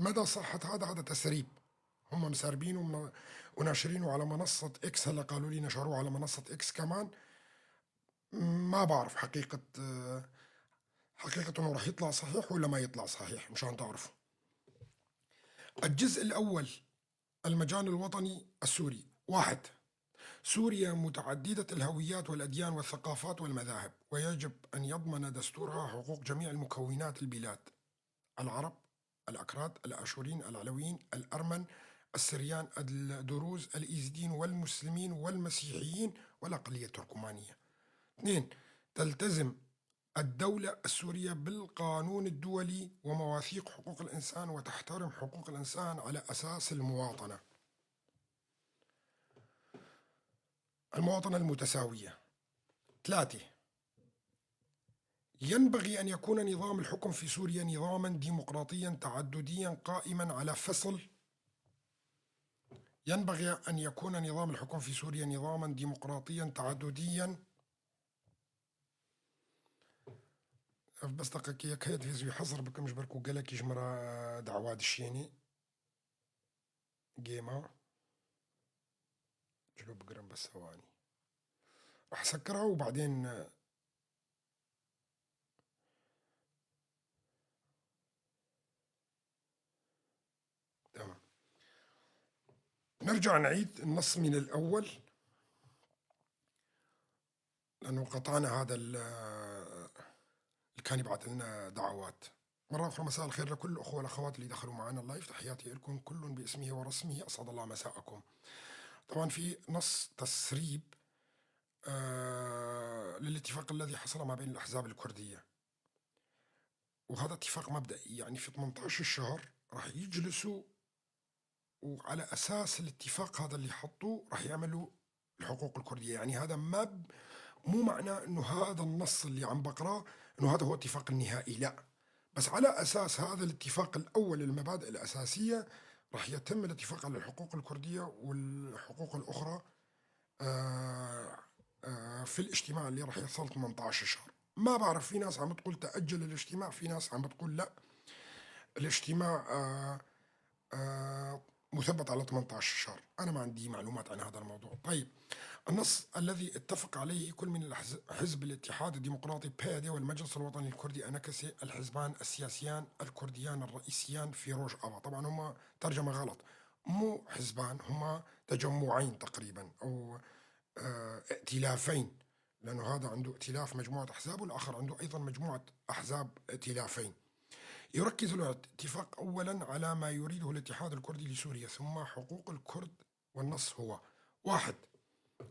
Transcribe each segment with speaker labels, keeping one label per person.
Speaker 1: مدى صحة هذا؟ هذا تسريب، هم مسربينه وناشرينه على منصة إكس. هلا قالوا لي نشروه على منصة إكس كمان. ما بعرف حقيقة انه راح يطلع صحيح ولا ما يطلع صحيح، مشان تعرفوا. الجزء الأول، المجال الوطني السوري. 1، سوريا متعددة الهويات والأديان والثقافات والمذاهب، ويجب أن يضمن دستورها حقوق جميع المكونات البلاد: العرب، الأكراد، الآشوريين، العلويين، الأرمن، السريان، الدروز، الإيزيديين والمسلمين والمسيحيين والأقلية التركمانية. 2، تلتزم الدولة السورية بالقانون الدولي ومواثيق حقوق الإنسان، وتحترم حقوق الإنسان على أساس المواطنة المتساوية. 3، ينبغي أن يكون نظام الحكم في سوريا نظاما ديمقراطيا تعدديا قائما على فصل. ينبغي أن يكون نظام الحكم في سوريا نظاما ديمقراطيا تعدديا. بس دقيقة كيد فيزيو حظر بكم جبركو قالك يجمرا دعوات الشيني جيما جلو بقرم، بس ثواني راح اسكرها وبعدين. تمام، نرجع نعيد النص من الأول لأنه قطعنا هذا اللي كان يبعث لنا دعوات. مرة أخرى مساء الخير لكل الأخوة والأخوات اللي دخلوا معنا ال live، تحياتي لكم كل باسمه ورسمه، أسعد الله مساءكم. طبعا في نص تسريب للاتفاق الذي حصل ما بين الأحزاب الكردية، وهذا اتفاق مبدئي، يعني في 18 الشهر راح يجلسوا وعلى أساس الاتفاق هذا اللي حطوه راح يعملوا الحقوق الكردية. يعني هذا ما مو معناه انه هذا النص اللي عم بقراه انه هذا هو الاتفاق النهائي، لا، بس على اساس هذا الاتفاق الاول المبادئ الاساسيه راح يتم الاتفاق على الحقوق الكرديه والحقوق الاخرى في الاجتماع اللي راح يحصل 18 شهر. ما بعرف، في ناس عم تقول تأجل الاجتماع، في ناس عم بتقول لا الاجتماع مثبت على 18 شهر. أنا ما عندي معلومات عن هذا الموضوع. طيب، النص الذي اتفق عليه كل من حزب الاتحاد الديمقراطي بيدي والمجلس الوطني الكردي أنكسي، الحزبان السياسيان الكرديان الرئيسيان في روج أبا. طبعا هما ترجمة غلط، مو حزبان، هما تجمعين تقريبا أو ائتلافين، لأنه هذا عنده ائتلاف مجموعة أحزاب والآخر عنده أيضا مجموعة أحزاب ائتلافين. يركز الاتفاق أولا على ما يريده الاتحاد الكردي لسوريا، ثم حقوق الكرد، والنص هو: 1،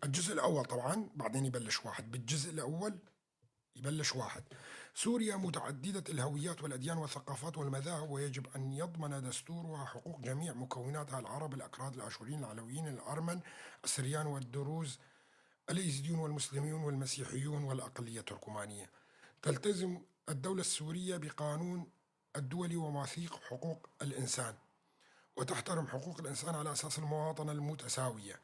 Speaker 1: الجزء الأول طبعا، بعدين يبلش 1، بالجزء الأول يبلش 1، سوريا متعددة الهويات والأديان والثقافات والمذاهب، ويجب أن يضمن دستورها حقوق جميع مكوناتها: العرب، الأكراد، الآشوريين، العلويين، الأرمن، السريان والدروز، الإيزيديون والمسلمون والمسيحيون والأقلية التركمانية. تلتزم الدولة السورية بقانون الدولي ومواثيق حقوق الإنسان، وتحترم حقوق الإنسان على أساس المواطنة المتساوية.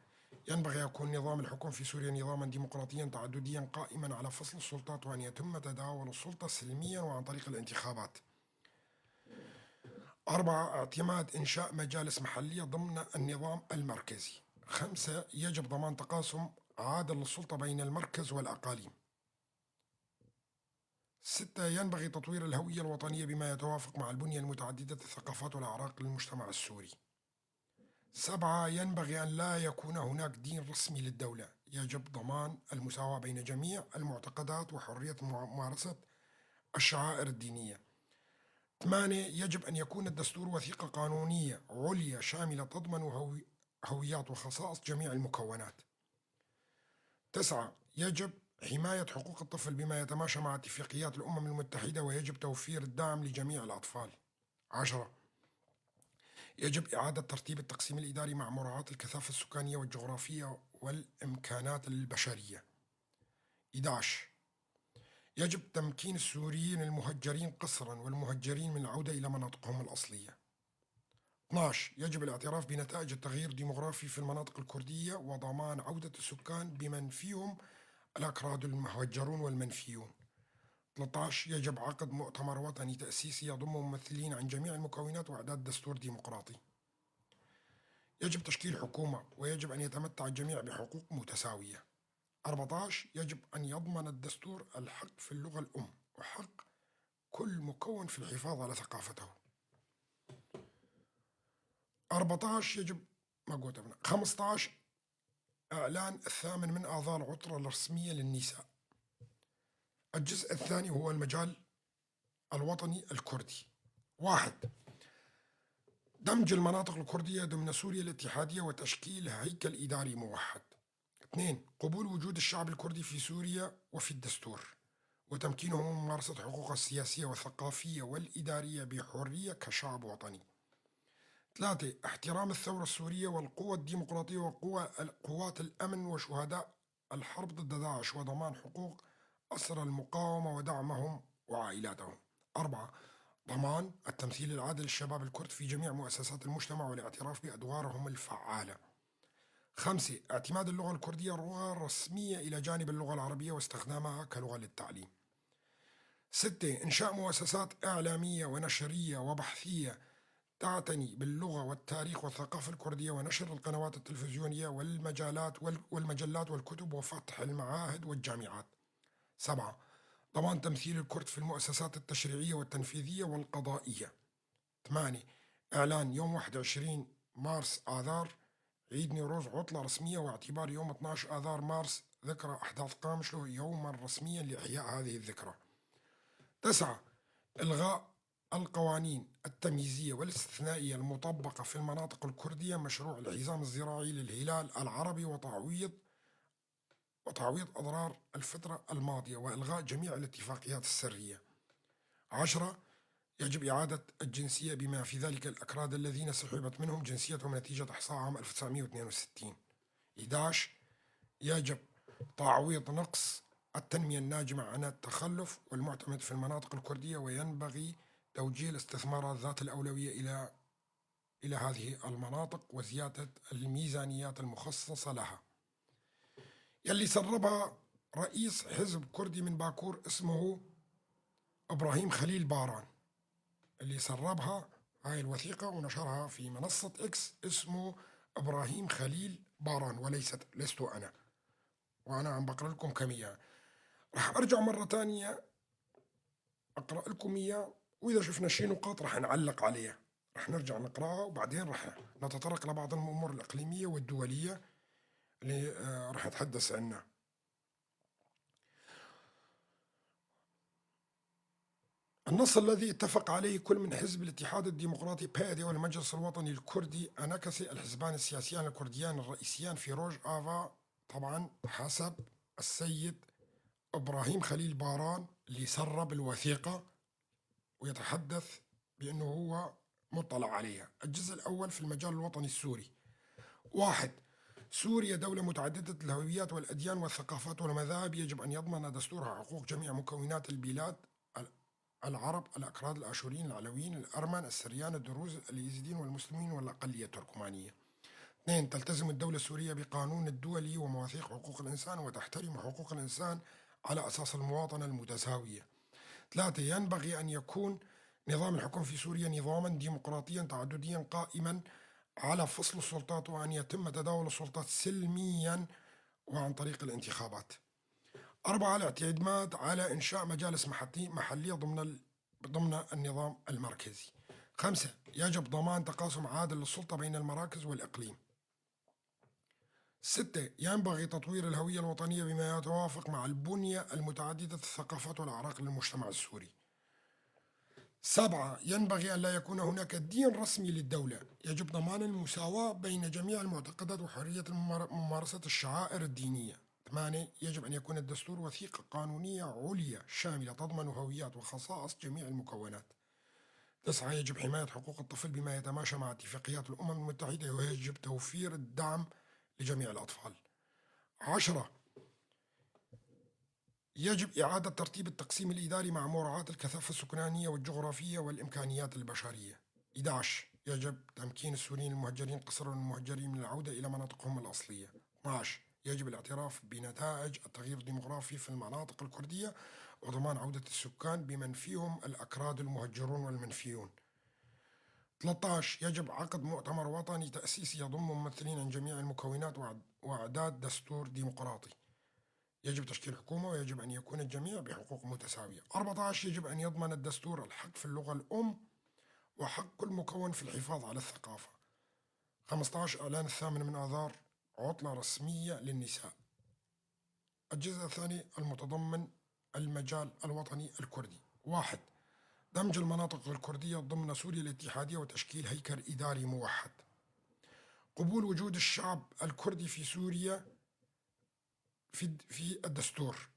Speaker 1: ينبغي أن يكون نظام الحكم في سوريا نظاما ديمقراطيا تعدديا قائما على فصل السلطات، وأن يتم تداول السلطة سلميا وعن طريق الانتخابات. 4، اعتماد إنشاء مجالس محلية ضمن النظام المركزي. 5، يجب ضمان تقاسم عادل للسلطة بين المركز والأقاليم. 6، ينبغي تطوير الهوية الوطنية بما يتوافق مع البنية المتعددة الثقافات والأعراق للمجتمع السوري. 7، ينبغي أن لا يكون هناك دين رسمي للدولة، يجب ضمان المساواة بين جميع المعتقدات وحرية ممارسة الشعائر الدينية. 8، يجب أن يكون الدستور وثيقة قانونية عليا شاملة تضمن هويات وخصائص جميع المكونات. 9، يجب حماية حقوق الطفل بما يتماشى مع اتفاقيات الأمم المتحدة، ويجب توفير الدعم لجميع الأطفال. 10، يجب إعادة ترتيب التقسيم الإداري مع مراعاة الكثافة السكانية والجغرافية والإمكانات البشرية. 11، يجب تمكين السوريين المهجرين قسرا والمهجرين من العودة إلى مناطقهم الأصلية. 12، يجب الاعتراف بنتائج التغيير الديمغرافي في المناطق الكردية وضمان عودة السكان بمن فيهم الأكراد المهجرون والمنفيون. 13 يجب عقد مؤتمر وطني تأسيسي يضم ممثلين عن جميع المكونات وإعداد دستور ديمقراطي. يجب تشكيل حكومة ويجب أن يتمتع الجميع بحقوق متساوية. 14 يجب أن يضمن الدستور الحق في اللغة الأم وحق كل مكون في الحفاظ على ثقافته. 14 يجب ما قلت 15 إعلان 8 من آذار العطلة الرسمية للنساء. الجزء الثاني هو المجال الوطني الكردي. 1 دمج المناطق الكردية ضمن سوريا الاتحادية وتشكيل هيكل إداري موحد. 2 قبول وجود الشعب الكردي في سوريا وفي الدستور وتمكينه من ممارسة حقوقه السياسية والثقافية والإدارية بحرية كشعب وطني. 3 احترام الثورة السورية والقوى الديمقراطية وقوات الأمن وشهداء الحرب ضد داعش وضمان حقوق أسرى المقاومة ودعمهم وعائلاتهم. 4 ضمان التمثيل العادل للشباب الكرد في جميع مؤسسات المجتمع والاعتراف بأدوارهم الفعالة. 5 اعتماد اللغة الكردية لغة رسمية إلى جانب اللغة العربية واستخدامها كلغة للتعليم. 6 إنشاء مؤسسات إعلامية ونشرية وبحثية تعتني باللغة والتاريخ والثقافة الكردية ونشر القنوات التلفزيونية والمجالات والمجلات والكتب وفتح المعاهد والجامعات. 7 ضمان تمثيل الكرد في المؤسسات التشريعية والتنفيذية والقضائية. 8 إعلان يوم 21 مارس آذار عيد نيروز عطلة رسمية واعتبار يوم 12 آذار مارس ذكرى أحداث قامشلو يوما رسميا لإحياء هذه الذكرى. 9 إلغاء القوانين التمييزية والاستثنائية المطبقة في المناطق الكردية، مشروع الحزام الزراعي للهلال العربي وتعويض أضرار الفترة الماضية وإلغاء جميع الاتفاقيات السرية. 10 يجب إعادة الجنسية بما في ذلك الأكراد الذين سحبت منهم جنسيتهم نتيجة إحصاء عام 1962. 11 يجب تعويض نقص التنمية الناجمة عن التخلف والمعتمد في المناطق الكردية، وينبغي توجيه الاستثمارات ذات الأولوية إلى هذه المناطق وزيادة الميزانيات المخصصة لها. يلي سربها رئيس حزب كردي من باكور اسمه إبراهيم خليل باران، اللي سربها هاي الوثيقة ونشرها في منصة إكس اسمه إبراهيم خليل باران، وليست لست أنا، وأنا عم بقرأ لكم كم إياه. راح أرجع مرة تانية أقرأ لكم إياه، وإذا شفنا شي نقاط راح نعلق عليها، راح نرجع نقرأها وبعدين راح نتطرق لبعض الأمور الإقليمية والدولية اللي راح نتحدث عنها. النص الذي اتفق عليه كل من حزب الاتحاد الديمقراطي بادي والمجلس الوطني الكردي أناكسي، الحزبان السياسيان الكرديان الرئيسيان في روج آفا، طبعا حسب السيد إبراهيم خليل باران اللي سرب الوثيقة ويتحدث بأنه هو مطلع عليها. الجزء الأول في المجال الوطني السوري. 1 سوريا دولة متعددة الهويات والأديان والثقافات والمذاهب، يجب أن يضمن دستورها حقوق جميع مكونات البلاد، العرب، الأكراد، الآشوريين، العلويين، الأرمن، السريان، الدروز، اليزيديين والمسلمين والأقلية التركمانية. 2 تلتزم الدولة السورية بقانون الدولي ومواثيق حقوق الإنسان وتحترم حقوق الإنسان على أساس المواطنة المتساوية. 3 ينبغي أن يكون نظام الحكم في سوريا نظاما ديمقراطيا تعدديا قائما على فصل السلطات، وأن يتم تداول السلطات سلميا وعن طريق الانتخابات. 4 الاعتماد على إنشاء مجالس محلية ضمن النظام المركزي. 5 يجب ضمان تقاسم عادل للسلطة بين المراكز والإقليم. 6 ينبغي تطوير الهوية الوطنية بما يتوافق مع البنية المتعددة الثقافات والأعراق للمجتمع السوري. 7 ينبغي أن لا يكون هناك دين رسمي للدولة، يجب ضمان المساواة بين جميع المعتقدات وحرية ممارسة الشعائر الدينية. 8 يجب أن يكون الدستور وثيقة قانونية عليا شاملة تضمن هويات وخصائص جميع المكونات. 9 يجب حماية حقوق الطفل بما يتماشى مع اتفاقيات الأمم المتحدة، ويجب توفير الدعم لجميع الأطفال. 10 يجب إعادة ترتيب التقسيم الإداري مع مراعاة الكثافة السكانية والجغرافية والإمكانيات البشرية. 11 يجب تمكين السوريين المهجرين قسرا والمهجرين من العودة إلى مناطقهم الأصلية. 12 يجب الاعتراف بنتائج التغيير الديمغرافي في المناطق الكردية وضمان عودة السكان بمن فيهم الأكراد المهجرون والمنفيون. 13 يجب عقد مؤتمر وطني تأسيسي يضم ممثلين عن جميع المكونات وإعداد دستور ديمقراطي. يجب تشكيل حكومة ويجب أن يكون الجميع بحقوق متساوية. 14 يجب أن يضمن الدستور الحق في اللغة الأم وحق كل مكون في الحفاظ على الثقافة. 15 إعلان 8 من آذار عطلة رسمية للنساء. الجزء الثاني المتضمن المجال الوطني الكردي. 1 دمج المناطق الكردية ضمن سوريا الاتحادية وتشكيل هيكل إداري موحد. قبول وجود الشعب الكردي في سوريا في الدستور،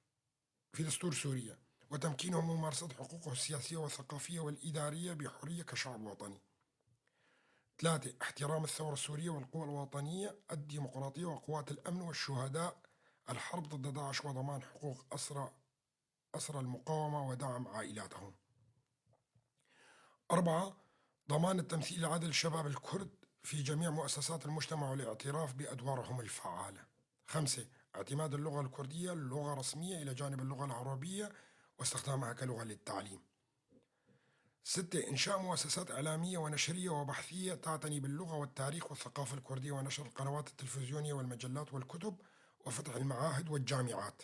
Speaker 1: في دستور سوريا، وتمكينه من ممارسة حقوقه السياسية والثقافية والإدارية بحرية كشعب وطني. 3 احترام الثورة السورية والقوى الوطنية الديمقراطية وقوات الأمن والشهداء الحرب ضد داعش وضمان حقوق أسرى المقاومة ودعم عائلاتهم. 4 ضمان التمثيل العادل للشباب الكرد في جميع مؤسسات المجتمع والاعتراف بأدوارهم الفعالة. 5 اعتماد اللغة الكردية لغة رسمية إلى جانب اللغة العربية واستخدامها كلغة للتعليم. 6 إنشاء مؤسسات إعلامية ونشرية وبحثية تعتني باللغة والتاريخ والثقافة الكردية ونشر القنوات التلفزيونية والمجلات والكتب وفتح المعاهد والجامعات.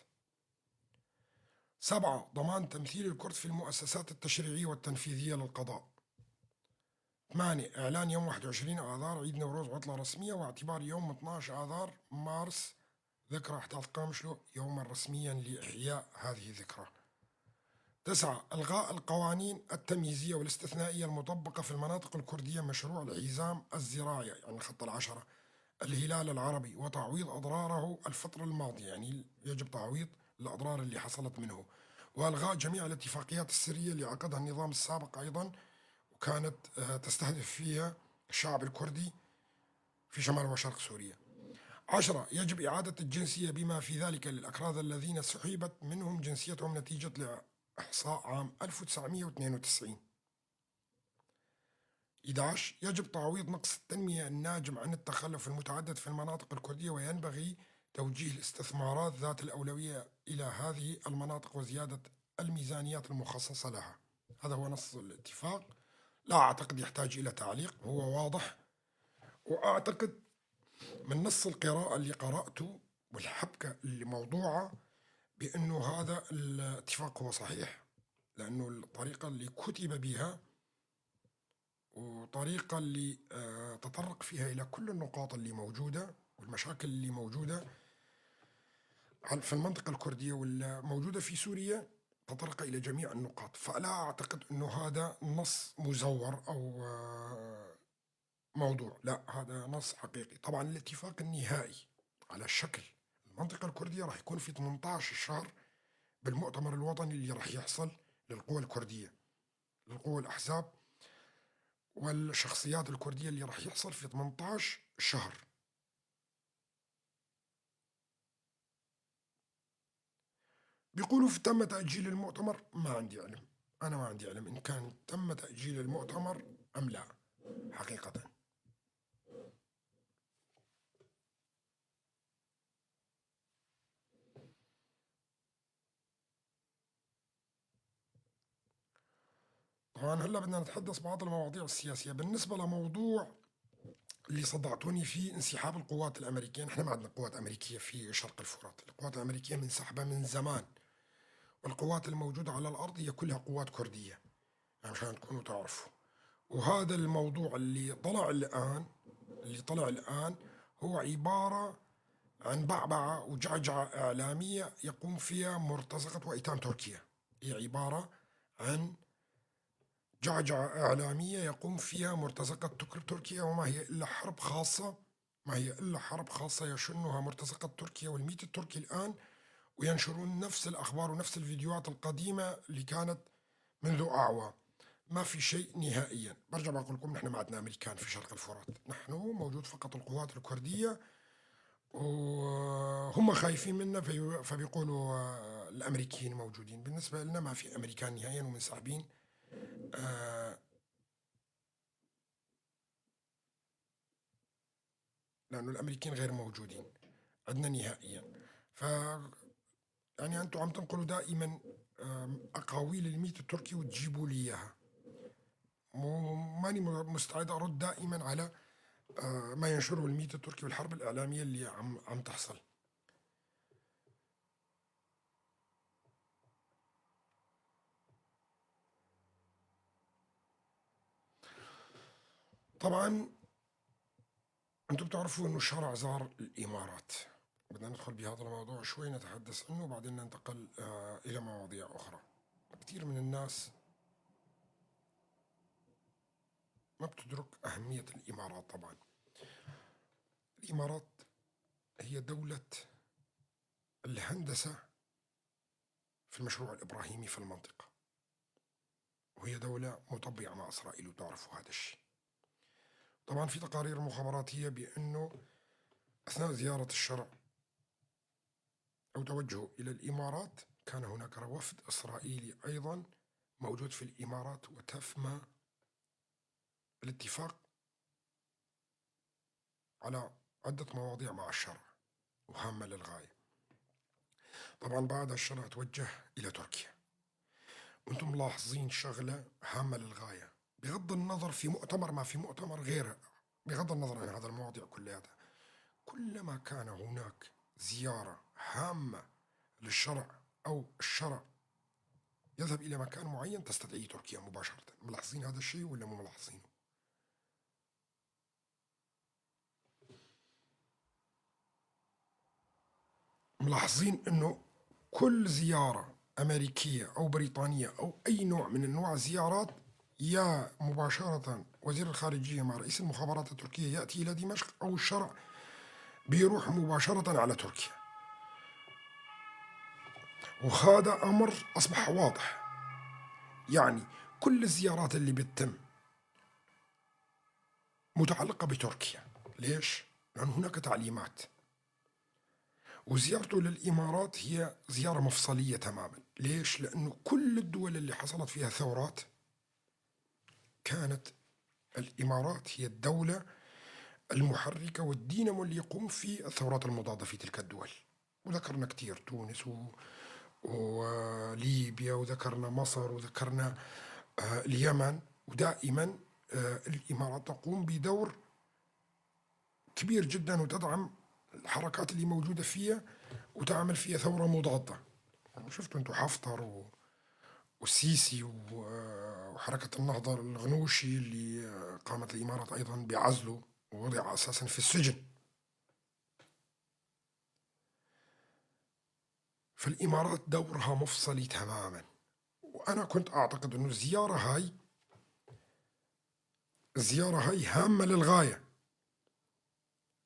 Speaker 1: 7 ضمان تمثيل الكرد في المؤسسات التشريعية والتنفيذية للقضاء. 8 إعلان يوم 21 آذار عيد نوروز عطلة رسمية واعتبار يوم 12 آذار مارس ذكرى أحداث قامشلو يوما رسميا لإحياء هذه الذكرى. 9 إلغاء القوانين التمييزية والاستثنائية المطبقة في المناطق الكردية مشروع الحزام الزراعي يعني الخط 10 الهلال العربي وتعويض أضراره الفترة الماضية، يعني يجب تعويض الأضرار اللي حصلت منه، وإلغاء جميع الاتفاقيات السرية اللي عقدها النظام السابق أيضا وكانت تستهدف فيها الشعب الكردي في شمال وشرق سوريا. 10 يجب إعادة الجنسية بما في ذلك للأكراد الذين سحبت منهم جنسيتهم نتيجة لإحصاء عام 1992. 11 يجب تعويض نقص التنمية الناجم عن التخلف المتعدد في المناطق الكردية وينبغي توجيه الاستثمارات ذات الأولوية إلى هذه المناطق وزيادة الميزانيات المخصصة لها. هذا هو نص الاتفاق، لا أعتقد يحتاج إلى تعليق، هو واضح. وأعتقد من نص القراءة اللي قرأته والحبكة اللي موضوعة بأنه هذا الاتفاق هو صحيح، لأنه الطريقة اللي كتب بها وطريقة اللي تطرق فيها إلى كل النقاط اللي موجودة والمشاكل اللي موجودة في المنطقة الكردية والموجودة في سوريا، تطرق إلى جميع النقاط. فلا أعتقد أنه هذا نص مزور أو موضوع، لا هذا نص حقيقي. طبعا الاتفاق النهائي على شكل المنطقة الكردية راح يكون في 18 شهر بالمؤتمر الوطني اللي راح يحصل للقوى الكردية، للقوى الأحزاب والشخصيات الكردية اللي راح يحصل في 18 شهر. بيقولوا تم تأجيل المؤتمر، ما عندي علم، أنا ما عندي علم إن كان تم تأجيل المؤتمر أم لا حقيقة. طبعا هلا بدنا نتحدث بعض المواضيع السياسية. بالنسبة لموضوع اللي صدعتوني فيه انسحاب القوات الأمريكية، نحن ما عندنا قوات أمريكية في شرق الفرات، القوات الأمريكية منسحبة من زمان، والقوات الموجودة على الأرض هي كلها قوات كردية، يعني مشان تكونوا تعرفوا. وهذا الموضوع اللي طلع الآن، هو عبارة عن بعبعة وجعجعة إعلامية يقوم فيها مرتزقة وإيتام تركيا. هي عبارة عن جعجعة إعلامية يقوم فيها مرتزقة تركيا، وما هي إلا حرب خاصة، ما هي إلا حرب خاصة يشنها مرتزقة تركيا والميت التركي الآن، وينشرون نفس الأخبار ونفس الفيديوهات القديمة اللي كانت منذ أعوام. ما في شيء نهائيا. برجع بقول لكم نحن ما عندنا أمريكان في شرق الفرات، نحن موجود فقط القوات الكردية، وهم خايفين منا فبيقولوا الأمريكيين موجودين. بالنسبة لنا ما في أمريكان نهائيا ومنسحبين. لأنه الأمريكيين غير موجودين عندنا نهائيا. ف يعني أنتم عم تنقلوا دائما أقاويل الميت التركي وتجيبوا لي إياها، ماني مستعد أرد دائما على ما ينشره الميت التركي والحرب الإعلامية اللي عم تحصل. طبعا أنتم بتعرفوا أنه شرع زار الإمارات، بدنا ندخل بهذا الموضوع شوي نتحدث عنه وبعدين ننتقل إلى مواضيع أخرى. كثير من الناس ما بتدرك أهمية الإمارات. طبعا الإمارات هي دولة الهندسة في المشروع الإبراهيمي في المنطقة، وهي دولة مطبعة مع إسرائيل وتعرفوا هذا الشيء. طبعا في تقارير مخابراتية بأنه أثناء زيارة الشرع أو توجهه إلى الإمارات كان هناك وفد إسرائيلي أيضا موجود في الإمارات، وتم الاتفاق على عدة مواضيع مع الشرع وهامة للغاية. طبعا بعد الشرع توجه إلى تركيا، وأنتم ملاحظين شغلة هامة للغاية، بغض النظر في مؤتمر ما في مؤتمر غيره، بغض النظر عن هذا المواضيع كلها، كلما كان هناك زيارة هامة للشرع أو الشرع يذهب إلى مكان معين تستدعيه تركيا مباشرة. ملاحظين هذا الشيء ولا مو ملاحظينه؟ ملاحظين أنه كل زيارة أمريكية أو بريطانية أو أي نوع من أنواع الزيارات يا مباشرة وزير الخارجية مع رئيس المخابرات التركية يأتي إلى دمشق، أو الشرع بيروح مباشرة على تركيا. وهذا أمر أصبح واضح، يعني كل الزيارات اللي بتتم متعلقة بتركيا. ليش؟ لأن هناك تعليمات. وزيارته للإمارات هي زيارة مفصلية تماما. ليش؟ لأنه كل الدول اللي حصلت فيها ثورات كانت الإمارات هي الدولة المحركة والدينامو اللي يقوم في الثورات المضادة في تلك الدول. وذكرنا كتير تونس وليبيا، وذكرنا مصر، وذكرنا اليمن. ودائما الإمارات تقوم بدور كبير جدا وتدعم الحركات اللي موجودة فيها وتعمل فيها ثورة مضادة. شفتوا انتم حفتر والسيسي وحركة النهضة الغنوشي اللي قامت الإمارات أيضا بعزله ووضع أساسا في السجن. فالإمارات دورها مفصلي تماما. وأنا كنت أعتقد أنه الزيارة هاي هامة للغاية،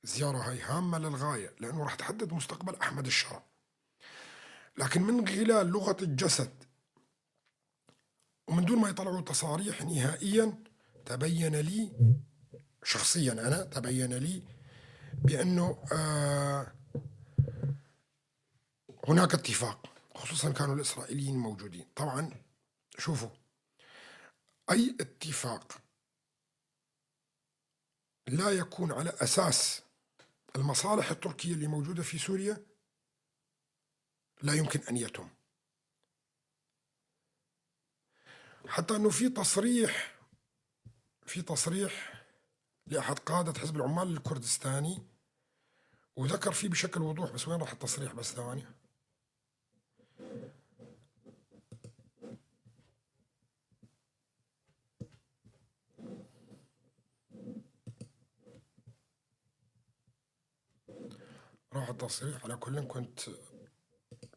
Speaker 1: الزيارة هاي هامة للغاية لأنه راح تحدد مستقبل أحمد الشرع. لكن من خلال لغة الجسد ومن دون ما يطلعوا تصاريح نهائيا تبين لي شخصيا، أنا تبين لي بأنه هناك اتفاق، خصوصا كانوا الإسرائيليين موجودين. طبعا شوفوا، أي اتفاق لا يكون على أساس المصالح التركية اللي موجودة في سوريا لا يمكن أن يتم. حتى أنه في تصريح لأحد قادة حزب العمال الكردستاني وذكر فيه بشكل وضوح، بس وين راح التصريح؟ بس ثواني. راح التصريح. على كل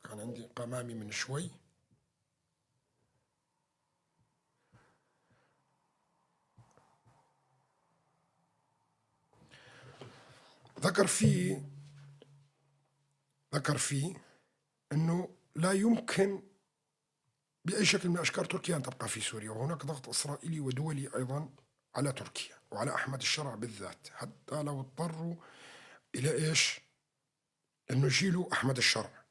Speaker 1: كان عندي قمامي من شوي. ذكر فيه أنه لا يمكن بأي شكل من أشكال تركيا أن تبقى في سوريا، وهناك ضغط إسرائيلي ودولي أيضا على تركيا وعلى أحمد الشرع بالذات، حتى لو اضطروا إلى إيش؟ أنه يشيلوا أحمد الشرع.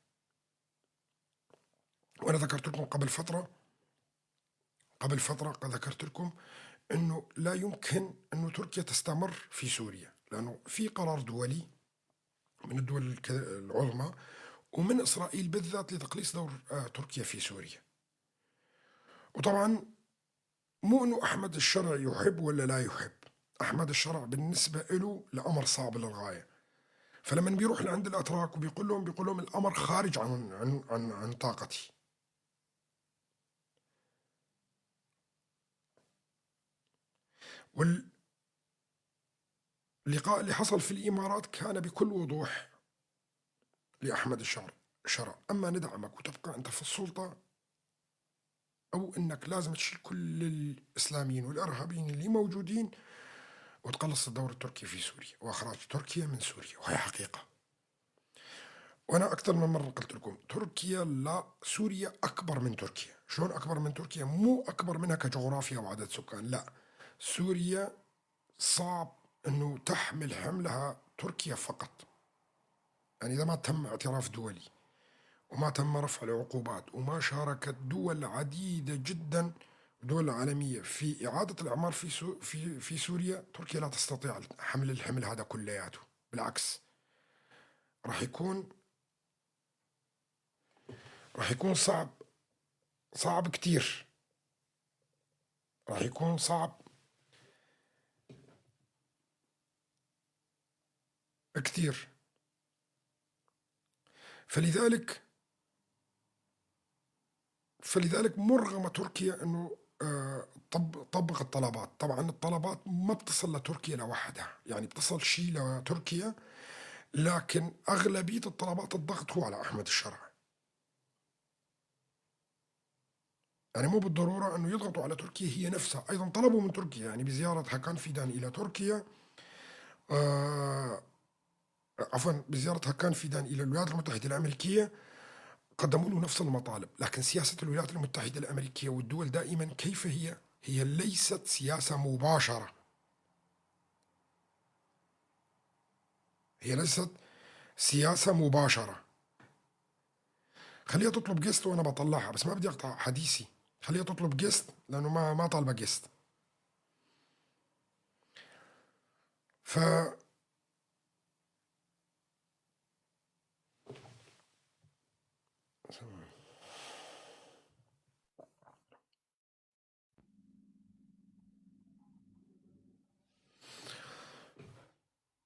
Speaker 1: وأنا ذكرت لكم قبل فترة ذكرت لكم أنه لا يمكن أنه تركيا تستمر في سوريا، لأنه في قرار دولي من الدول العظمى ومن إسرائيل بالذات لتقليص دور تركيا في سوريا. وطبعا مو أنه أحمد الشرع يحب ولا لا يحب، أحمد الشرع بالنسبة له الأمر صعب للغاية. فلما بيروح لعند الأتراك وبيقول لهم، بيقول لهم الأمر خارج عن عن عن, عن طاقتي. واللقاء اللي حصل في الإمارات كان بكل وضوح لأحمد الشرع، أما ندعمك وتبقى أنت في السلطة، أو أنك لازم تشيل كل الإسلاميين والإرهابيين اللي موجودين وتقلص الدور التركي في سوريا وإخراج تركيا من سوريا، وهي حقيقة. وأنا أكثر من مرة قلت لكم تركيا لا، سوريا أكبر من تركيا. شلون أكبر من تركيا؟ مو أكبر منها كجغرافيا وعدد سكان، لا، سوريا صعب أنه تحمل حملها تركيا فقط. يعني إذا ما تم اعتراف دولي وما تم رفع العقوبات وما شاركت دول عديدة جدا، دول عالمية، في إعادة الإعمار في سوريا، تركيا لا تستطيع حمل الحمل هذا كلياته. بالعكس راح يكون صعب، صعب كتير، راح يكون صعب كتير. فلذلك مرغمة تركيا أنه طبق الطلبات. طبعا الطلبات ما بتصل لتركيا لوحدها، يعني بتصل شيء لتركيا، لكن أغلبية الطلبات الضغط هو على أحمد الشرع. يعني مو بالضرورة أنه يضغطوا على تركيا هي نفسها، أيضا طلبوا من تركيا، يعني بزيارة هاكان فيدان إلى تركيا، عفوا بزيارة هاكان فيدان إلى الولايات المتحدة الأمريكية، قدموا له نفس المطالب. لكن سياسة الولايات المتحدة الأمريكية والدول دائما كيف هي؟ هي ليست سياسة مباشرة، هي ليست سياسة مباشرة. خليها تطلب guest وأنا بطلعها، بس ما بدي أقطع حديثي. خليها تطلب guest لأنه ما طالبة guest. ف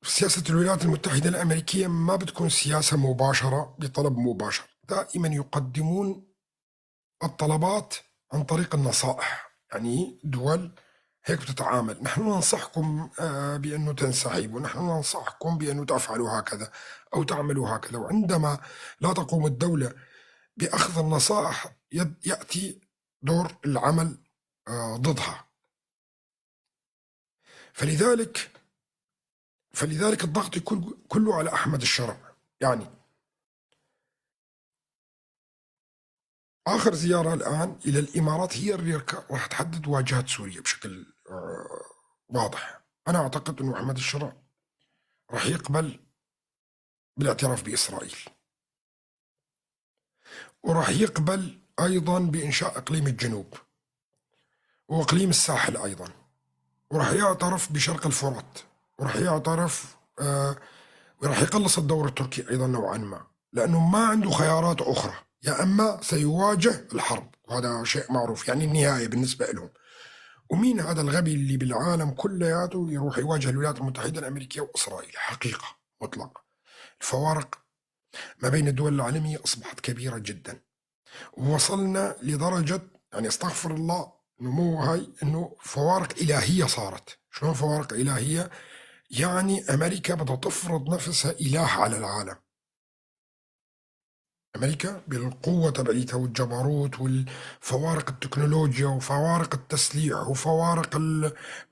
Speaker 1: سياسة الولايات المتحدة الأمريكية ما بتكون سياسة مباشرة بطلب مباشر، دائما يقدمون الطلبات عن طريق النصائح. يعني دول هيك بتتعامل، نحن ننصحكم بأنه تنسحبوا، نحن ننصحكم بأنه تفعلوا هكذا أو تعملوا هكذا. وعندما لا تقوم الدولة بأخذ النصائح يأتي دور العمل ضدها. فلذلك الضغط يكون كله على أحمد الشرع. يعني آخر زيارة الآن إلى الإمارات هي اللي راح تحدد واجهة سوريا بشكل واضح. أنا أعتقد أنه أحمد الشرع راح يقبل بالاعتراف بإسرائيل، وراح يقبل أيضا بإنشاء إقليم الجنوب وإقليم الساحل أيضا، وراح يعترف بشرق الفرات، وراح يعترف وراح يقلص الدور التركي أيضا نوعا ما، لأنه ما عنده خيارات أخرى. يا أما سيواجه الحرب، وهذا شيء معروف، يعني النهاية بالنسبة لهم. ومين هذا الغبي اللي بالعالم كلياته يروح يواجه الولايات المتحدة الأمريكية وإسرائيل؟ حقيقة مطلقة الفوارق ما بين الدول العالمية أصبحت كبيرة جدا، ووصلنا لدرجة يعني استغفر الله إنه مو هاي، إنه فوارق إلهية صارت. شلون فوارق إلهية؟ يعني أمريكا بدها تفرض نفسها إله على العالم. أمريكا بالقوة تبعيتها والجبروت والفوارق التكنولوجيا وفوارق التسليح وفوارق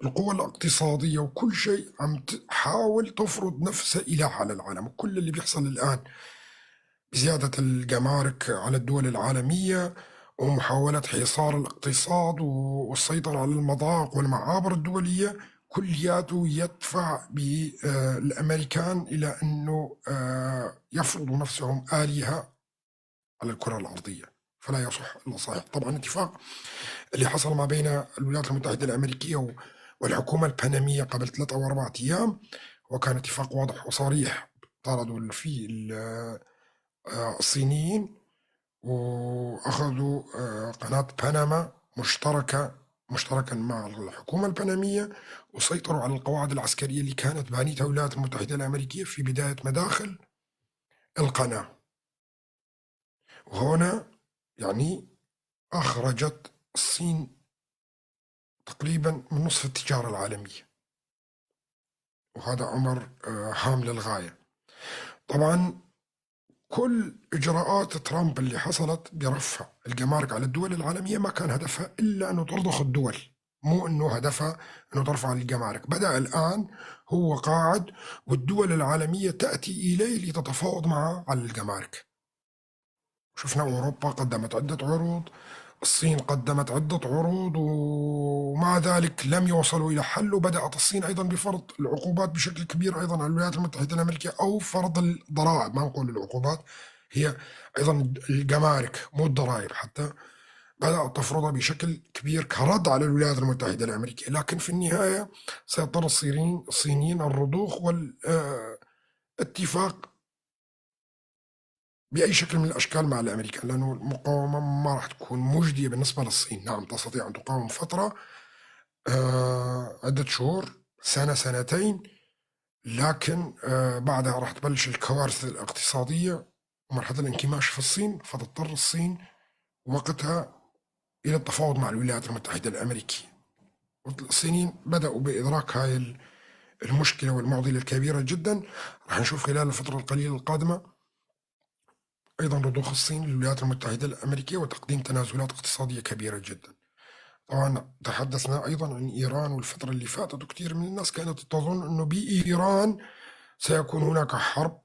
Speaker 1: القوة الاقتصادية وكل شيء، عم تحاول تفرض نفسها إله على العالم. وكل اللي بيحصل الآن بزيادة الجمارك على الدول العالمية ومحاولة حصار الاقتصاد والسيطرة على المضائق والمعابر الدولية، كلياته يدفع بالأمريكان إلى أنه يفرضوا نفسهم آلهة على الكرة الأرضية، فلا يصح إلا صحيح. طبعا اتفاق اللي حصل ما بين الولايات المتحدة الأمريكية والحكومة البنمية قبل 3 أو 4 أيام، وكان اتفاق واضح وصريح. طردوا في الصينيين وأخذوا قناة بنما مشتركا مع الحكومة البنمية، وسيطروا على القواعد العسكرية اللي كانت بانيتها الولايات المتحدة الأمريكية في بداية مداخل القناة. وهنا يعني أخرجت الصين تقريبا من نصف التجارة العالمية، وهذا أمر هام للغاية. طبعا كل إجراءات ترامب اللي حصلت برفع الجمارك على الدول العالمية ما كان هدفها إلا أنه ترضخ الدول، مو أنه هدفها أنه ترفع الجمارك. بدأ الآن هو قاعد والدول العالمية تأتي إليه لتتفاوض معه على الجمارك. شفنا أوروبا قدمت عدة عروض، الصين قدمت عدة عروض، ومع ذلك لم يوصلوا إلى حل. وبدأت الصين أيضا بفرض العقوبات بشكل كبير أيضا على الولايات المتحدة الأمريكية، أو فرض الضرائب، ما نقول العقوبات، هي أيضا الجمارك مو الضرائب حتى، بدأت تفرضها بشكل كبير كرد على الولايات المتحدة الأمريكية. لكن في النهاية سيضطر الصينيين الرضوخ والاتفاق بأي شكل من الأشكال مع الأمريكان، لأنه المقاومة ما راح تكون مجدية بالنسبة للصين. نعم تستطيع أن تقاوم فترة عدة شهور، سنة سنتين، لكن بعدها راح تبلش الكوارث الاقتصادية ومرحلة الانكماش في الصين، فتضطر الصين وقتها إلى التفاوض مع الولايات المتحدة الأمريكية. الصينيين بدأوا بإدراك هاي المشكلة والمعضلة الكبيرة جدا. راح نشوف خلال الفترة القليلة القادمة أيضا رضوخ الصين للولايات المتحدة الأمريكية وتقديم تنازلات اقتصادية كبيرة جدا. طبعا تحدثنا أيضا عن إيران والفترة اللي فاتت، وكثير من الناس كانت تظن أنه بإيران سيكون هناك حرب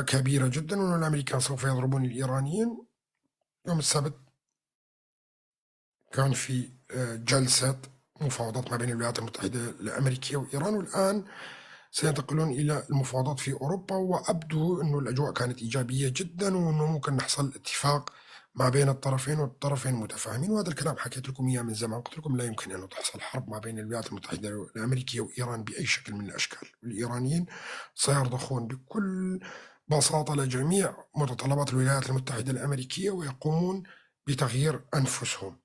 Speaker 1: كبيرة جدا، وأن الأمريكان سوف يضربون الإيرانيين. يوم السبت كان في جلسة مفاوضات ما بين الولايات المتحدة الأمريكية وإيران، والآن سينتقلون إلى المفاوضات في أوروبا، وأبدو أنه الأجواء كانت إيجابية جدا، وأنه ممكن نحصل اتفاق ما بين الطرفين والطرفين متفاهمين. وهذا الكلام حكيت لكم إياه من زمان، قلت لكم لا يمكن أنه تحصل حرب ما بين الولايات المتحدة الأمريكية وإيران بأي شكل من الأشكال. الإيرانيين سيرضخون بكل بساطة لجميع متطلبات الولايات المتحدة الأمريكية ويقومون بتغيير أنفسهم.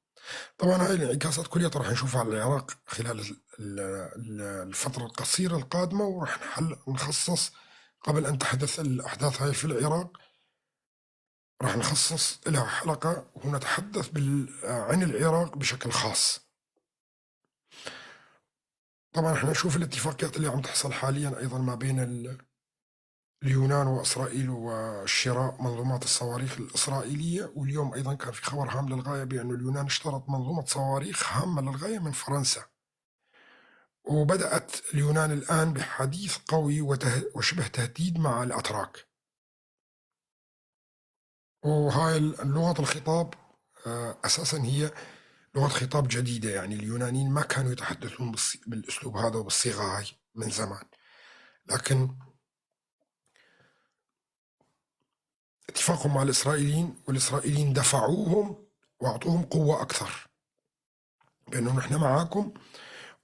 Speaker 1: طبعا هاي الانعكاسات كلها راح نشوفها على العراق خلال الفترة القصيرة القادمة، وراح نخصص قبل أن تحدث الأحداث هاي في العراق راح نخصص لها حلقة ونتحدث عن العراق بشكل خاص. طبعا احنا نشوف الاتفاقيات اللي عم تحصل حاليا أيضا ما بين اليونان وإسرائيل وشراء منظومات الصواريخ الإسرائيلية. واليوم أيضا كان في خبر هام للغاية بأن اليونان اشترت منظومة صواريخ هامة للغاية من فرنسا، وبدأت اليونان الآن بحديث قوي وشبه تهديد مع الأتراك. وهاي لغة الخطاب أساسا هي لغة خطاب جديدة، يعني اليونانيين ما كانوا يتحدثون بالأسلوب هذا وبالصيغة هاي من زمان، لكن اتفاقهم مع الإسرائيليين والإسرائيليين دفعوهم وأعطوهم قوة أكثر بأنه نحن معاكم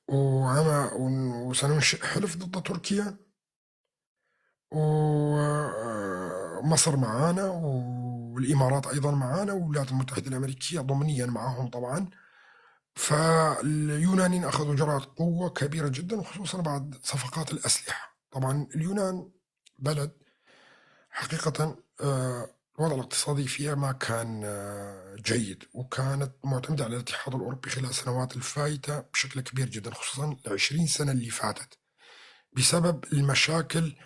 Speaker 1: وسننشئ حلف ضد تركيا، ومصر معانا والإمارات أيضا معانا والولايات المتحدة الأمريكية ضمنيا معاهم طبعا. فاليونانيين أخذوا جرعة قوة كبيرة جدا، وخصوصا بعد صفقات الأسلحة. طبعا اليونان بلد حقيقة الوضع الاقتصادي فيها ما كان جيد، وكانت معتمدة على الاتحاد الأوروبي خلال السنوات الفايتة بشكل كبير جدا، خصوصا 20 سنة اللي فاتت، بسبب المشاكل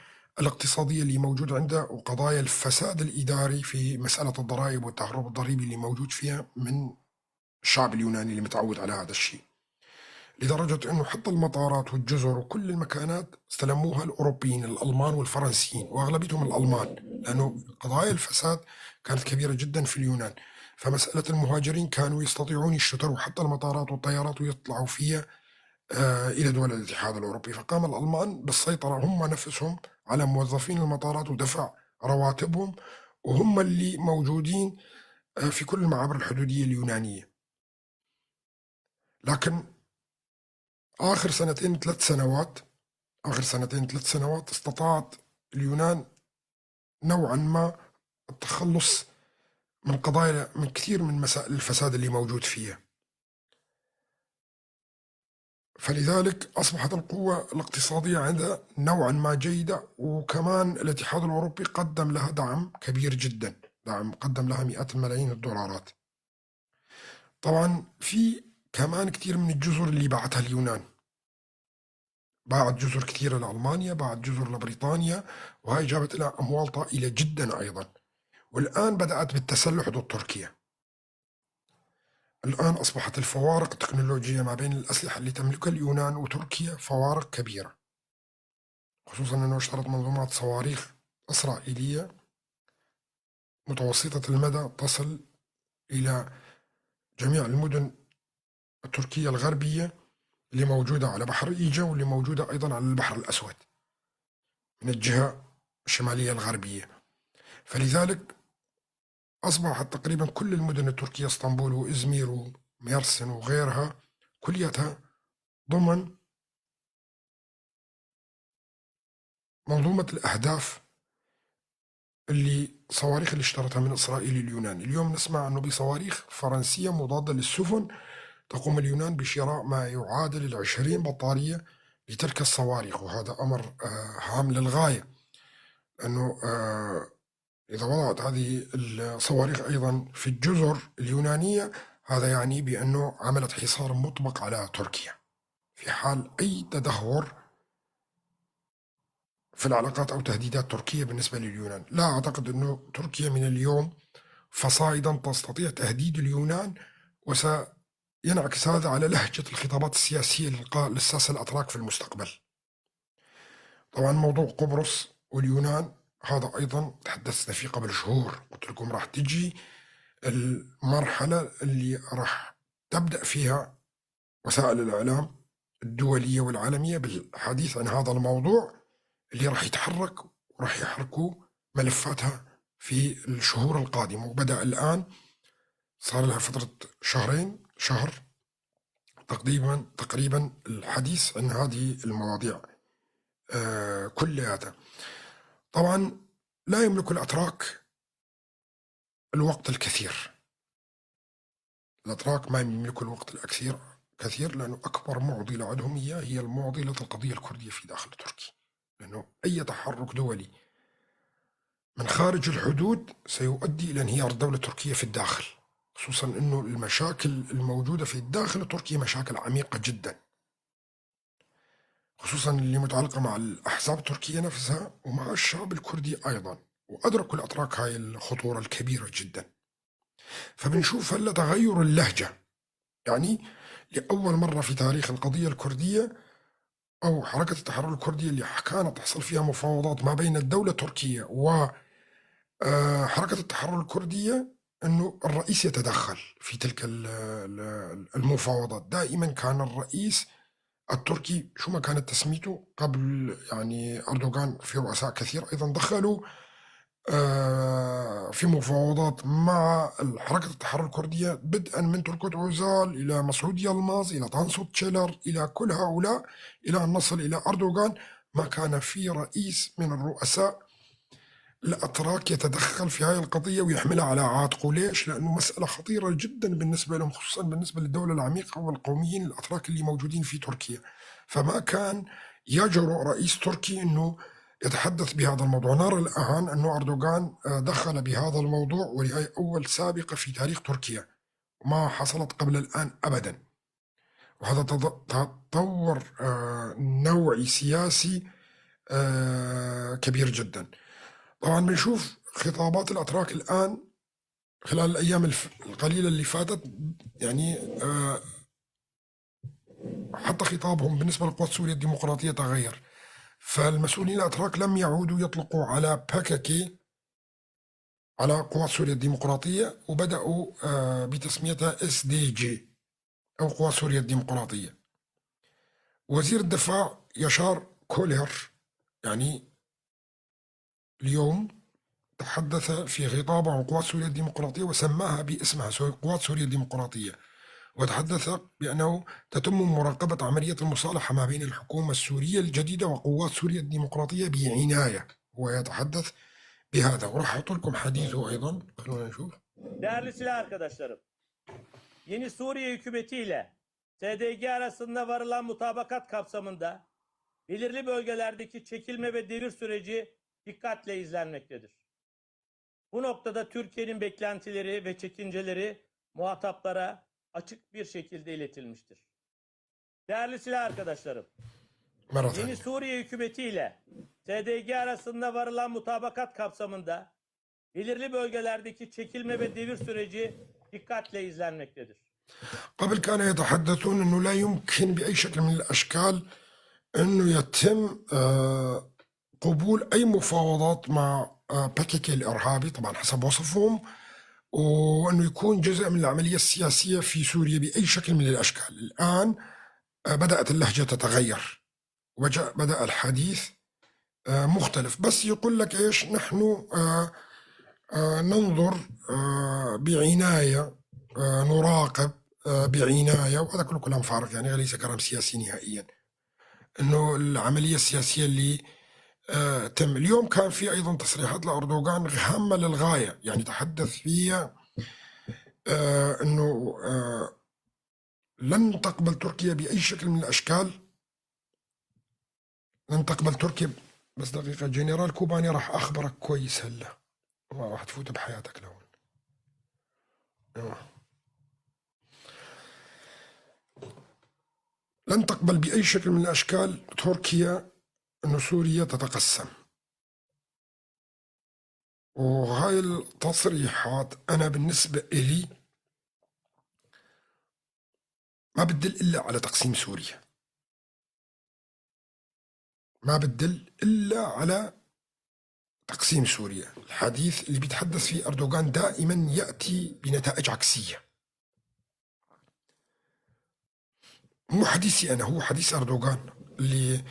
Speaker 1: الاقتصادية اللي موجود عندها وقضايا الفساد الإداري في مسألة الضرائب والتهرب الضريبي اللي موجود فيها من الشعب اليوناني اللي متعود على هذا الشيء، لدرجة أنه حتى المطارات والجزر وكل المكانات استلموها الأوروبيين، الألمان والفرنسيين، وأغلبيتهم الألمان، لأنه قضايا الفساد كانت كبيرة جدا في اليونان. فمسألة المهاجرين كانوا يستطيعون يشتروا حتى المطارات والطيارات ويطلعوا فيها إلى دول الاتحاد الأوروبي. فقام الألمان بالسيطرة هم نفسهم على موظفين المطارات ودفع رواتبهم، وهم اللي موجودين في كل المعابر الحدودية اليونانية. لكن آخر سنتين ثلاث سنوات استطاعت اليونان نوعا ما التخلص من قضايا، من كثير من مسائل الفساد اللي موجود فيها. فلذلك أصبحت القوة الاقتصادية عندها نوعا ما جيدة، وكمان الاتحاد الأوروبي قدم لها دعم كبير جدا، دعم قدم لها مئات الملايين الدولارات. طبعا في كمان كثير من الجزر اللي باعتها اليونان، باعت جزر كثيرة لألمانيا، باعت جزر لبريطانيا، وهي جابت لها أموال طائلة جدا أيضا. والآن بدأت بالتسلح ضد تركيا. الآن أصبحت الفوارق التكنولوجية ما بين الأسلحة اللي تملكها اليونان وتركيا فوارق كبيرة، خصوصا أنه اشترت منظومات صواريخ إسرائيلية متوسطة المدى تصل إلى جميع المدن التركية الغربية اللي موجودة على بحر إيجا واللي موجودة أيضا على البحر الأسود من الجهة الشمالية الغربية. فلذلك أصبحت تقريبا كل المدن التركية، اسطنبول وإزمير وميرسن وغيرها، كليتها ضمن منظومة الأهداف اللي صواريخ اللي اشترتها من إسرائيل اليونان. اليوم نسمع أنه بصواريخ فرنسية مضادة للسفن تقوم اليونان بشراء ما يعادل 20 بطارية لتلك الصواريخ، وهذا أمر هام للغاية، أنه إذا وضعت هذه الصواريخ أيضا في الجزر اليونانية هذا يعني بأنه عملت حصار مطبق على تركيا في حال أي تدهور في العلاقات أو تهديدات تركيا بالنسبة لليونان. لا أعتقد أنه تركيا من اليوم فصاعدا تستطيع تهديد اليونان، وسينعكس هذا على لهجة الخطابات السياسية للساسة الأتراك في المستقبل. طبعا موضوع قبرص واليونان هذا أيضا تحدثنا فيه قبل شهور، قلت لكم راح تجي المرحلة اللي راح تبدأ فيها وسائل الإعلام الدولية والعالمية بالحديث عن هذا الموضوع اللي راح يتحرك وراح يحركوا ملفاتها في الشهور القادمة. وبدأ الآن، صار لها فترة شهرين، شهر تقريبا الحديث عن هذه المواضيع كلها. طبعا لا يملك الأتراك الوقت الكثير، الأتراك ما يملكوا الوقت الأكثر كثير، لأنه أكبر معضلة عندهم هي المعضلة القضية الكردية في داخل تركيا، لأنه أي تحرك دولي من خارج الحدود سيؤدي إلى انهيار الدولة التركية في الداخل، خصوصا أنه المشاكل الموجودة في الداخل التركي مشاكل عميقة جدا، خصوصا اللي متعلقة مع الأحزاب التركية نفسها ومع الشعب الكردي أيضا. وأدركوا الأتراك هاي الخطورة الكبيرة جدا. فبنشوف هلا تغير اللهجة، يعني لأول مرة في تاريخ القضية الكردية أو حركة التحرر الكردية اللي كانت تحصل فيها مفاوضات ما بين الدولة التركية و حركة التحرر الكردية، أنه الرئيس يتدخل في تلك المفاوضات. دائما كان الرئيس التركي شو ما كانت تسميته قبل، يعني أردوغان في رؤساء كثير أيضا دخلوا في مفاوضات مع حركة التحرر الكردية، بدءا من تركوت أوزال إلى مسعود يلماز إلى تانسو تشيلر إلى كل هؤلاء إلى أن نصل إلى أردوغان. ما كان في رئيس من الرؤساء الأتراك يتدخل في هذه القضية ويحملها على عاتقه. ليش؟ لأنه مسألة خطيرة جدا بالنسبة لهم، خصوصا بالنسبة للدولة العميقة والقوميين الأتراك اللي موجودين في تركيا. فما كان يجرؤ رئيس تركي أنه يتحدث بهذا الموضوع. نرى الآن أنه أردوغان دخل بهذا الموضوع، وهي أول سابقة في تاريخ تركيا وما حصلت قبل الآن أبدا. وهذا تطور نوعي سياسي كبير جدا. طبعا بنشوف خطابات الأتراك الآن خلال الأيام القليلة اللي فاتت، يعني حتى خطابهم بالنسبة للقوات السورية الديمقراطية تغير. فالمسؤولين الأتراك لم يعودوا يطلقوا على باكاكي، على قوات سوريا الديمقراطية، وبدأوا بتسميتها SDG أو قوات سوريا الديمقراطية. وزير الدفاع يشار كولير يعني اليوم تحدث في خطابه عن قوات سوريا الديمقراطية وسماها باسمها قوات سوريا الديمقراطية، وتحدث بأنه تتم مراقبة عملية المصالحة ما بين الحكومة السورية الجديدة وقوات سوريا الديمقراطية بعناية. هو يتحدث بهذا، وراح أحط لكم حديثه أيضا، خلونا نشوف.
Speaker 2: Değerli silah arkadaşlarım, yeni Suriye hükümeti ile SDG arasında varılan mutabakat kapsamında belirli bölgelerdeki çekilme ve devir süreci dikkatle izlenmektedir. Bu noktada Türkiye'nin beklentileri ve çekinceleri muhataplara açık bir şekilde iletilmiştir. Değerli silah arkadaşlarım,
Speaker 1: مرة
Speaker 2: yeni
Speaker 1: ثانية.
Speaker 2: Suriye hükümeti ile SDG arasında varılan mutabakat kapsamında belirli bölgelerdeki çekilme ve devir süreci dikkatle izlenmektedir.
Speaker 1: قبل كانوا يتحدثون أنه لا يمكن بأي شكل من الأشكال أنه يتم قبول أي مفاوضات مع PKK الإرهابي، طبعا حسب وصفهم، وأنه يكون جزء من العملية السياسية في سوريا بأي شكل من الأشكال. الآن بدأت اللهجة تتغير، وبدأ الحديث مختلف، بس يقول لك إيش، نحن ننظر بعناية، نراقب بعناية، وهذا كله كلام فارغ، يعني ليس كلام سياسي نهائيا. أنه العملية السياسية اللي تم اليوم، كان في أيضا تصريحات لأردوغان هامة للغاية، يعني تحدث فيها أنه لن تقبل تركيا بأي شكل من الأشكال، لن تقبل تركيا. بس دقيقة جنرال كوباني، راح أخبرك كويس هلا، ما راح تفوت بحياتك لهون. لن تقبل بأي شكل من الأشكال تركيا أن سوريا تتقسم. وهاي التصريحات أنا بالنسبة إلي ما بدل إلا على تقسيم سوريا، ما بدل إلا على تقسيم سوريا. الحديث اللي بيتحدث فيه أردوغان دائما يأتي بنتائج عكسية. مو حديثي أنا، هو حديث أردوغان اللي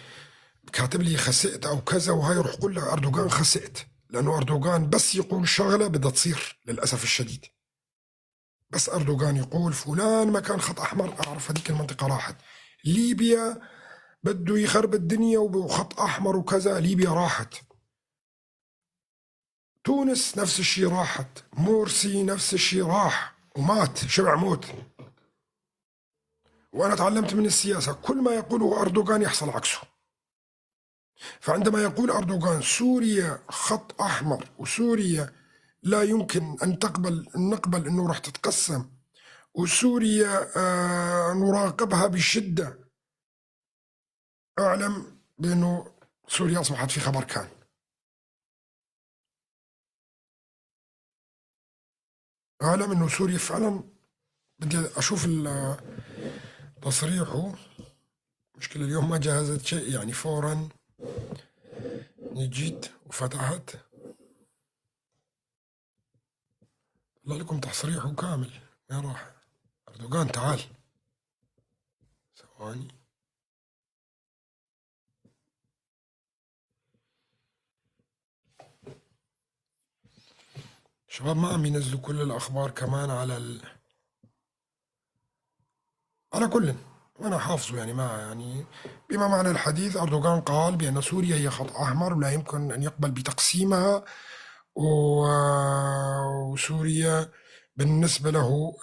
Speaker 1: كاتب لي خسئت أو كذا، وهاي روح قول له أردوغان خسئت، لأنه أردوغان بس يقول شغلة بدها تصير للأسف الشديد. بس أردوغان يقول فلان مكان خط أحمر، أعرف هذيك المنطقة راحت. ليبيا بده يخرب الدنيا وخط أحمر وكذا، ليبيا راحت. تونس نفس الشيء راحت. مرسي نفس الشيء راح ومات، شبع موت. وأنا تعلمت من السياسة كل ما يقوله أردوغان يحصل عكسه. فعندما يقول أردوغان سوريا خط أحمر وسوريا لا يمكن أن تقبل، نقبل أنه راح تتقسم، وسوريا نراقبها بشدة، أعلم بأنه سوريا أصبحت في خبر كان. أعلم أنه سوريا فعلا، بدي أشوف تصريحه. مشكلة اليوم ما جهزت شيء، يعني فورا جيت وفتحت طلع لكم تصريحه كامل. وين راح أردوغان؟ تعال ثواني. شباب ما عم ينزلوا كل الأخبار كمان على على كل أنا حافظه، يعني ما يعني بما معنى الحديث. أردوغان قال بأن سوريا هي خط أحمر ولا يمكن أن يقبل بتقسيمها، وسوريا بالنسبة له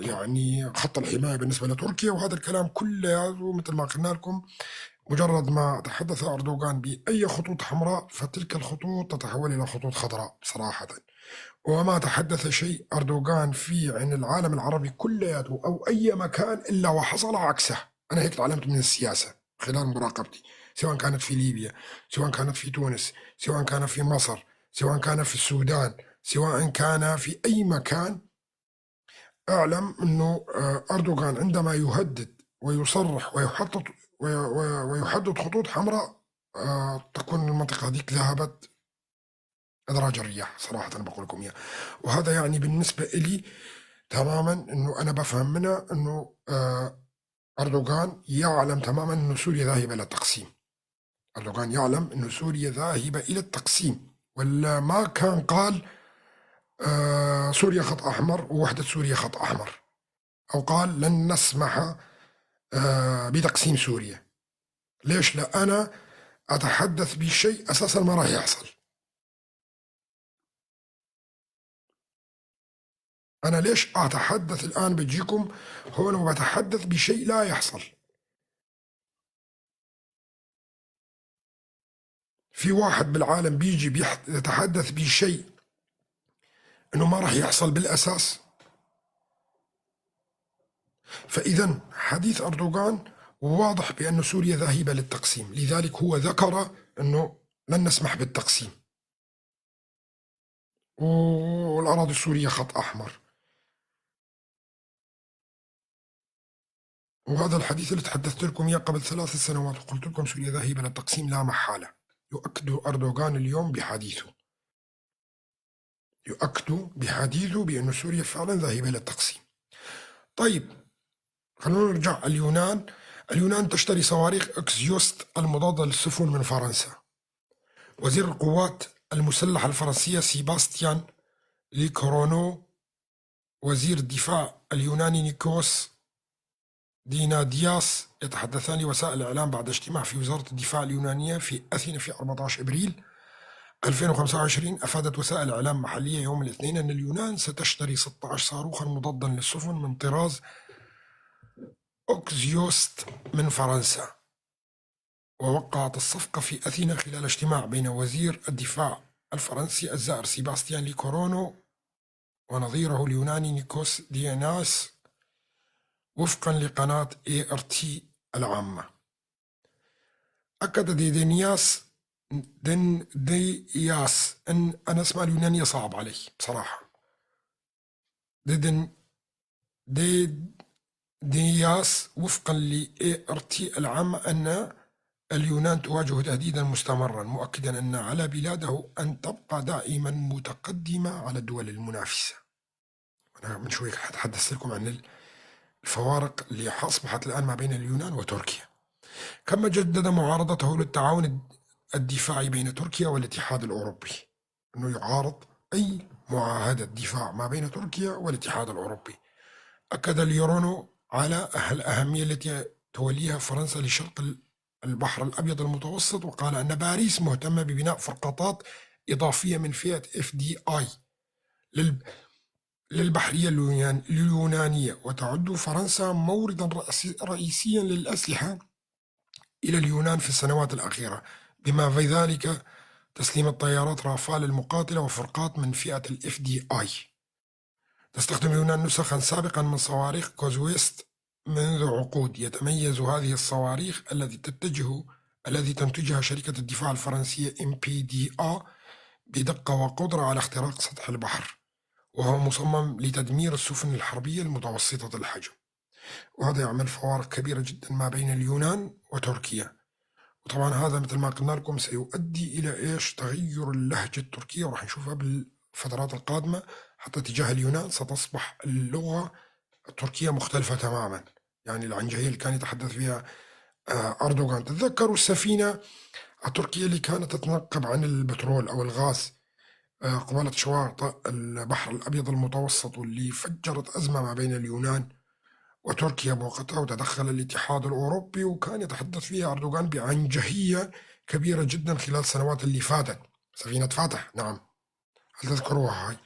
Speaker 1: يعني خط الحماية بالنسبة لتركيا، وهذا الكلام كله مثل ما قلنا لكم مجرد ما تحدث أردوغان بأي خطوط حمراء فتلك الخطوط تتحول إلى خطوط خضراء صراحة. وما تحدث شيء أردوغان فيه عن العالم العربي كلياته أو أي مكان إلا وحصل عكسه. أنا هيك تعلمت من السياسة خلال مراقبتي، سواء كانت في ليبيا، سواء كانت في تونس، سواء كان في مصر، سواء كان في السودان، سواء كان في أي مكان. أعلم أنه أردوغان عندما يهدد ويصرح ويحدد خطوط حمراء، تكون المنطقة هذيك ذهبت أدراج الرياح صراحة، أنا بقول لكم إياه. وهذا يعني بالنسبة إلي تماما أنه أنا بفهم منه أنه أردوغان يعلم تماما أنه سوريا ذاهبة إلى التقسيم. أردوغان يعلم أنه سوريا ذاهبة إلى التقسيم، ولا ما كان قال سوريا خط أحمر ووحدة سوريا خط أحمر، أو قال لن نسمح بتقسيم سوريا. ليش؟ لا، أنا أتحدث بشيء أساسا ما راح يحصل؟ أنا ليش أتحدث الآن بجيكم هون وبتحدث بشيء لا يحصل؟ في واحد بالعالم بيجي يتحدث بشيء إنه ما راح يحصل بالأساس؟ فإذا حديث أردوغان واضح بأن سوريا ذاهبة للتقسيم، لذلك هو ذكر أنه لن نسمح بالتقسيم، والأراضي السورية خط أحمر. وهذا الحديث اللي تحدثت لكم إياه قبل 3 سنوات وقلت لكم سوريا ذاهبة للتقسيم لا محالة. يؤكد أردوغان اليوم بحديثه، يؤكد بحديثه بأن سوريا فعلا ذاهبة للتقسيم. طيب خلونا نرجع اليونان. اليونان تشتري صواريخ اكزيوست المضادة للسفن من فرنسا. وزير القوات المسلحة الفرنسية سيباستيان ليكورونو، وزير الدفاع اليوناني نيكوس دينادياس يتحدثان لوسائل الإعلام بعد اجتماع في وزارة الدفاع اليونانية في أثينا في 14 إبريل 2025. أفادت وسائل إعلام محلية يوم الاثنين أن اليونان ستشتري 16 صاروخا مضادا للسفن من طراز أوكزيوست من فرنسا. ووقعت الصفقة في أثينا خلال اجتماع بين وزير الدفاع الفرنسي الزائر سيباستيان ليكورونو ونظيره اليوناني نيكوس دياناس وفقا لقناة ART العامة. أكد ديدينياس دياس أن أنا اسمع اليونانية صعب علي بصراحة. ديدن دي دياس وفقا ل ART العامة أن اليونان تواجه تهديدا مستمرا، مؤكدا أن على بلاده أن تبقى دائما متقدمة على الدول المنافسة. أنا من شوي تحدثت لكم عن الفوارق اللي أصبحت الآن ما بين اليونان وتركيا. كما جدد معارضته للتعاون الدفاعي بين تركيا والاتحاد الأوروبي، أنه يعارض أي معاهدة دفاع ما بين تركيا والاتحاد الأوروبي. أكد اليورونو على الأهمية التي توليها فرنسا لشرق البحر الأبيض المتوسط، وقال أن باريس مهتمة ببناء فرقاطات إضافية من فئة FDI للبحرية اليونانية. وتعد فرنسا موردا رئيسيا للأسلحة إلى اليونان في السنوات الأخيرة، بما في ذلك تسليم الطيارات رافال المقاتلة وفرقات من فئة ال FDI. تستخدم اليونان نسخا سابقا من صواريخ كوزويست منذ عقود. يتميز هذه الصواريخ التي تنتجها شركة الدفاع الفرنسية MPDA بدقة وقدرة على اختراق سطح البحر، وهو مصمم لتدمير السفن الحربية المتوسطة الحجم. وهذا يعمل فوارق كبيرة جدا ما بين اليونان وتركيا. وطبعا هذا مثل ما قلنا لكم سيؤدي إلى إيش؟ تغير اللهجة التركية، وراح نشوفها بالفترات القادمة. حتى تجاه اليونان ستصبح اللغة التركية مختلفة تماما، يعني العنجهية اللي كان يتحدث فيها أردوغان. تتذكروا السفينة التركية اللي كانت تتنقب عن البترول أو الغاز قبالة شواطئ البحر الأبيض المتوسط، واللي فجرت أزمة ما بين اليونان وتركيا بوقتها، وتدخل الاتحاد الأوروبي، وكان يتحدث فيها أردوغان بعنجهية كبيرة جدا خلال السنوات اللي فاتت. سفينة فاتح، نعم، هل تذكروها هاي؟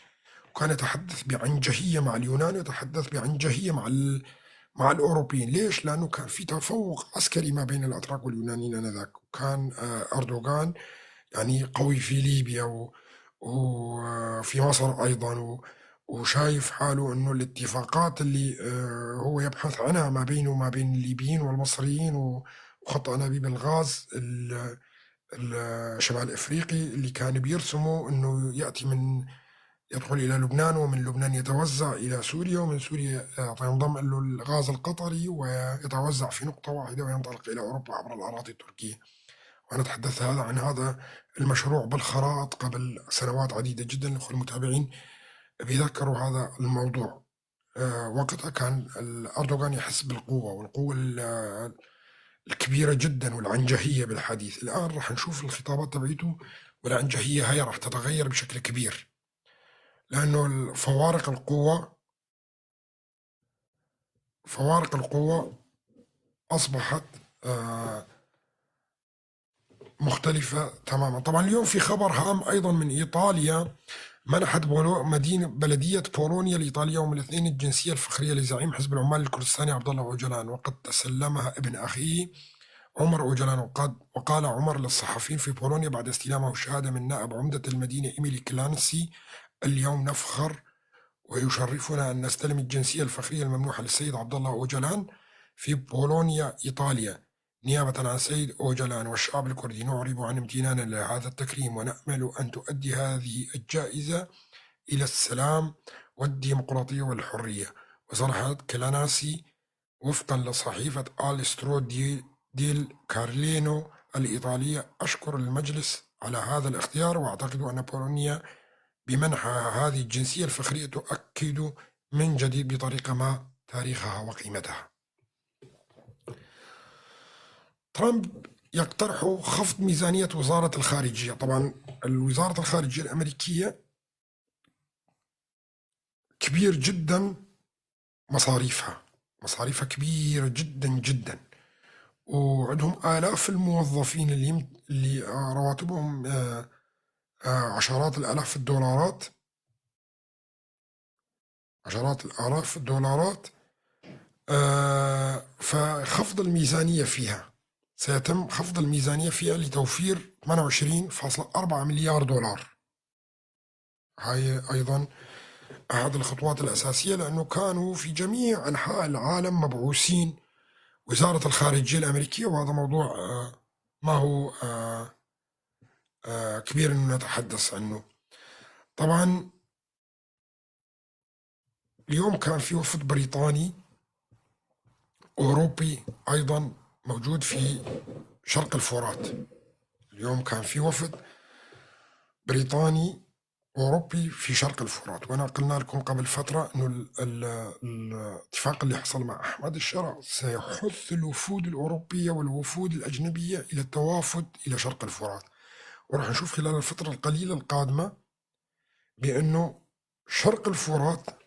Speaker 1: وكان يتحدث بعنجهية مع اليونان، ويتحدث بعنجهية مع الأوروبيين. ليش؟ لأنه كان في تفوق عسكري ما بين الأتراك واليونانيين آنذاك، وكان أردوغان يعني قوي في ليبيا وفي مصر أيضا، وشايف حاله أنه الاتفاقات اللي هو يبحث عنها ما بينه وما بين الليبيين والمصريين وخط أنابيب الغاز الشمال الإفريقي اللي كان بيرسمه أنه يأتي من يدخل إلى لبنان، ومن لبنان يتوزع إلى سوريا، ومن سوريا ينضم له الغاز القطري ويتوزع في نقطة واحدة وينطلق إلى أوروبا عبر الأراضي التركية. وأنا تحدثت عن هذا المشروع بالخرائط قبل سنوات عديدة جدا، الأخوة المتابعين بيذكروا هذا الموضوع. وقتها كان أردوغان يحس بالقوة، والقوة الكبيرة جدا والعنجهية بالحديث. الآن راح نشوف الخطابات تبعيته والعنجهية هاي راح تتغير بشكل كبير، لأنه فوارق القوة أصبحت مختلفة تماما. طبعا اليوم في خبر هام أيضا من إيطاليا، منحت مدينة بلدية بولونيا الإيطالية يوم الاثنين الجنسية الفخرية لزعيم حزب العمال الكردستاني عبد الله أوجلان، وقد تسلمها ابن أخيه عمر أوجلان. وقال عمر للصحفيين في بولونيا بعد استلامه الشهادة من نائب عمدة المدينة إيميلي كلانسي: اليوم نفخر ويشرفنا أن نستلم الجنسية الفخرية الممنوحة للسيد عبد الله أوجلان في بولونيا إيطاليا. نيابة عن السيد أوجلان والشعب الكردي نعرب عن امتناننا لهذا التكريم، ونأمل أن تؤدي هذه الجائزة إلى السلام والديمقراطية والحرية. وصرحت كلاناسي وفقا لصحيفة آل سترو ديل كارلينو الإيطالية: أشكر المجلس على هذا الاختيار، وأعتقد أن بولونيا بمنحها هذه الجنسية الفخرية تؤكد من جديد بطريقة ما تاريخها وقيمتها. ترامب يقترح خفض ميزانية وزارة الخارجية. طبعا الوزارة الخارجية الأمريكية كبير جدا مصاريفها كبيرة جدا جدا، وعندهم آلاف الموظفين اللي رواتبهم عشرات الآلاف الدولارات، عشرات الآلاف الدولارات. فخفض الميزانية فيها، سيتم خفض الميزانية فيها لتوفير 28.4 مليار دولار. هاي أيضا أحد الخطوات الأساسية، لأنه كانوا في جميع أنحاء العالم مبعوثين وزارة الخارجية الأمريكية، وهذا موضوع ما هو كبير إنه نتحدث عنه. طبعا اليوم كان في وفد بريطاني أوروبي أيضا موجود في شرق الفرات. اليوم كان في وفد بريطاني أوروبي في شرق الفرات، وأنا قلنا لكم قبل فترة أنه الاتفاق اللي حصل مع أحمد الشرع سيحث الوفود الأوروبية والوفود الأجنبية إلى التوافد إلى شرق الفرات، وراح نشوف خلال الفترة القليلة القادمة بأنه شرق الفرات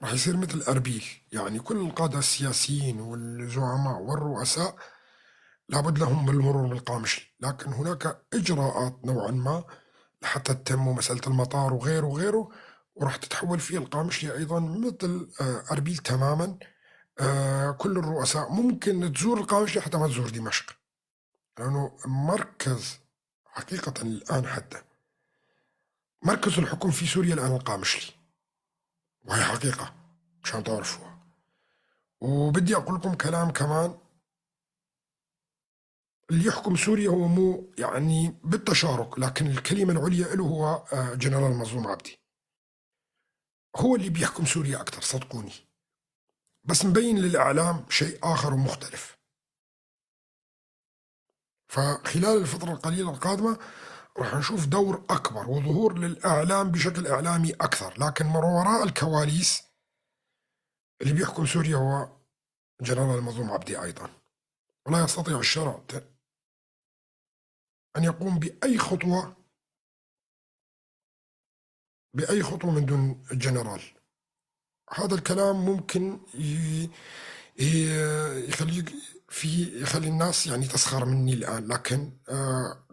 Speaker 1: راح يصير مثل أربيل، يعني كل القادة السياسيين والزعماء والرؤساء لابد لهم من المرور بالقامشلي، لكن هناك إجراءات نوعا ما لحتى تتم مسألة المطار وغيره وغيره، وراح تتحول فيه القامشلي أيضا مثل أربيل تماما. كل الرؤساء ممكن تزور القامشلي حتى ما تزور دمشق، لأنه مركز حقيقة الآن حتى مركز الحكم في سوريا الآن القامشلي، وهي حقيقة مشان تعرفوها. وبدي أقول لكم كلام كمان، اللي يحكم سوريا هو مو يعني بالتشارك، لكن الكلمة العليا له هو جنرال مظلوم عبدي، هو اللي بيحكم سوريا أكثر صدقوني، بس مبين للإعلام شيء آخر ومختلف. فخلال الفترة القليلة القادمة راح نشوف دور أكبر وظهور للإعلام بشكل إعلامي أكثر، لكن من وراء الكواليس اللي بيحكم سوريا هو جنرال المظلوم عبدي أيضا. ولا يستطيع الشرع أن يقوم بأي خطوة من دون الجنرال. هذا الكلام ممكن يخليك يخلي الناس يعني تسخر مني الآن، لكن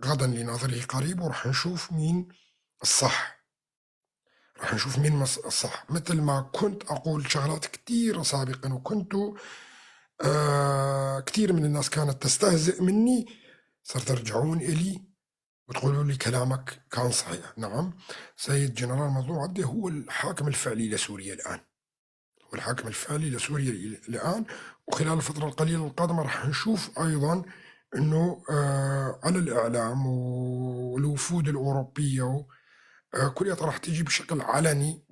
Speaker 1: غدا لناظره قريب، وراح نشوف مين الصح، راح نشوف مين الصح. مثل ما كنت أقول شغلات كثيرة سابقا، وكنت كثير من الناس كانت تستهزئ مني، صرت ترجعون إلي وتقولوا لي كلامك كان صحيح. نعم، سيد جنرال مظلوم عبدي هو الحاكم الفعلي لسوريا الآن، هو الحاكم الفعلي لسوريا الآن. وخلال الفترة القليلة القادمة راح نشوف أيضا أنه على الإعلام والوفود الأوروبية كلها راح تيجي بشكل علني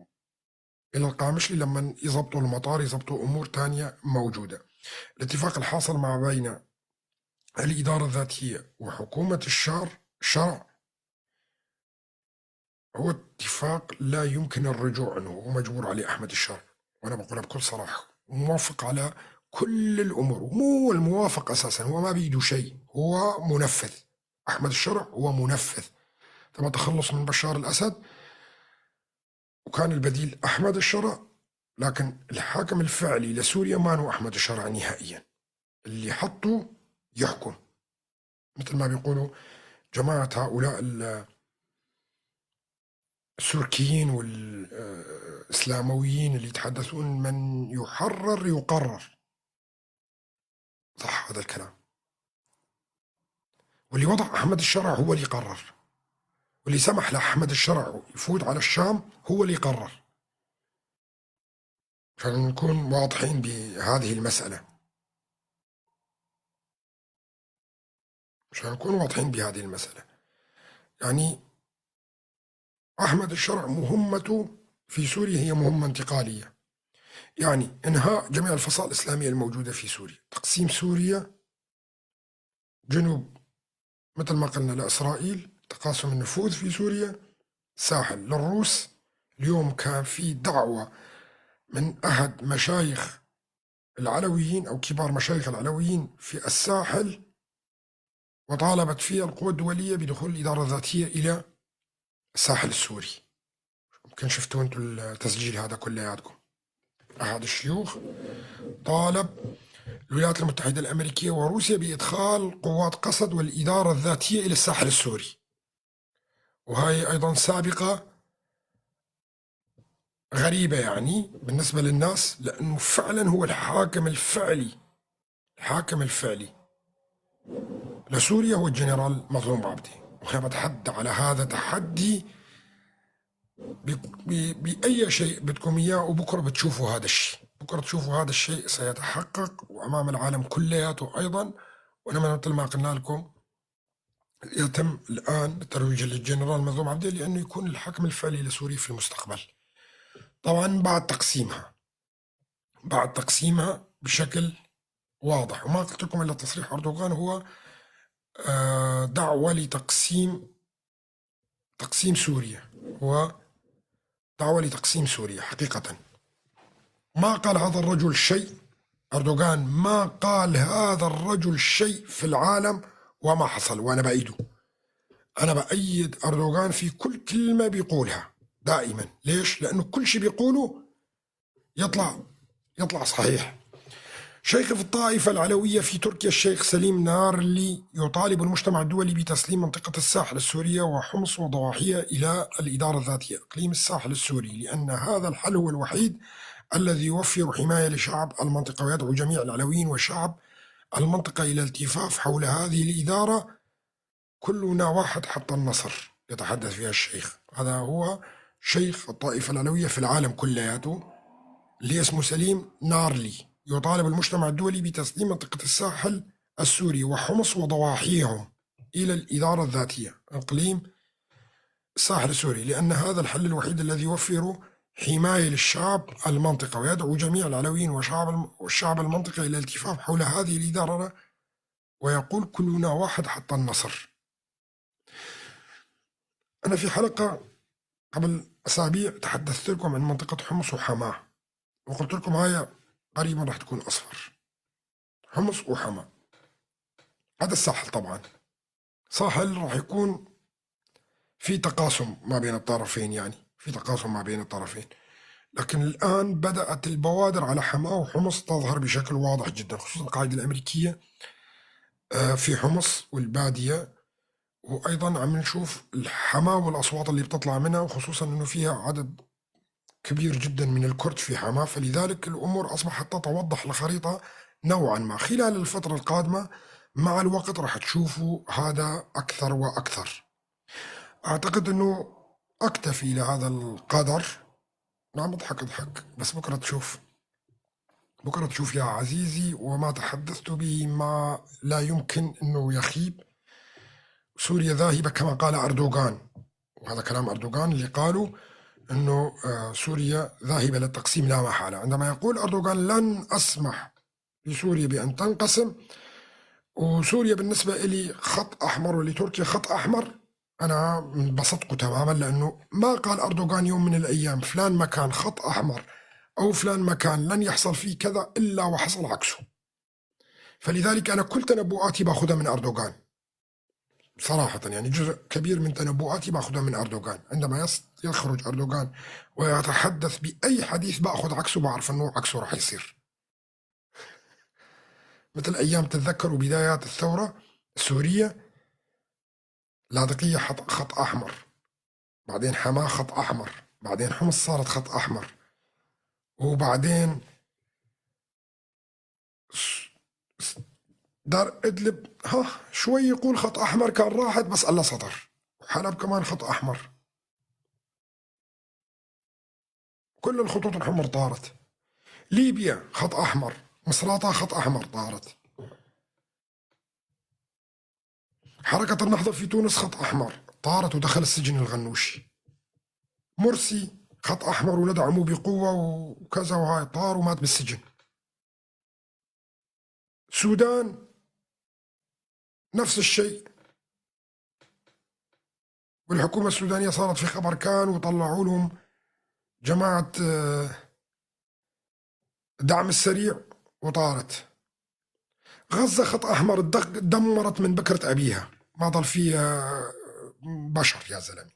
Speaker 1: إلى القامشلي لما يضبطوا المطار، يضبطوا أمور تانية موجودة. الاتفاق الحاصل مع بين الإدارة الذاتية وحكومة الشرع هو اتفاق لا يمكن الرجوع عنه، ومجبور عليه أحمد الشرع، وأنا بقولها بكل صراحة، وموافق على كل الأمور. ومو الموافق أساسا، هو ما بيده شيء، هو منفذ. أحمد الشرع هو منفذ. تم التخلص من بشار الأسد وكان البديل أحمد الشرع، لكن الحاكم الفعلي لسوريا ما هو أحمد الشرع نهائيا، اللي حطه يحكم. مثل ما بيقولوا جماعة هؤلاء السوركيين والإسلامويين اللي يتحدثون من يحرر يقرر. صح هذا الكلام. واللي وضع أحمد الشرع هو اللي قرر، واللي سمح لأحمد الشرع يفوت على الشام هو اللي قرر. عشان نكون واضحين بهذه المسألة، عشان نكون واضحين بهذه المسألة. يعني أحمد الشرع مهمته في سوريا هي مهمة انتقالية، يعني إنهاء جميع الفصائل الإسلامية الموجودة في سوريا، تقسيم سوريا جنوب مثل ما قلنا لإسرائيل، تقاسم النفوذ في سوريا، ساحل للروس. اليوم كان في دعوة من أحد مشايخ العلويين أو كبار مشايخ العلويين في الساحل، وطالبت فيها القوى الدولية بدخول الإدارة الذاتية إلى الساحل السوري. يمكن شفتوا انتم التسجيل هذا كلياتكم. أحد الشيوخ طالب الولايات المتحدة الأمريكية وروسيا بإدخال قوات قسد والإدارة الذاتية إلى الساحل السوري، وهي أيضا سابقة غريبة يعني بالنسبة للناس، لأنه فعلا هو الحاكم الفعلي، الحاكم الفعلي لسوريا هو الجنرال مظلوم عبدي. وأنا بتحدى على هذا تحدي بأي شيء بدكم إياه، وبكرة بتشوفوا هذا الشيء، بكرة تشوفوا هذا الشيء سيتحقق وأمام العالم كلياته أيضا. وإنما مثل ما قلنا لكم يتم الآن الترويج للجنرال مظلوم عبدي لأنه يكون الحاكم الفعلي لسوريا في المستقبل، طبعا بعد تقسيمها، بعد تقسيمها بشكل واضح. وما قلت لكم إلا تصريح أردوغان هو دعوة لتقسيم تقسيم سوريا، هو دعوة لتقسيم سوريا حقيقة. ما قال هذا الرجل شيء، أردوغان ما قال هذا الرجل شيء في العالم وما حصل، وأنا بأيده، أنا بأيد أردوغان في كل كلمة بيقولها دائما. ليش؟ لأنه كل شيء بيقوله يطلع صحيح. شيخ في الطائفة العلوية في تركيا الشيخ سليم نارلي يطالب المجتمع الدولي بتسليم منطقة الساحل السورية وحمص وضواحيها إلى الإدارة الذاتية إقليم الساحل السوري، لأن هذا الحل هو الوحيد الذي يوفر حماية لشعب المنطقة، ويدعو جميع العلويين وشعب المنطقة إلى الالتفاف حول هذه الإدارة، كلنا واحد حتى النصر، يتحدث فيها الشيخ. هذا هو شيخ الطائفة العلوية في العالم كلياته اللي اسمه سليم نارلي، يطالب المجتمع الدولي بتسليم منطقة الساحل السوري وحمص وضواحيهم إلى الإدارة الذاتية إقليم الساحل السوري، لأن هذا الحل الوحيد الذي يوفر حماية للشعب المنطقة، ويدعو جميع العلويين والشعب المنطقة إلى الالتفاف حول هذه الإدارة، ويقول كلنا واحد حتى النصر. أنا في حلقة قبل أسابيع تحدثت لكم عن منطقة حمص وحماة، وقلت لكم هاي قريبا راح تكون أصفر، حمص وحماة. هذا الساحل طبعا، ساحل راح يكون في تقاسم ما بين الطرفين، يعني في تقاسم ما بين الطرفين. لكن الآن بدأت البوادر على حماة وحمص تظهر بشكل واضح جدا، خصوصا القاعدة الأمريكية في حمص والبادية، وأيضا عم نشوف الحماة والأصوات اللي بتطلع منها، وخصوصا أنه فيها عدد كبير جدا من الكرد في حماة، فلذلك الأمور أصبحت تتوضح الخريطة نوعا ما. خلال الفترة القادمة مع الوقت راح تشوفوا هذا أكثر وأكثر. أعتقد أنه أكتفي لهذا القدر. نعم اضحك اضحك، بس بكرة تشوف، بكرة تشوف يا عزيزي، وما تحدثت به ما لا يمكن أنه يخيب. سوريا ذاهبة كما قال أردوغان، وهذا كلام أردوغان اللي قالوا أنه سوريا ذاهبة للتقسيم لا محالة. عندما يقول أردوغان لن أسمح لسوريا بأن تنقسم، وسوريا بالنسبة إلي خط أحمر ولتركيا خط أحمر، أنا بصدقه تماما، لأنه ما قال أردوغان يوم من الأيام فلان مكان خط أحمر أو فلان مكان لن يحصل فيه كذا إلا وحصل عكسه. فلذلك أنا كل تنبؤاتي باخذها من أردوغان صراحة، يعني جزء كبير من تنبؤاتي باخذها من أردوغان. عندما يخرج أردوغان ويتحدث بأي حديث باخذ عكسه، بعرف أنه عكسه راح يصير. مثل أيام تتذكروا بدايات الثورة السورية لاذقية خط أحمر، بعدين حماة خط أحمر، بعدين حمص صارت خط أحمر، وبعدين دار إدلب ها شوي يقول خط أحمر كان راحت، بس الله ستر. وحلب كمان خط أحمر. كل الخطوط الحمر طارت. ليبيا خط أحمر، مصراتة خط أحمر طارت. حركة النهضة في تونس خط أحمر طارت ودخل السجن الغنوشي. مرسي خط أحمر وندعمه بقوة وكذا وهاي، طار ومات بالسجن. السودان نفس الشيء، والحكومة السودانية صارت في خبر كان وطلعوا لهم جماعة دعم السريع وطارت. غزة خط أحمر دمرت من بكرة أبيها، ما ضل فيها بشر يا زلمة.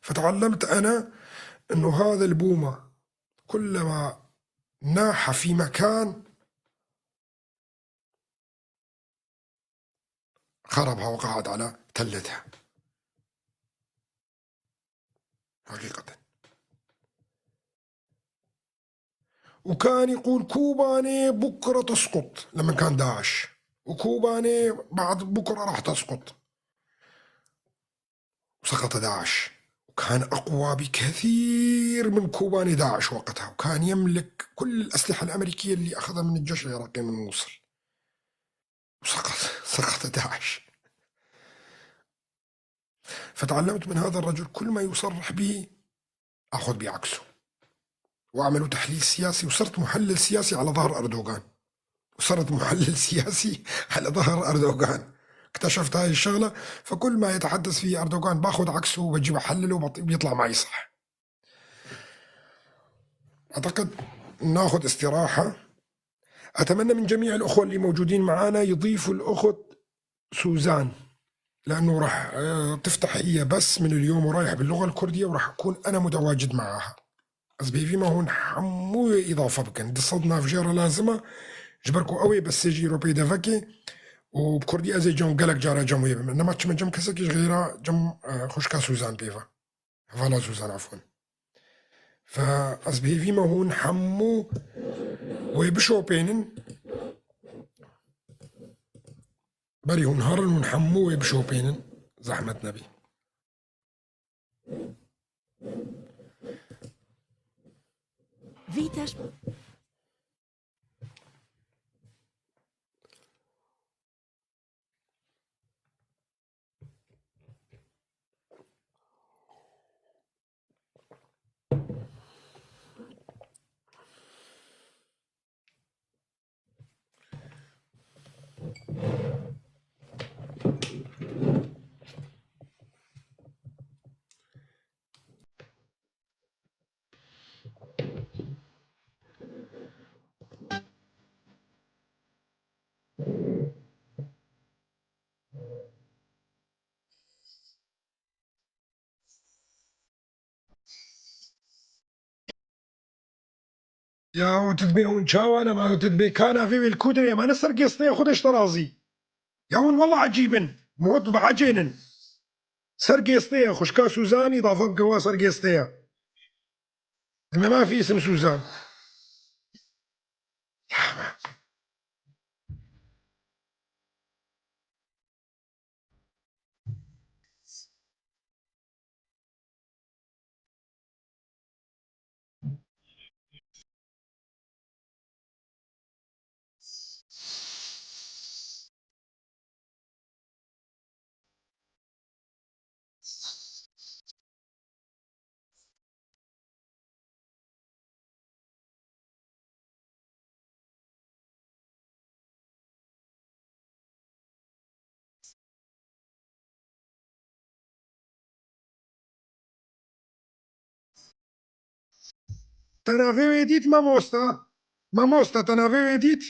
Speaker 1: فتعلمت أنا أنه هذا البومة كلما ناح في مكان خربها وقعد على تلتها حقيقة. وكان يقول كوباني بكرة تسقط لما كان داعش، وكوباني بعد بكرة راح تسقط، وسقط داعش. وكان أقوى بكثير من كوباني داعش وقتها، وكان يملك كل الأسلحة الأمريكية اللي أخذها من الجيش العراقي من الموصل، وسقط سقط داعش. فتعلمت من هذا الرجل كل ما يصرح به أخذ بعكسه وأعمل تحليل سياسي، وصرت محلل سياسي على ظهر أردوغان، وصرت محلل سياسي على ظهر أردوغان. اكتشفت هاي الشغلة، فكل ما يتحدث فيه أردوغان باخذ عكسه وبجيب أحلله وبيطلع معي صح. أعتقد ناخذ استراحة. أتمنى من جميع الأخوة اللي موجودين معانا يضيفوا الأخت سوزان، لأنه راح تفتح هي بس من اليوم ورايح باللغة الكردية، وراح أكون أنا متواجد معاها. از بيفي ما هون حمو إضافة بكن دصدنا في جيرة لازمة جبركو قوي بس يجي روبي دافكي وبكردي أزي جم قلق جارة جم ويبم إنما تشم جم كسكيش غيرة جم خشكا سوزان بيفا فالا سوزان عفوا. فأز بيفي ما هون حمو ويبشو بينن بري هون هرن ونحمو ويبشو بينن زحمة نبي.
Speaker 3: Witasz
Speaker 1: يا وتدبي ونشاو انا ما تدبي كان في الكودري ما نسر قصني خدش طرازي يا ون والله عجيبن موت بعجينن سرقيستيا خشكا سوزان إضافة قوا سرقيستيا ما في اسم سوزان. تنافي ديت ماموستا ماموستا تنافي ديت.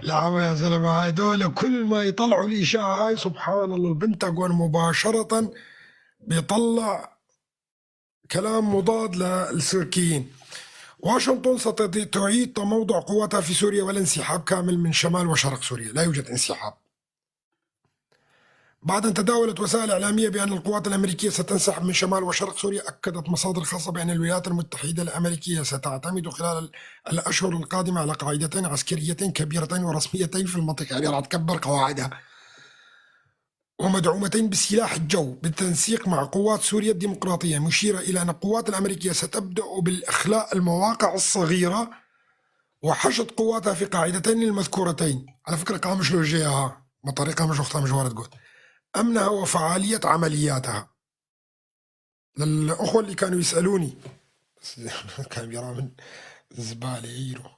Speaker 1: لا يا زلمة، هدول كل ما يطلعوا الإشاعة هاي سبحان الله البنتاغون مباشرة بيطلع كلام مضاد للسيركيين. واشنطن ستعيد تموضع قواتها في سوريا والانسحاب كامل من شمال وشرق سوريا، لا يوجد انسحاب. بعد أن تداولت وسائل إعلامية بأن القوات الأمريكية ستنسحب من شمال وشرق سوريا، أكدت مصادر خاصة بأن الولايات المتحدة الأمريكية ستعتمد خلال الأشهر القادمة على قاعدتين عسكريتين كبيرتين ورسميتين في المنطقة، يعني راح تكبر قواعدها، ومدعومتين بسلاح الجو بالتنسيق مع قوات سوريا الديمقراطية، مشيرة إلى أن القوات الأمريكية ستبدأ بالإخلاء المواقع الصغيرة وحشد قواتها في قاعدتين المذكورتين. على فكرة قامش لوجيها بطريقة مش أختها مش وارد قلت أمنها وفعالية عملياتها. للأخوة اللي كانوا يسألوني كاميرا من زبالة ايرو.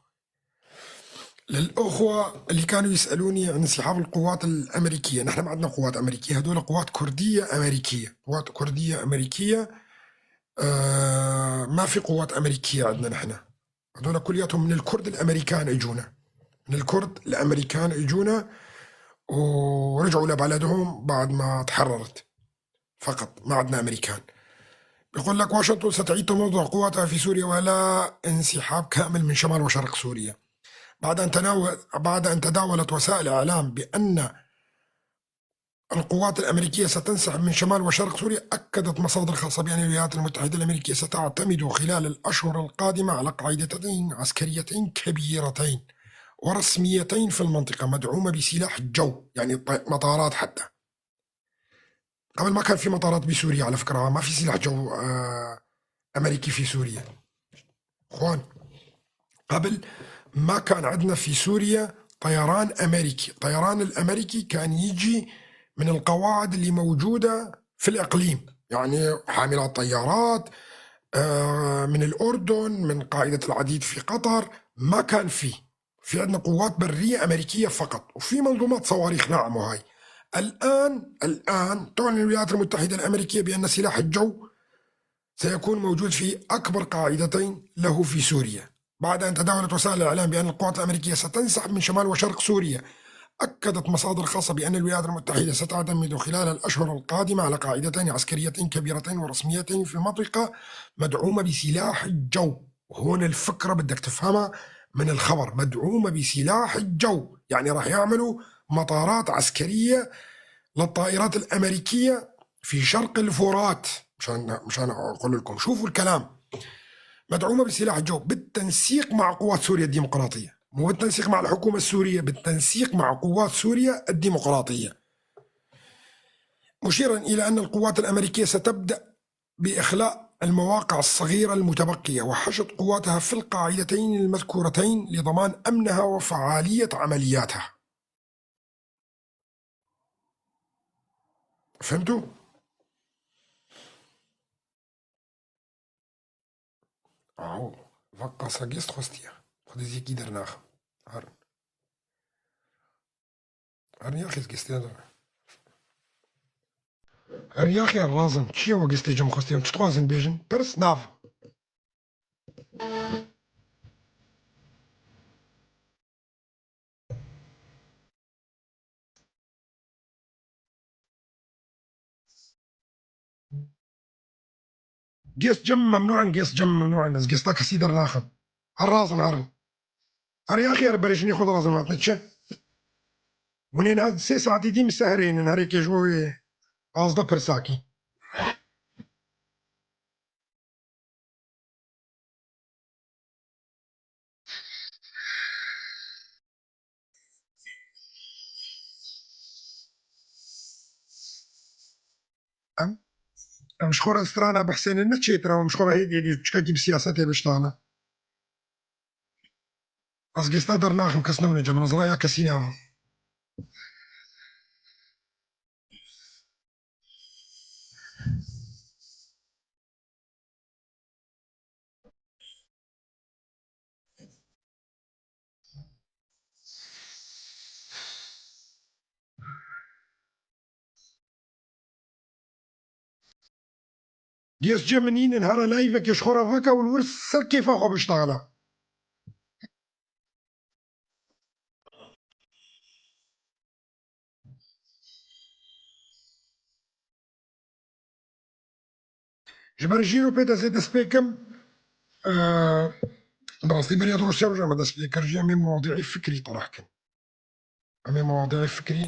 Speaker 1: للأخوة اللي كانوا يسألوني عن انسحاب القوات الأمريكية، نحن ما عندنا قوات أمريكية، هذول قوات كردية أمريكية، قوات كردية أمريكية. ما في قوات أمريكية عندنا نحن، هذول كلياتهم من الكرد الأمريكان اجونا، من الكرد الأمريكان اجونا ورجعوا لبلدهم بعد ما تحررت فقط، ما عندنا أمريكان. بيقول لك واشنطن ستعيد تموضع قواتها في سوريا ولا انسحاب كامل من شمال وشرق سوريا. بعد أن تداولت وسائل الإعلام بأن القوات الأمريكية ستنسحب من شمال وشرق سوريا، أكدت مصادر خاصة بأن الولايات المتحدة الأمريكية ستعتمد خلال الأشهر القادمة على قاعدتين عسكريتين كبيرتين ورسميتين في المنطقة مدعومة بسلاح الجو، يعني مطارات. حتى قبل ما كان في مطارات بسوريا على فكرة، ما في سلاح جو أمريكي في سوريا اخوان. قبل ما كان عندنا في سوريا طيران أمريكي، الطيران الأمريكي كان يجي من القواعد اللي موجودة في الإقليم، يعني حاملات طيارات من الأردن، من قاعدة العديد في قطر. ما كان في عندنا قوات برية أمريكية فقط، وفي منظومات صواريخ. نعم، وهاي الآن تعلن الولايات المتحدة الأمريكية بأن سلاح الجو سيكون موجود في أكبر قاعدتين له في سوريا. بعد أن تداولت وسائل الإعلام بأن القوات الأمريكية ستنسحب من شمال وشرق سوريا، أكدت مصادر خاصة بأن الولايات المتحدة ستعتمد خلال الأشهر القادمة على قاعدتين عسكريتين كبيرتين ورسميتين في المنطقة مدعومة بسلاح الجو. وهون الفكرة بدك تفهمها من الخبر، مدعومة بسلاح الجو، يعني راح يعملوا مطارات عسكرية للطائرات الأمريكية في شرق الفرات. مشان أقول لكم شوفوا الكلام، مدعومة بسلاح الجو بالتنسيق مع قوات سوريا الديمقراطية، مو بالتنسيق مع الحكومة السورية، بالتنسيق مع قوات سوريا الديمقراطية. مشيرا إلى أن القوات الأمريكية ستبدأ بإخلاء المواقع الصغيرة المتبقية وحشد قواتها في القاعدتين المذكورتين لضمان أمنها وفعالية عملياتها. فهمتوا؟ أهو فقصة جست خستيا خدي كي درناخ هرن هرن يا أخي جستي هر يا أخي الرازن شي هو جستي جم خستيا تشتوازن بيجن برس ناف قيس جم ممنوع، قيس جم ممنوع، بس قيس لك سيدر ناخذ الرازن هرن هر يا أخي بريشني خذ رازن ما تنشى ونين هاد سي ساعتي دي مسهرين نهاري كيجوي قصده برساكي. أم مشخورة استرانا بحسين النتشي ترى مشخورة هي دي تشكي بسياسة بشتانا بس قستا درناخم كسنوني جمع زرايا كسينا. ديس جمنين نهار لايفك يشخورا فكا والورث كيف اخو بيشتغلها. Ji ber jî û pê destê dest pê kim bi rastî beriya du roj sê rojan me dest pê kir jî em ê mewazîê fikrî terah kin. Em ê mewazîê fikrî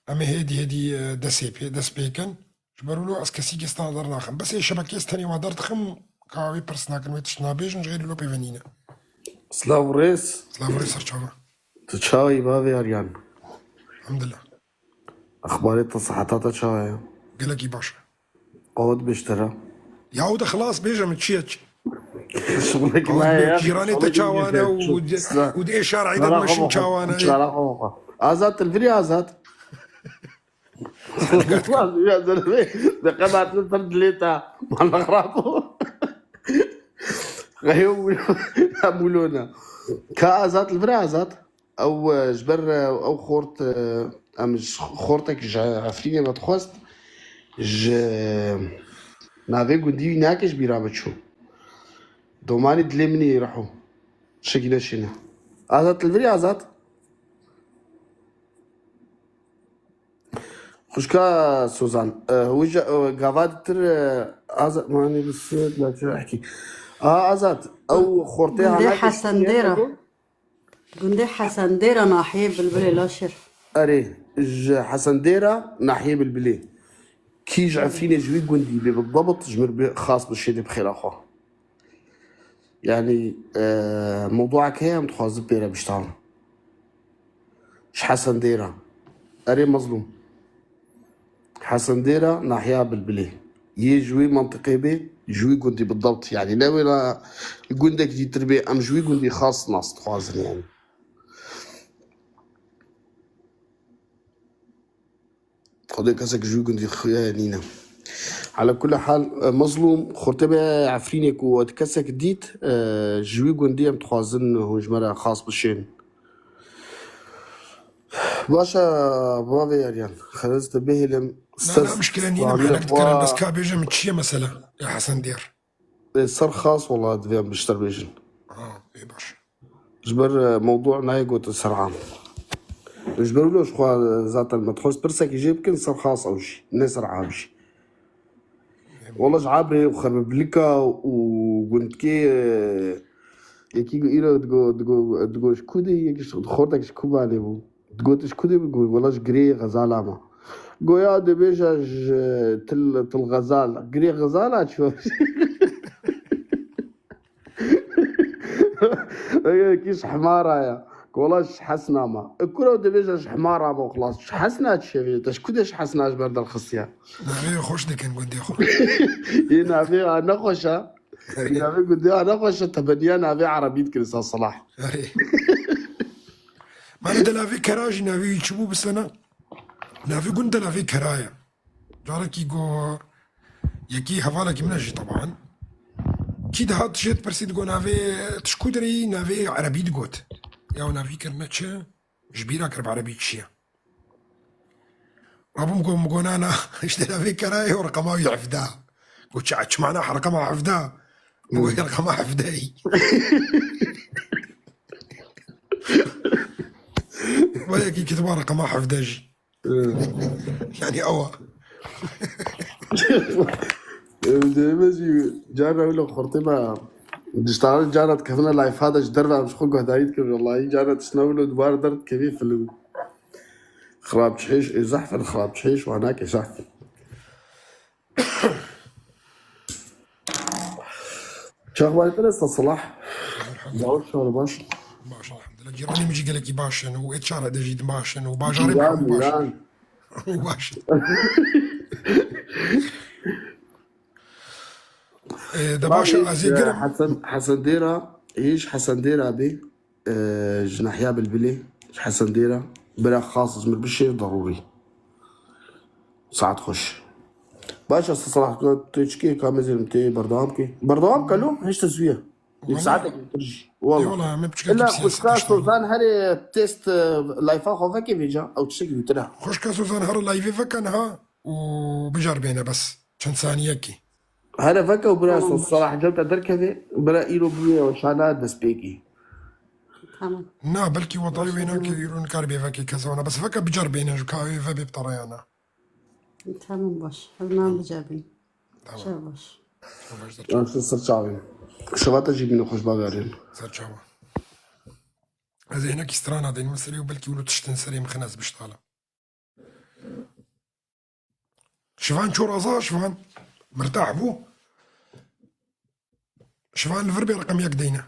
Speaker 1: em ê hêdî hêdî destê pê dest pê kin. Ji ber wilo ez kesî gesta dernaxim. Bes ê şebekê ez tenê wa derdixim ka wê pirs nakin wê tişt nabêjin ji xêrî lo pê ve nîne.
Speaker 3: Silav û rêz.
Speaker 1: Silav û rêz serçava.
Speaker 3: Tu çawa yî bavê Aryan?
Speaker 1: Elhamdulillah.
Speaker 3: Exbarê te siheta te çawa ye?
Speaker 1: Gelekî baş e.
Speaker 3: Qewet bê ji te re.
Speaker 1: Yaw de xilas bêje min çi ye çi.
Speaker 3: Şixulekî me
Speaker 1: Qewet
Speaker 3: heye
Speaker 1: bê
Speaker 3: ya
Speaker 1: cîranê te
Speaker 3: şixulekî
Speaker 1: çawa ne
Speaker 3: me
Speaker 1: û û di ê şarî de
Speaker 3: Çara xwe
Speaker 1: dimeşin
Speaker 3: bixwe.
Speaker 1: çawa ne.
Speaker 3: Çara xwe bixwe. Azad tu li vir î Azad?
Speaker 1: Senekat kim.
Speaker 3: Ya zeleme deqe hatin ser dilê te. Mala xirab bû. Xeyo hemûlona. Ka Azad li vir e Azad? Ew ji ber ew xort em ji xortek ji Efrînê me dixwest ji navê gundî wî nake ji bîra min çû. Domanî dilê min ê reho. Tiştekî neşêne. Azad tu li vir î Azad? Xwişka Sozan wija gava ditir Azad manî bi sed la çi ehkî. A Azad ew xortê
Speaker 4: Gundê
Speaker 3: hana
Speaker 4: Hesendêra Gundê Hesendêra nahiyê Bilbilê Laşir.
Speaker 3: Erê ji Hesendêra nahiyê Bilbilê. Kî ji Efrînê ji wî gundî bê bi debit ji mir bê xas bi şêdê bi xêra xwe. Yanî mewduek heye em dixwazin pê re biştanin. Ji Hesendêra. Erê mezlûm. Hesendêra nahiya Bilbilê. Yê ji wî mentiqê bê ji wî gundî bi debt yanî ne wêna gundek dîtir bê em ji wî gundî xas nas dixwazin yanî. Xwedê kesek ji wî gundî xuya nîne. Ala kulli hal mezlûm xurtê be Efrînê ku we kesek dît ji wî gundî em dixwazin hûn ji me re xas bişên. Baş e bavê Eryan xerez te bihêlim
Speaker 1: Na
Speaker 3: ser
Speaker 1: na muşkile nîne
Speaker 3: stranê
Speaker 1: henek dikarin
Speaker 3: xwe
Speaker 1: bes ka bêje min çi ye mesela ya Hesen Dêr.
Speaker 3: Ser xas wela divê em bişter bêjin.
Speaker 1: Ha ê baş.
Speaker 3: Ji ber mewdû nayê gotin ser am. Ji ber wilo ji xwe zaten me dixwest pirsekî jê bikin ser xas ew jî ne ser am jî. Wela ji ebrê û xerbiblika û gundkê yekî ku îro digo digo digo ji ku dê yekî xortek ji Kobanê bû. Digot ji ku dê bû got wela ji girê Xezala me. Goya dibêje ji til til Xezal. Girê Xezala çi Yekî ji himara ye. Wela ji hesna me. Kuro dibêje ji himara me û xilas. Ji hesna çi ye? Te ji ku dê ji hesna ji ber derxistiye?
Speaker 1: Navê xweş dikin gundê xwe.
Speaker 3: Yê navê a nexweş e. Yê navê gundê a nexweş e tebeniya navê erebî dikin sa Selah.
Speaker 1: Erê. Mane delavê kera jî navê wî çi bû bi sena? Navê gund delavê kera ye. Carekî go yekî hevalekî min e jî teban. Kî dihat jê dipirsî digot navê tu ji ku derê yî navê erebî digot. Ya navî kirine çi? Ji bîra kir bi erebî çi ye. Rabûm got min got na na ji delavê kera ye û reqema wî 17. Got çi çi mana reqema 17? Min got reqema 17 yî. Wayekî kitba reqema 17 jî. Yani ewa.
Speaker 3: Dême jî carna wilo xortê me diştarin carna dikevine layfa de ji derve em ji xwe guhdarî dikin wellahî carna tiştine wilo dubare derdikevî film xirab çihêş ê zehf in xirab çihêş wan nake zehf in. Çi axbarê te ne Selah?
Speaker 1: Elhamdülillah.
Speaker 3: Zawir şiwan baş.
Speaker 1: Baş elhamdülillah. Cîranê min jî gelekî baş in û ê çare de jî baş in û bajarê me
Speaker 3: Cîran
Speaker 1: hemû baş in.
Speaker 3: cîran.
Speaker 1: Hemû baş in. De baş e ez ê girim.
Speaker 3: Hesen Hesen Dêra hêj Hesen Dêra bê ji nahya Bilbilê ji Hesen Dêra bira xas ji min bişê darûrî. Saet xweş. Baş e Selah tu çikê ka mezin tê berdewam kê. Berdewam ke lo hêj te zû ye. Yek
Speaker 1: Wala
Speaker 3: saetek tir jî.
Speaker 1: ê
Speaker 3: Wala.
Speaker 1: wala me biçikekî
Speaker 3: İlla
Speaker 1: bi siyaset
Speaker 3: xuşka
Speaker 1: tiştan.
Speaker 3: Sozan herê test layfa xwe vekê vêca ew tiştekî wî tire.
Speaker 1: Xuşka Sozan her layvê vekin ha û bijar bêne bes çend saniyekî.
Speaker 3: Here veke û bira
Speaker 4: Tamam baş.
Speaker 3: Selah cewta derkevê bira îro bûye weşana destpêkê.
Speaker 4: Tamam.
Speaker 1: Na belkî wetayê
Speaker 4: Baş
Speaker 1: wê nake
Speaker 4: tamam.
Speaker 1: îro nikar bê vekê kezana bes veke bijar bêne ji ka wê vebê bi tereyana.
Speaker 4: Tamam baş. Hemen bicebin.
Speaker 1: Tamam.
Speaker 4: Şev baş.
Speaker 1: شو
Speaker 3: شو صرت شعبي شباب تجيب منه خوش بابارين
Speaker 1: سر چاوە Ez ê hinekî strana deynim serê û belkî wilo tiştên serê min xine ez biştalim. Şivan çû raza şivan mirtah bû. Şivan li vir bê reqem yek deyne.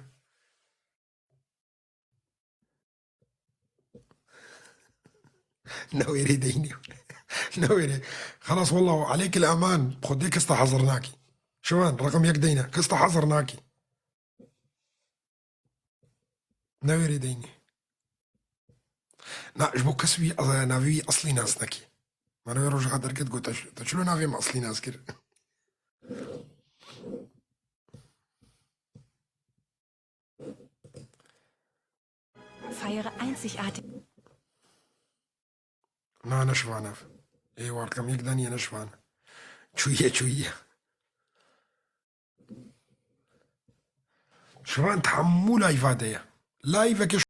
Speaker 1: نويري ديني نويري خلاص والله عليك الامان خدي كستا حظرناكي شوان رقم يك دينا كستا حظرناكي نويري ديني نا جبو كسوي نافي اصلي ناس نكي ما نوي رجع دركت قلت شنو نافي ما اصلي ناس كده.
Speaker 5: Feiere einzigartig.
Speaker 1: نا نشوانف ايوه رقم يك داني نشوان شوية شوية شوان تحمو لايف هذايا لايفك.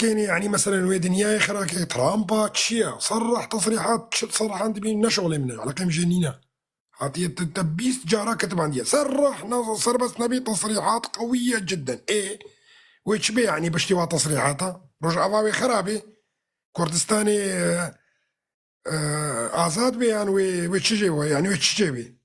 Speaker 1: خراكيني يعني مثلا ويدنياي خراكي ترامبا تشيا صرح تصريحات صرح عندي بين شغلي من على كم جنينة عطية تبيس جارا كتب عندي صرح صربس نبي تصريحات قوية جدا. ايه ويتش بي يعني بشتي تصريحاتها رجع أفاوي خرابي كردستاني آزاد بي يعني ويتش يعني ويتش جيبي.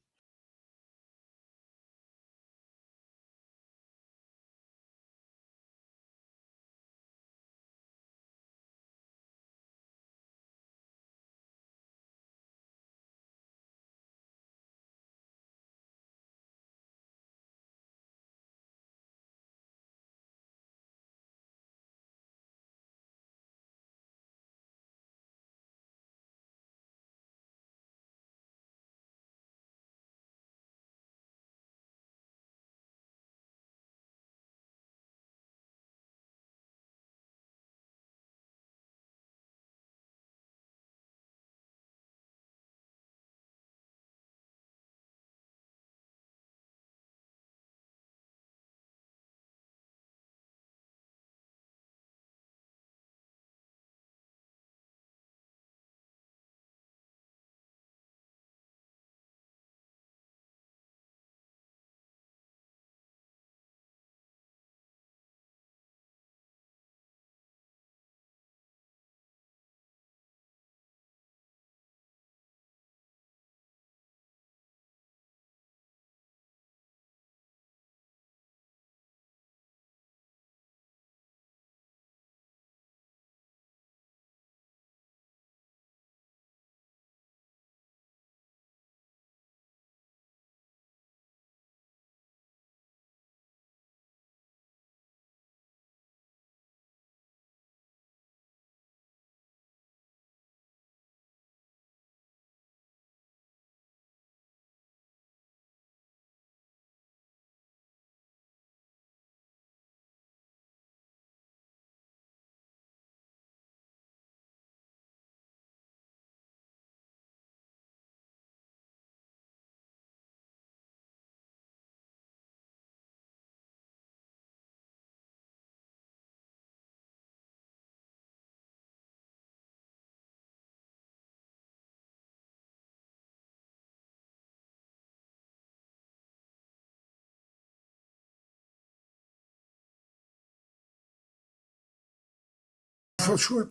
Speaker 1: شو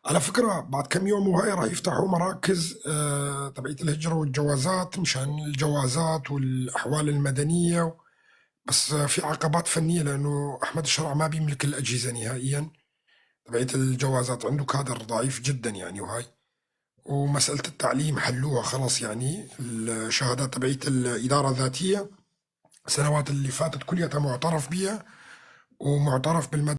Speaker 1: على فكرة بعد كم يوم وهي راح يفتحوا مراكز تبعية الهجرة والجوازات مشان الجوازات والأحوال المدنية، بس في عقبات فنية لأنه أحمد الشرع ما بيملك الأجهزة نهائيا تبعية الجوازات، عنده كادر ضعيف جدا يعني. وهاي ومسألة التعليم حلوها خلاص يعني، الشهادات تبعية الإدارة الذاتية السنوات اللي فاتت كلها معترف بها ومعترف بالمدى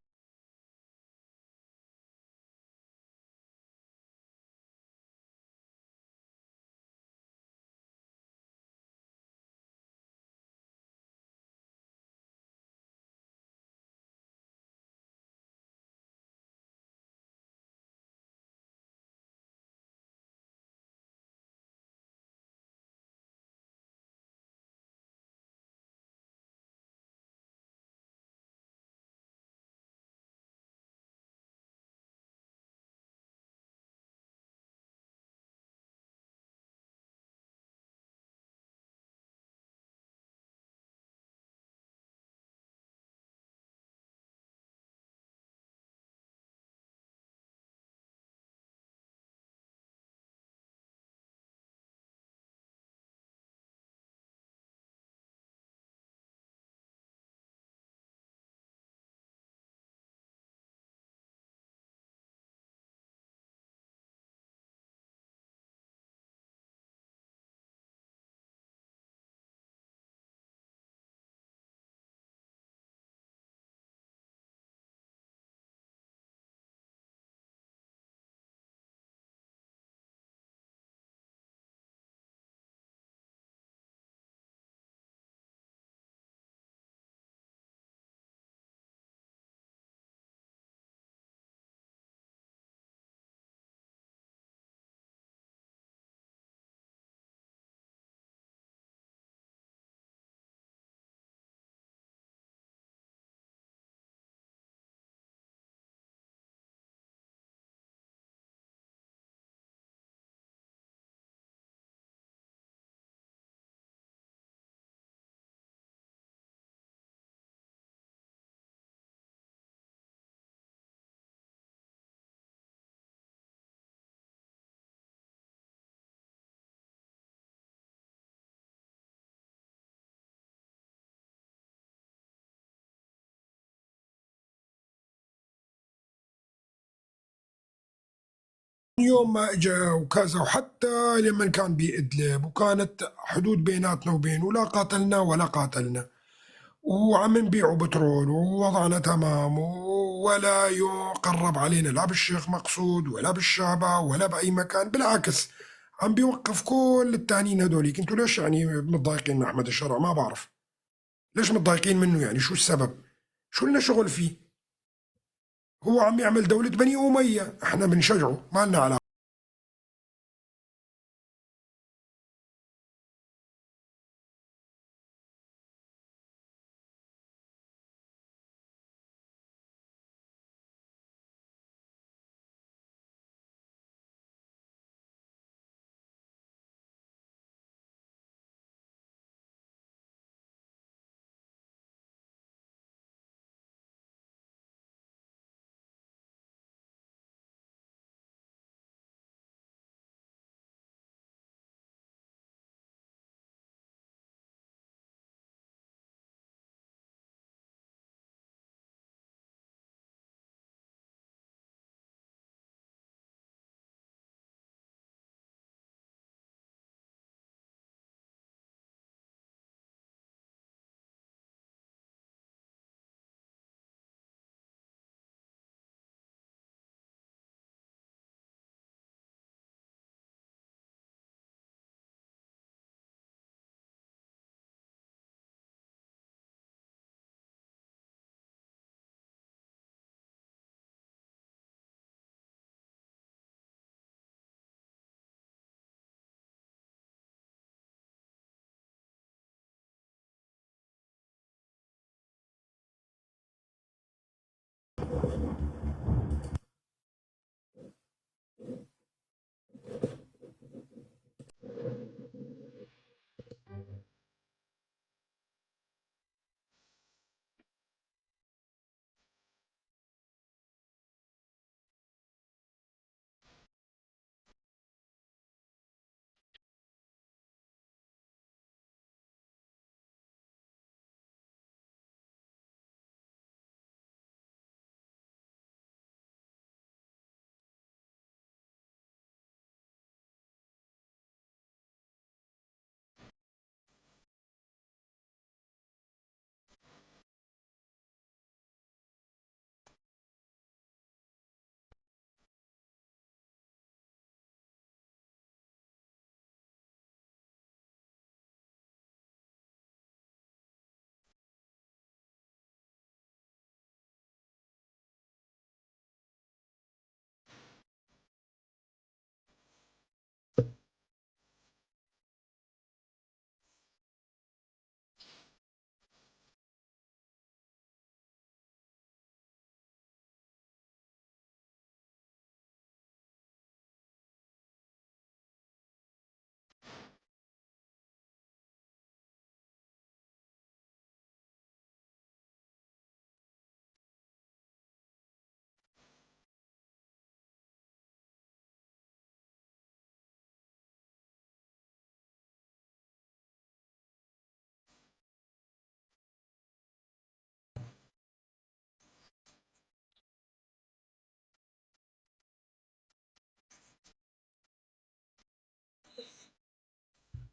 Speaker 1: يوم ما اجى وكذا، وحتى لما كان بإدلب وكانت حدود بيناتنا وبينه لا قاتلنا ولا قاتلنا، وعم نبيعوا بترول ووضعنا تمام، ولا يقرب علينا لا بالشيخ مقصود ولا بالشعبة ولا بأي مكان. بالعكس عم بيوقف كل التانيين هدوليك. انتوا ليش يعني متضايقين من أحمد الشرع؟ ما بعرف ليش متضايقين منه، يعني شو السبب؟ شو لنا شغل فيه؟ هو عم يعمل دولة بني أمية، احنا بنشجعه، ما لنا علاقة.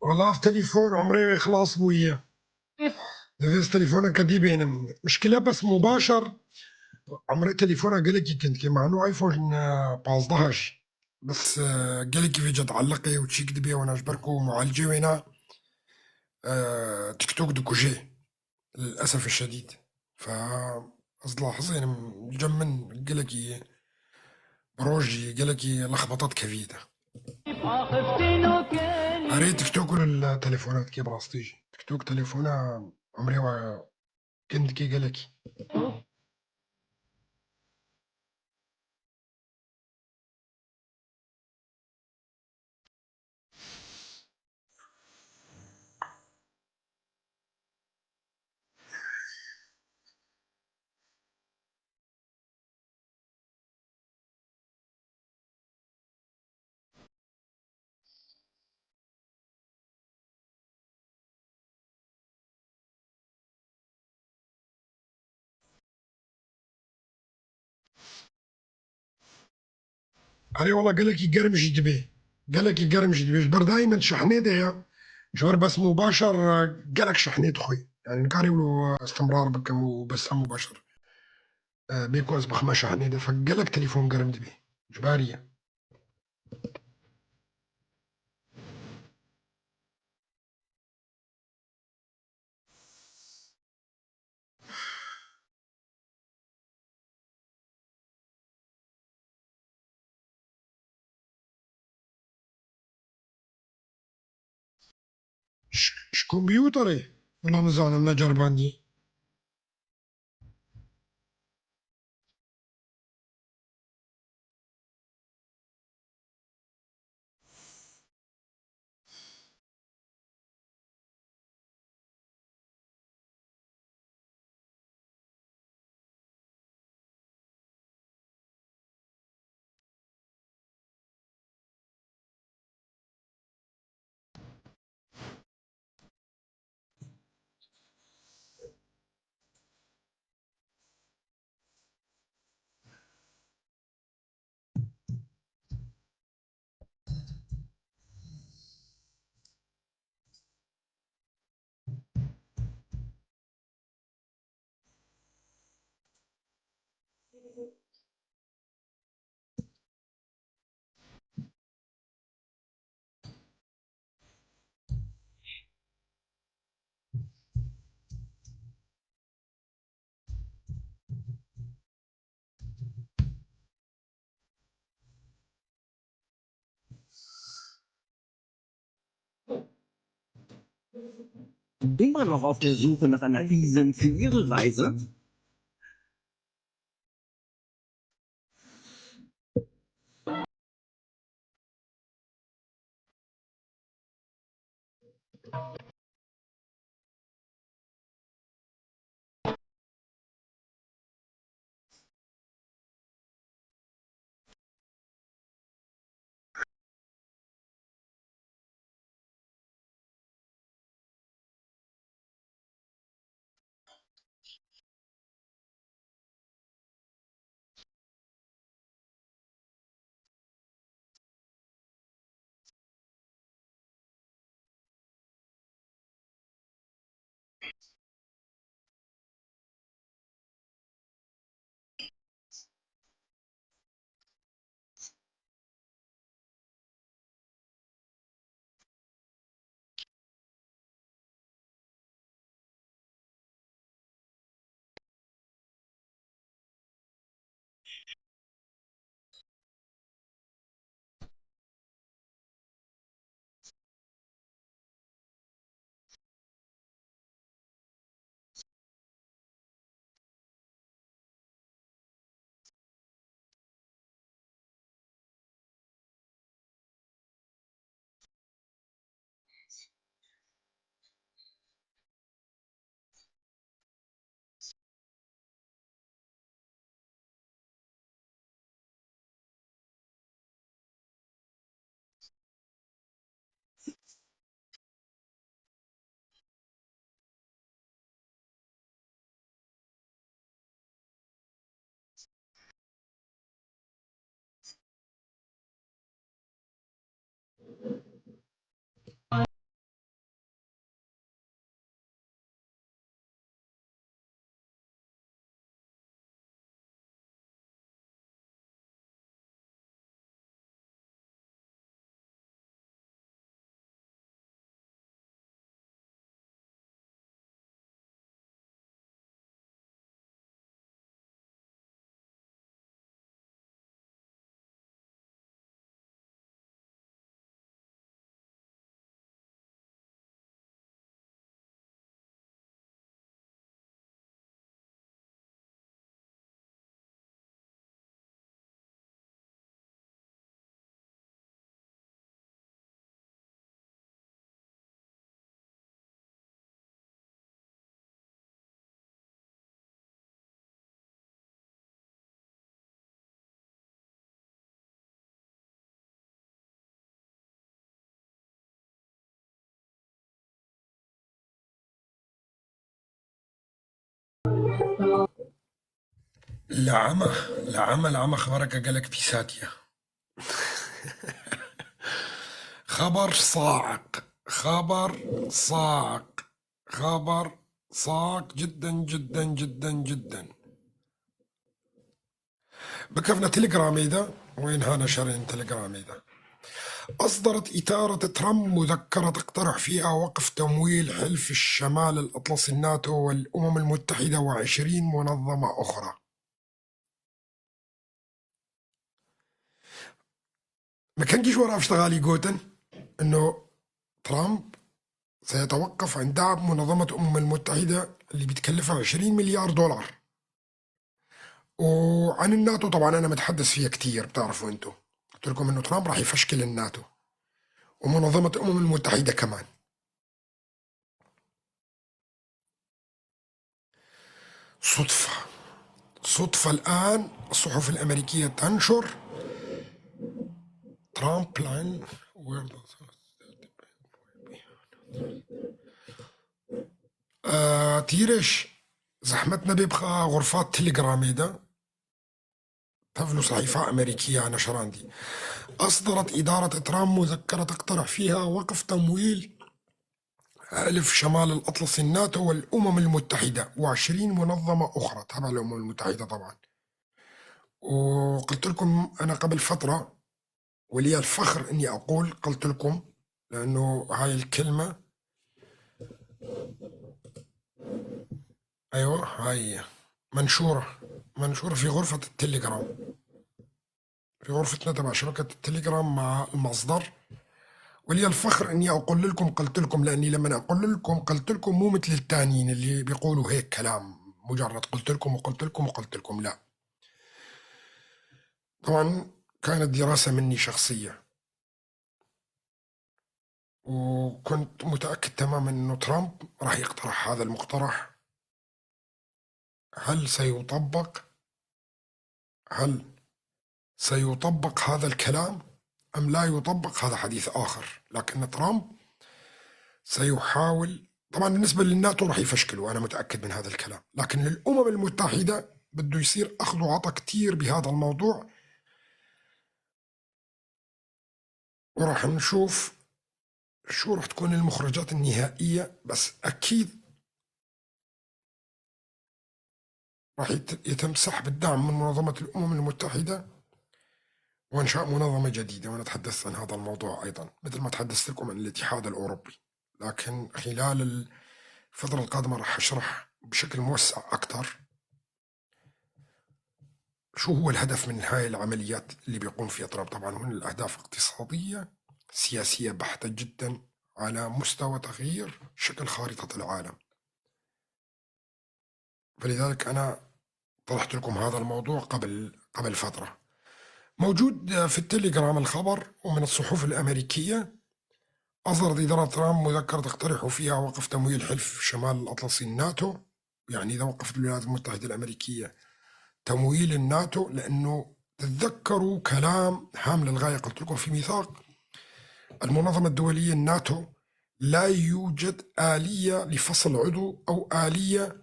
Speaker 1: والله في تليفون عمري خلاص بويا دفيس تليفونك كدي بين مشكلة بس مباشر عمري تليفونك قالك كنت مع انه ايفون 15 بس قالك كيف جا تعلقي وتشيك دبي وانا اجبركو معالجي وينا تيك توك دكوجي للاسف الشديد. ف لاحظ يعني جمن قالك بروجي قالك لخبطات كبيرة. أريد تيك توك ولا التليفونات كي براستيجي تيك توك تليفونه عمري كنت كي قالك. Erê wela gelekî germ jî dibe. Gelekî germ jî dibe. Ji ber daîmen şehnê de ye. Ji ber bes mubaşer gelek şehnê dixwe. Yani nikarî wilo istimrar bikim û besa mubaşer bê ku ez bixime şehnê de. Gelek telefon germ dibe. Ji berî ye. Ji kompûterê wela nizanim neceribandî.
Speaker 6: Immer noch auf der Suche nach einer Wiesen für Ihre Reise?
Speaker 1: لعمى لعمى لعمى خبرك gelek pîsatiye. خبر صاعق، خبر صاعق، خبر صاعق جدا جدا جدا جدا. بكفنا تليجرام إذا وين هانا شرين تليجرام إذا. أصدرت إدارة ترامب مذكرة تقترح فيها وقف تمويل حلف الشمال الأطلسي الناتو والأمم المتحدة و20 منظمة أخرى. ما كان جيش وراه اشتغالي جوتن إنه ترامب سيتوقف عن دعم منظمة الأمم المتحدة اللي بتكلفها 20 مليار دولار. وعن الناتو طبعا أنا متحدث فيها كتير، بتعرفوا أنتو، قلت لكم إنه ترامب راح يفشكل الناتو ومنظمة الأمم المتحدة كمان. صدفة، صدفة الآن الصحف الأمريكية تنشر ترامب plan. تيرش زحمتنا بيبقى غرفات تليجرامي ده تفلو صحيفة أمريكية نشران دي. أصدرت إدارة ترامب مذكرة تقترح فيها وقف تمويل حلف شمال الأطلسي الناتو والأمم المتحدة و20 منظمة أخرى تابعة للأمم المتحدة طبعا. وقلت لكم أنا قبل فترة، ولي الفخر إني أقول قلت لكم، لأنه هاي الكلمة أيوة هاي منشورة، منشورة في غرفة التليجرام، في غرفتنا تبع شبكة التليجرام مع المصدر. ولي الفخر إني أقول لكم قلت لكم، لأني لما أقول لكم قلت لكم مو مثل التانيين اللي بيقولوا هيك كلام مجرد قلت لكم وقلت لكم وقلت لكم، لا. طبعا كانت دراسة مني شخصية، وكنت متأكد تماما إنه ترامب راح يقترح هذا المقترح. هل سيطبق؟ هل سيطبق هذا الكلام أم لا يطبق؟ هذا حديث آخر. لكن ترامب سيحاول طبعا. بالنسبة للناتو راح يفشكلوا، أنا متأكد من هذا الكلام، لكن للأمم المتحدة بده يصير أخذ وعطى كتير بهذا الموضوع، وراح نشوف شو راح تكون المخرجات النهائية. بس أكيد راح يتم سحب الدعم من منظمة الأمم المتحدة وإنشاء منظمة جديدة، وأنا تحدثت عن هذا الموضوع أيضا مثل ما تحدثت لكم عن الاتحاد الأوروبي. لكن خلال الفترة القادمة راح أشرح بشكل موسع أكثر شو هو الهدف من هاي العمليات اللي بيقوم فيها ترامب. طبعا هنا الأهداف اقتصادية سياسية بحتة جدا على مستوى تغيير شكل خارطة العالم. فلذلك أنا طرحت لكم هذا الموضوع قبل فترة. موجود في التليجرام الخبر ومن الصحف الأمريكية. أصدرت إدارة ترامب مذكرة تقترح فيها وقف تمويل حلف شمال الأطلسي الناتو. يعني إذا وقفت الولايات المتحدة الأمريكية تمويل الناتو، لأنه تتذكروا كلام هام للغاية قلت لكم في ميثاق المنظمة الدولية الناتو لا يوجد آلية لفصل عضو أو آلية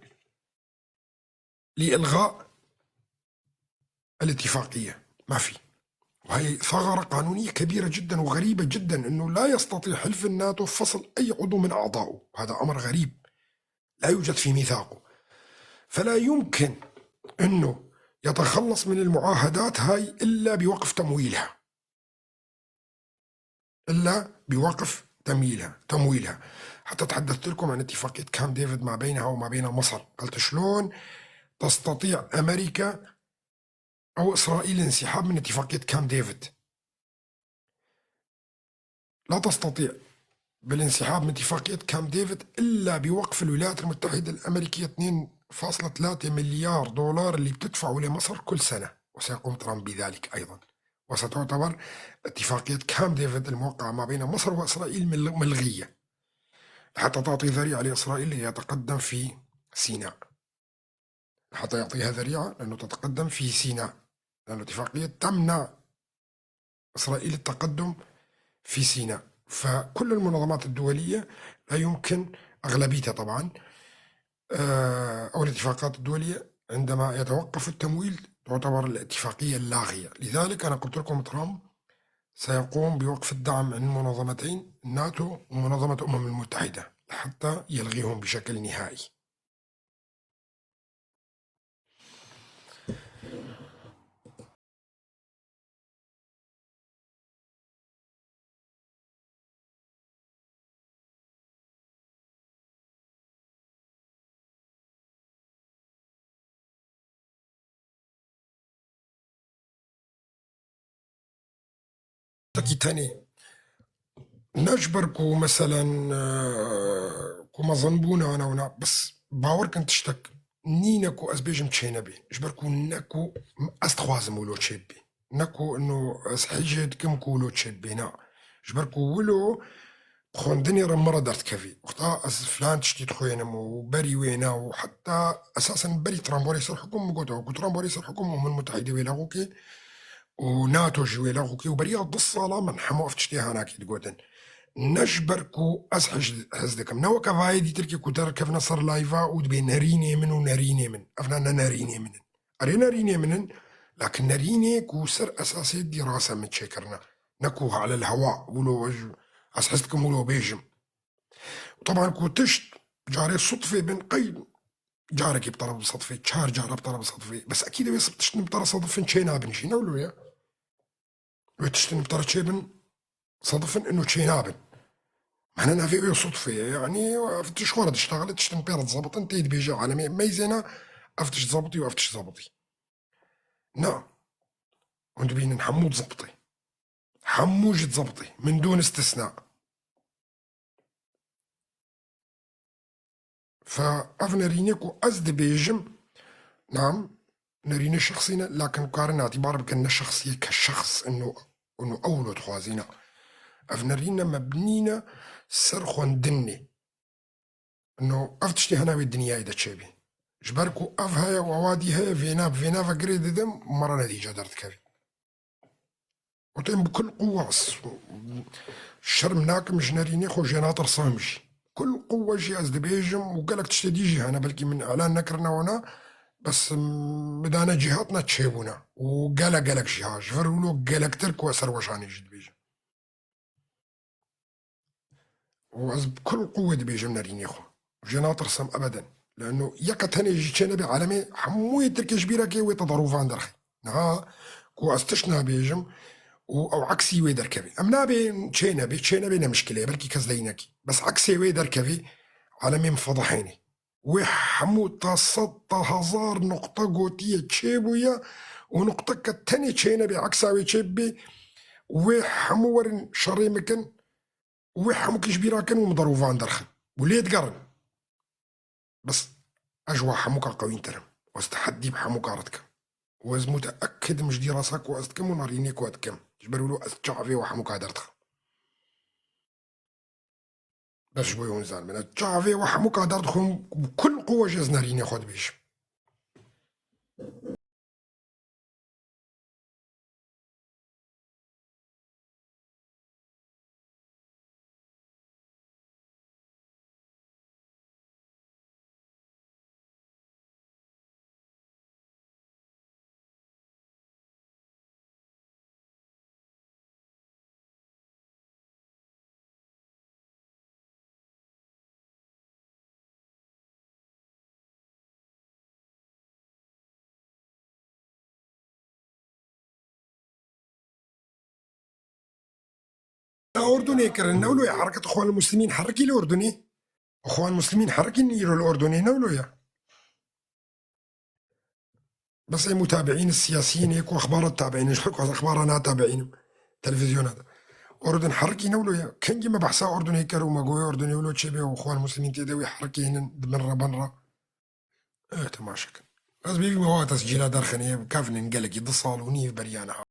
Speaker 1: لإلغاء الاتفاقية، ما في. وهي ثغرة قانونية كبيرة جدا وغريبة جدا، أنه لا يستطيع حلف الناتو فصل أي عضو من أعضائه. هذا أمر غريب لا يوجد في ميثاقه. فلا يمكن أنه يتخلص من المعاهدات هاي إلا بوقف تمويلها، إلا بوقف تمويلها. حتى تحدثت لكم عن اتفاقية كامب ديفيد ما بينها وما بين مصر، قلت شلون تستطيع أمريكا أو إسرائيل الانسحاب من اتفاقية كامب ديفيد؟ لا تستطيع بالانسحاب من اتفاقية كامب ديفيد إلا بوقف الولايات المتحدة الأمريكية 2.3 مليار دولار اللي بتدفعه لمصر كل سنة، وسيقوم ترامب بذلك أيضا. وستعتبر اتفاقية كامب ديفيد الموقعة ما بين مصر وإسرائيل ملغية، حتى تعطي ذريعة لإسرائيل ليتقدم في سيناء، حتى يعطيها ذريعة لأنه تتقدم في سيناء، لأن الاتفاقية تمنع إسرائيل التقدم في سيناء. فكل المنظمات الدولية لا يمكن أغلبيتها طبعا أو الاتفاقات الدولية عندما يتوقف التمويل تعتبر الاتفاقية اللاغية. لذلك أنا قلت لكم ترامب سيقوم بوقف الدعم عن المنظمتين الناتو ومنظمة الأمم المتحدة حتى يلغيهم بشكل نهائي. تاني نجبركو مثلا كو ما ظنبونا انا ونا بس باور كنت تشتك نينكو از بيجم تشينبي جبركو نكو استخوازم ولو تشبي نكو انه از حجت كم كولو تشبي نا جبركو ولو خوندني رمرة درت كفي وقتها از فلان تشتي تخوينم وبري وينا وحتى اساسا بري ترامبوري يصير حكم قوتو ترامبوري يصير حكم الامم المتحده ويلاغوكي وناتو جوي لاغوكي وبريا ضصالة من حمو افتشتي هناك تقولن نجبركو ازحج هزدكم نو كفايدي تركي كتر كيف نصر لايفا ودبي نريني من ونريني من افنا نريني من اري نريني من لكن نريني كوسر اساسي دراسة من تشكرنا نكوها على الهواء ولو اسحستكم ولو بيجم. وطبعا كوتشت جاري صدفة بين قيد جارك بطرف صدفة تشار جارة بطرف صدفة بس أكيد بس تشتن بطرف صدفة شينا بنشينا ولو يا وتشتن بطرف شيبن صدفة إنه شينا بن معناها في صدفة يعني افتش ورد اشتغلت تشتن بيرد زبط انت بيجي عالمي ميزنا افتش زبطي وافتش زبطي نعم وانتو بين حمود زبطي حموج زبطي من دون استثناء. فأف نرينيكو أزد بيجم نعم نريني شخصينا لكن قارن اعتبار بكنا شخصية كشخص انه اولو تخوازينا اف نرينا مبنينا سر خوندني انه افتشتي هناوي الدنيا اذا تشيبي جبركو اف هيا ووادي هيا فينا فينا فقريد دم مرة نتيجة درت كافي وتم بكل قوة شرمناك مش نريني خو جناطر صامجي كل قوة جي أزد بيجم وقالك تشتدي جهة أنا بلكي من إعلان نكرنا ونا بس بدانا جهاتنا تشيبونا وقالك قالك جهة جفرولو قالك ترك وأسر وشاني جد بيجم وأز بكل قوة بيجم ناريني خو جناطر سم أبدا لأنه يكت هني جي بعالمي حموي تركي جبيرة كي ويتضروفان عند رخي نها كو أستشنا بيجم او عكسي وي دركبي ام نابي تشينا بي تشينا بينا مشكله بلكي كزلينكي بس عكسي وي دركبي عالمي مفضحيني وحمو تصد هزار نقطة قوتية تشيبويا ونقطة كتاني تشينا بي عكسا وي تشيبي وحمو ورن شري مكن وحمو كيش بيراكن ومضروفان درخن وليه تقرن بس أجوا حموكا قوين ترم واستحدي بحموكا رتكم وز متأكد مش دراسك وأزتكم ونارينيك وأتكم جبرولو أستشعفي وحموكا درتخ باش بويون زال من تشعفي وحموكا درتخم بكل قوة جاز ناريني خود بيش. أردني كرن نولو يا حركة أخوان المسلمين حركي الأردني أخوان المسلمين حركي نيرو الأردني نولو يا بس أي متابعين السياسيين يكو أخبار التابعين إيش أخبار أنا تابعين تلفزيونات أردن حركي نولو يا كان ما بحسا أردني كرو ما قوي أردني ولو تشبي وأخوان المسلمين تدوي حركي هنا من بنرا إيه تماشك بس بيبي ما تسجيلات درخنية كافن نقلق يتصال ونيف بريانها.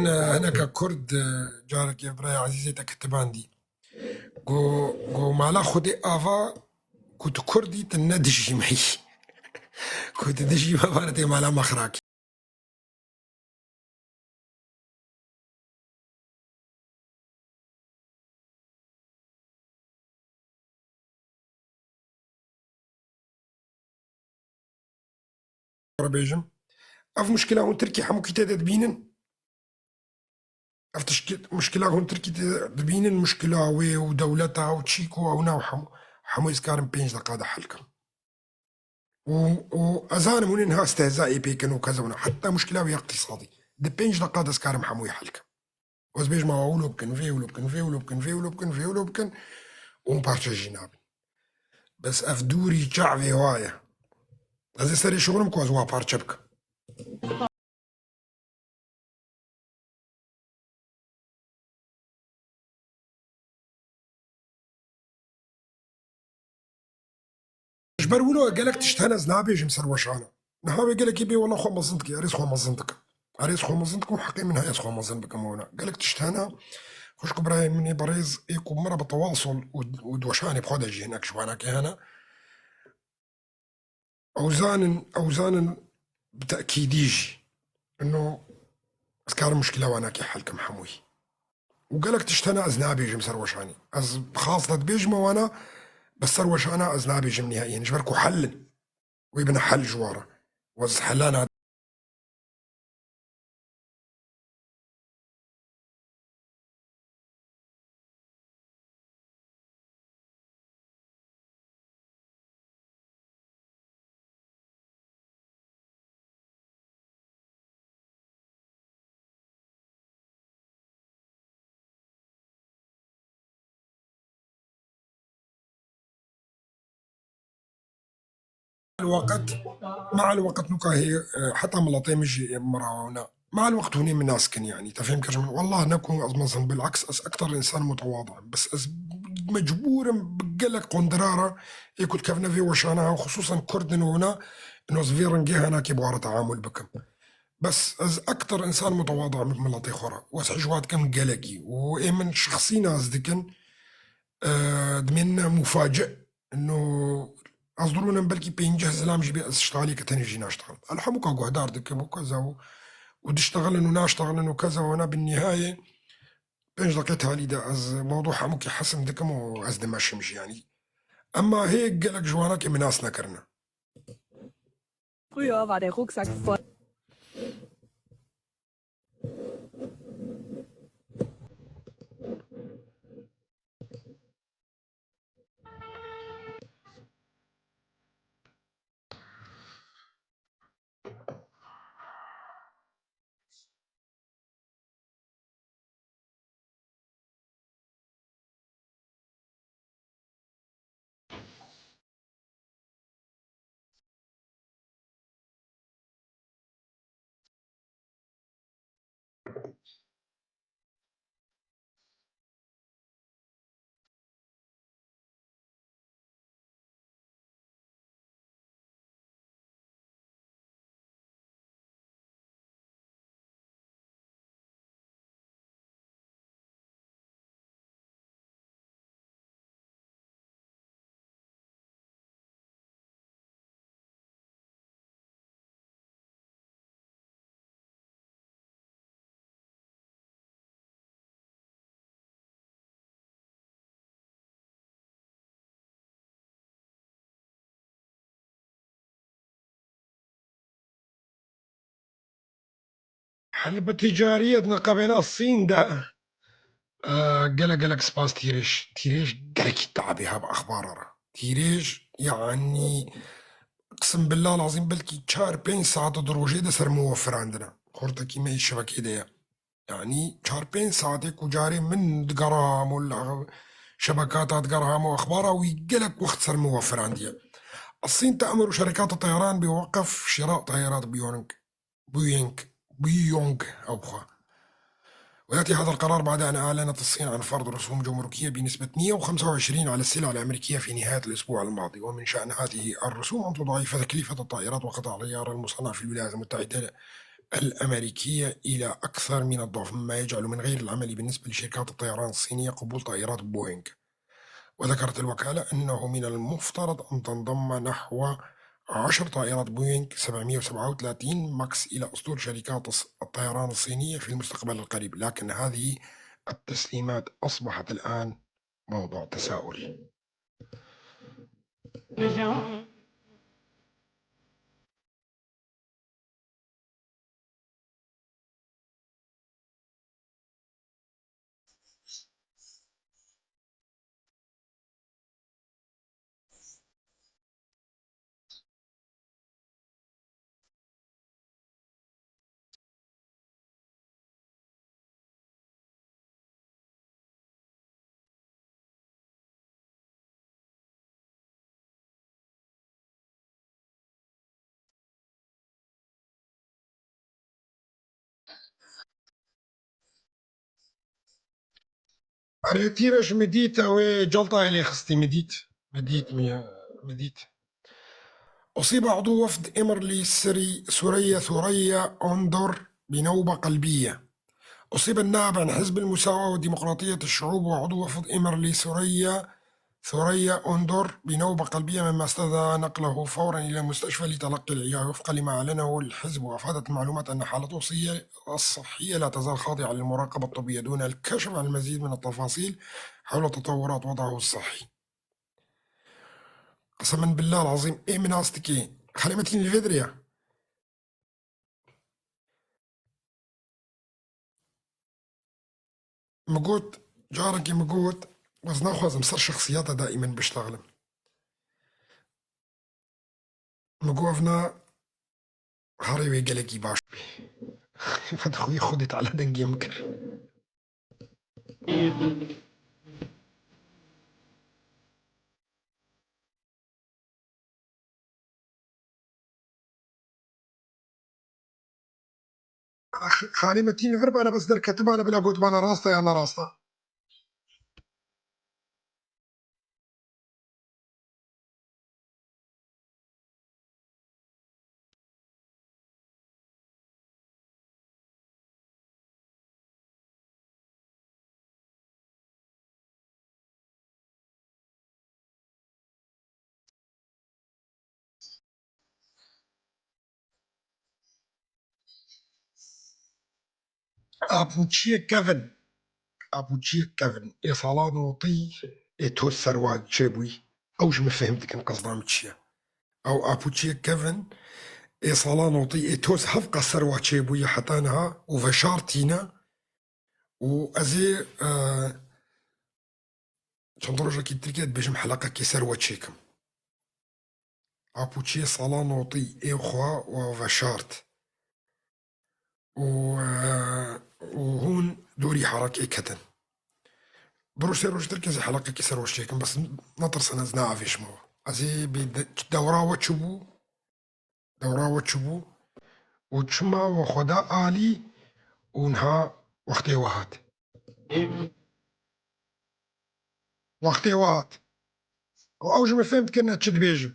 Speaker 1: هناك كرد جارك يا براي عزيزي تكتباندي Go mala Xwedê ava ku tu Kurdî tu ne dijî me yî. Ku tu dijî me bare tê mala me xirakî. Bêjim ev muşkila hûn Tirkî hemû kî tê de dibînin? Ev muşkila hûn Tirkî tê dibînin muşkila wê û dewleta û çîk û ew na û hemû ez karim 5 deqa de hel kim. Û ezanim hûn niha istihzayê pê kin û keza û heta muşkila wê iqtisadî di 5 deqa de ez karim hemûyê hel kim. Ez bêjim ew wilo bikin, vê wilo bikin, vê wilo bikin, vê wilo bikin, vê wilo bikin û hûn parçe jî nabin. Bes ev dûrî çavê wa ye. Ez ê serê şixulim ku ez wa parçe bikim. Ji ber wilo gelek tişt hene ez nabêjim ser weşana. Niha wê gelekî bê wela xwe mezin dike, erê ez xwe mezin dikim. Erê ez xwe mezin dikim û heqê min heye ez xwe mezin bikim û gelek tişt hene xwişk û birayên min ê berêz ê ku min re bi tewasol û di weşanê bi xwe de jî hinek ji wanakê hene. Ew zanin bi tekîdî jî ino ez karim muşkila wanakê hel kim hemûyî. Û gelek tişt hene ez nabêjim ser weşanê. Ez xas de dibêjim wana bes ser weşana ez nabêjim nihaiyen ji ber ku hel in. Wê bine hel ji wara. Ez helana الوقت مع الوقت نوكا هي حتى ملاطي مجي مراونا مع الوقت هني مناسكن يعني تفهم كرجم والله نكون مثلا بالعكس أس أكثر إنسان متواضع بس أس مجبور بقلك قندرارة يكون كفنا في وشانا وخصوصا كردن هنا إنه زفيرن جه هناك يبغى تعامل بكم بس أز أكثر إنسان متواضع من ملاطي خورا وأس كم قلقي وإمن شخصي ناس دكن دمنا مفاجئ إنه أصدرونا بلكي بينجه زلام جبي اشتغالي كتاني جينا اشتغل الحموكا قهدار دكم وكذا ودشتغل انه ناشتغل انه كذا وانا بالنهاية بينج لقيتها لي ده از موضوع حموكي حسن دكم وأز دمشمش يعني اما هيك قالك جوانك من ناس نكرنا.
Speaker 5: Früher war der Rucksack voll.
Speaker 1: حلبة تجارية نقابين الصين ده قلق قلق سباس تيريش تيريش قلق تعبها بأخبار تيريش يعني اقسم بالله العظيم بلكي چار بين ساعات دروجي ده سر موفر عندنا خورتا كيما الشبكة ده يعني چار بين ساعات كجاري من دقرام ولا شبكات دقرام واخبارها ويقلق وقت صار موفر عندي. الصين تأمر شركات الطيران بوقف شراء طائرات بويونغ أو بخا. ويأتي هذا القرار بعد أن أعلنت الصين عن فرض رسوم جمركية بنسبة 125 على السلع الأمريكية في نهاية الأسبوع الماضي، ومن شأن هذه الرسوم أن تضاعف تكلفة الطائرات وقطع الغيار المصنع في الولايات المتحدة الأمريكية إلى أكثر من الضعف، مما يجعل من غير العملي بالنسبة لشركات الطيران الصينية قبول طائرات بوينغ. وذكرت الوكالة أنه من المفترض أن تنضم نحو 10 طائرات بوينغ 737 ماكس إلى أسطول شركات الطيران الصينية في المستقبل القريب، لكن هذه التسليمات أصبحت الآن موضوع تساؤل. أريتي باش مديت وي جلطة اللي خصتي مديت مديت مديت. أصيب عضو وفد إمرلي السري سوريا ثريا أندر بنوبة قلبية. أصيب النائب عن حزب المساواة وديمقراطية الشعوب وعضو وفد إمرلي سوريا ثريا أندر بنوبة قلبية، مما استدعى نقله فورا إلى المستشفى لتلقي العلاج وفقا لما أعلنه الحزب. وأفادت المعلومات أن حالته الصحية لا تزال خاضعة للمراقبة الطبية دون الكشف عن المزيد من التفاصيل حول تطورات وضعه الصحي. قسما بالله العظيم إيه من أصدقائي خليمتين الفيدريا مقوت جارك مقوت وزناخوز مصر شخصياتها دائما بشتغل مقوفنا هاري قلقي باش فدخوي خدت على دنجي مكر. خالي متين الفرب انا بس در كتبها انا بلا قلت انا راستا يا انا راستا. أبوتشي كيفن أبوتشي كيفن إيه صلاة نوطي إيه توس سروان شابوي أوش ما فهمت كان قصدها متشيا أو أبوتشي كيفن إيه صلاة نوطي إيه توس هفقة سروان شابوي حتانها وفشارتينا وأزي چند كي تركيت بيجم حلقة كي سروة تشيكم أبوتشي صلاة نوطي إيه خوا وفشارت وهون دوري حركة كتن بروش روش تركز حلقة كسر وشيكم بس نطر سنة زناعة في شمو أزي دورا وتشبو دورا وتشبو وتشما وخدا آلي ونها وقتي وهات وقتي وهات وأوج ما فهمت كنا تشد بيجو.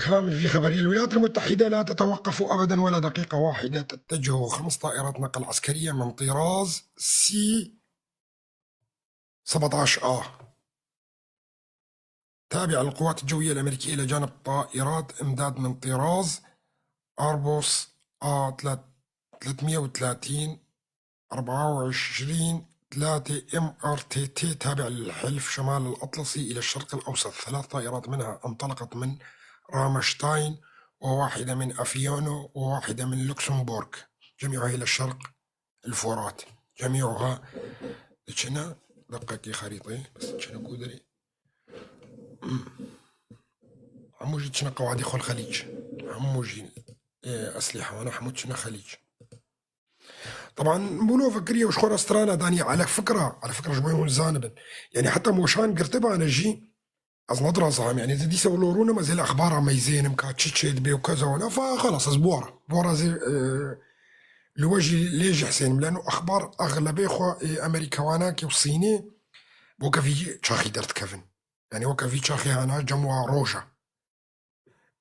Speaker 1: كامل في خبرية. الولايات المتحدة لا تتوقف أبدا ولا دقيقة واحدة. تتجه 5 طائرات نقل عسكرية من طراز سي 17 آ تابعة للقوات الجوية الأمريكية إلى جانب طائرات إمداد من طراز أربوس آ 330 24 3 MRTT تابع للحلف شمال الأطلسي إلى الشرق الأوسط. 3 طائرات منها انطلقت من رامشتاين، وواحدة من أفيونو، وواحدة من لوكسمبورغ، جميعها إلى الشرق الفرات. جميعها تشنا دقة خريطة بس تشنا كودري عموجي تشنا قواعد يخو الخليج عموجي أسلحة وأنا حموت تشنا خليج. طبعا بولو فكرية وشخور استرانا داني. على فكرة، على فكرة جبوي زانبن يعني حتى موشان قرتبها أنا جي از نظرة صعب يعني إذا دي سولورونا ما زي الأخبار ما يزين مكا تشيد بي وكذا وأنا فخلاص از بورا بورا زي لوجه ليش حسين لأنه أخبار أغلبية خو أمريكا واناكي وصيني وكا في تشاخي درت كفن يعني وكا في تشاخي أنا جموا روجا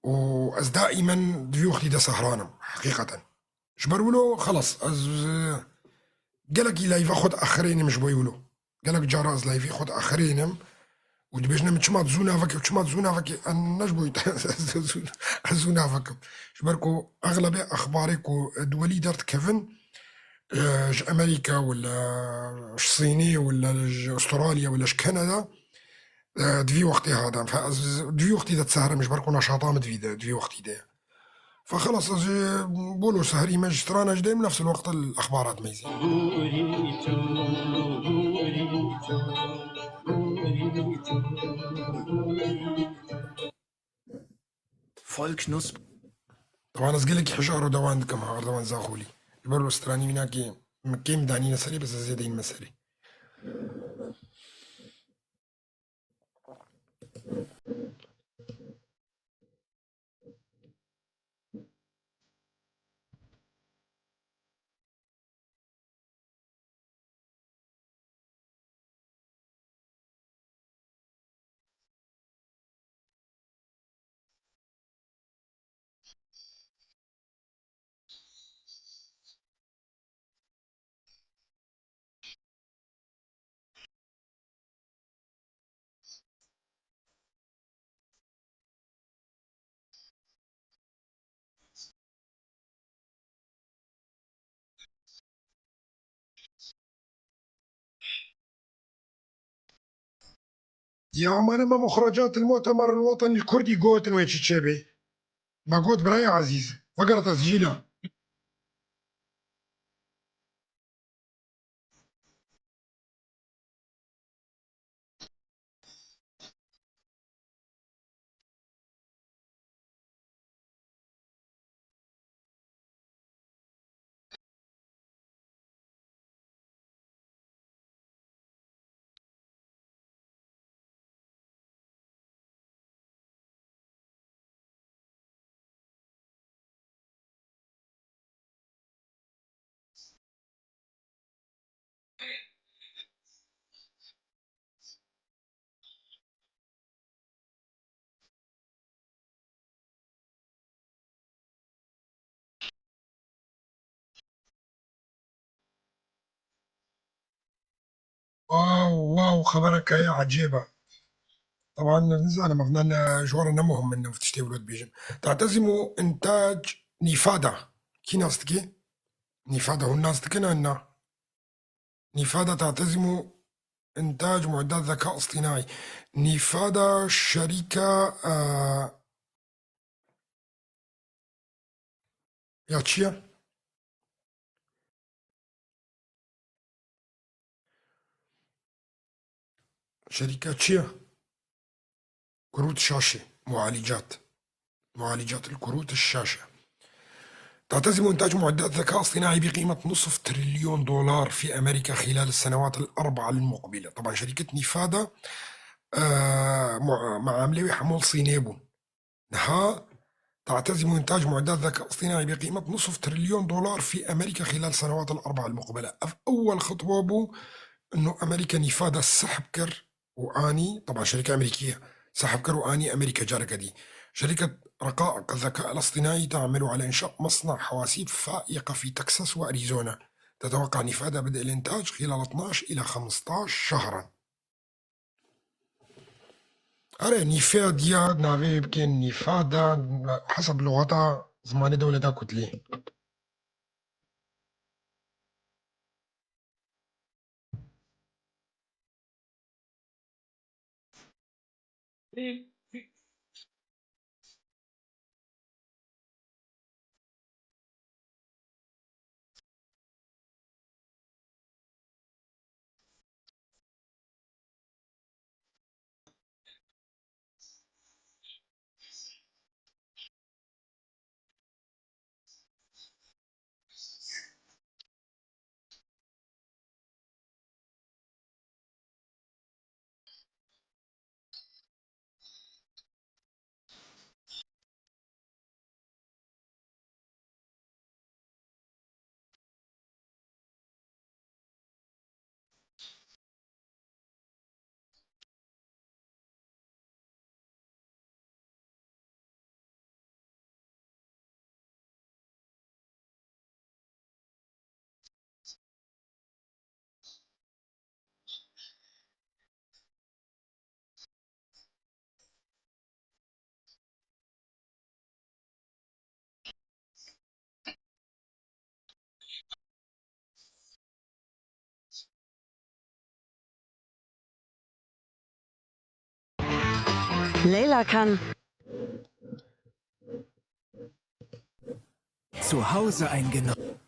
Speaker 1: وأز دائما دفيوختي دا سهرانم حقيقة جبرولو خلص از قالك لايف خد اخرين مش بيولو قالك جارا از لايف خد اخرينم ودبيجنا من تشما تزونا فك وتشما تزونا فك النجبو زونا فك جبركو اغلب اخبارك دولي درت كيفن ج امريكا ولا الصيني ولا استراليا ولا كندا دفي وقتي هذا دفي وقتي دا تسهر مش بركو نشاطام دفي وقتي ده فخلص بولو سهري مجترانا جديم نفس الوقت الاخبارات ميزين.
Speaker 7: Voll knusprig.
Speaker 1: طبعا ازقلك حجار ودوان كم هار دوان زاخولي جبرو استراني هناك مكيم داني نسري بس زيدين مسري. يا عم أنا ما مخرجات المؤتمر الوطني الكردي قوت وين تشابي ما قوت براي عزيز فقرة تسجيلها. واو واو خبرك يا عجيبة. طبعا أنا مغنى جوار نموهم من في تشتي ولاد بيجن تعتزم إنتاج نيفادا كي ناس تكي نيفادا هو الناس تكنا عنا نيفادا تعتزم إنتاج معدات ذكاء اصطناعي. نيفادا شركة يا تشيا شركة تشيا كروت شاشة معالجات الكروت الشاشة. تعتزم إنتاج معدات ذكاء اصطناعي بقيمة نصف تريليون دولار في أمريكا خلال السنوات الأربعة المقبلة. طبعا شركة نيفادا مع عملية حمول صينيبو نها تعتزم إنتاج معدات ذكاء اصطناعي بقيمة نصف تريليون دولار في أمريكا خلال السنوات الأربعة المقبلة. أول خطوة بو إنه أمريكا نيفادا سحب كر وآني، طبعا شركة أمريكية سحب كر وآني أمريكا جاركة دي. شركة رقائق الذكاء الاصطناعي تعمل على إنشاء مصنع حواسيب فائقة في تكساس وأريزونا. تتوقع نيفادا بدء الإنتاج خلال 12 إلى 15 شهرا. أرى نيفاديا نافي يمكن نيفادا حسب لغتها زمان دولة كتلي.
Speaker 5: Leyla kann
Speaker 7: Zu Hause eingenommen.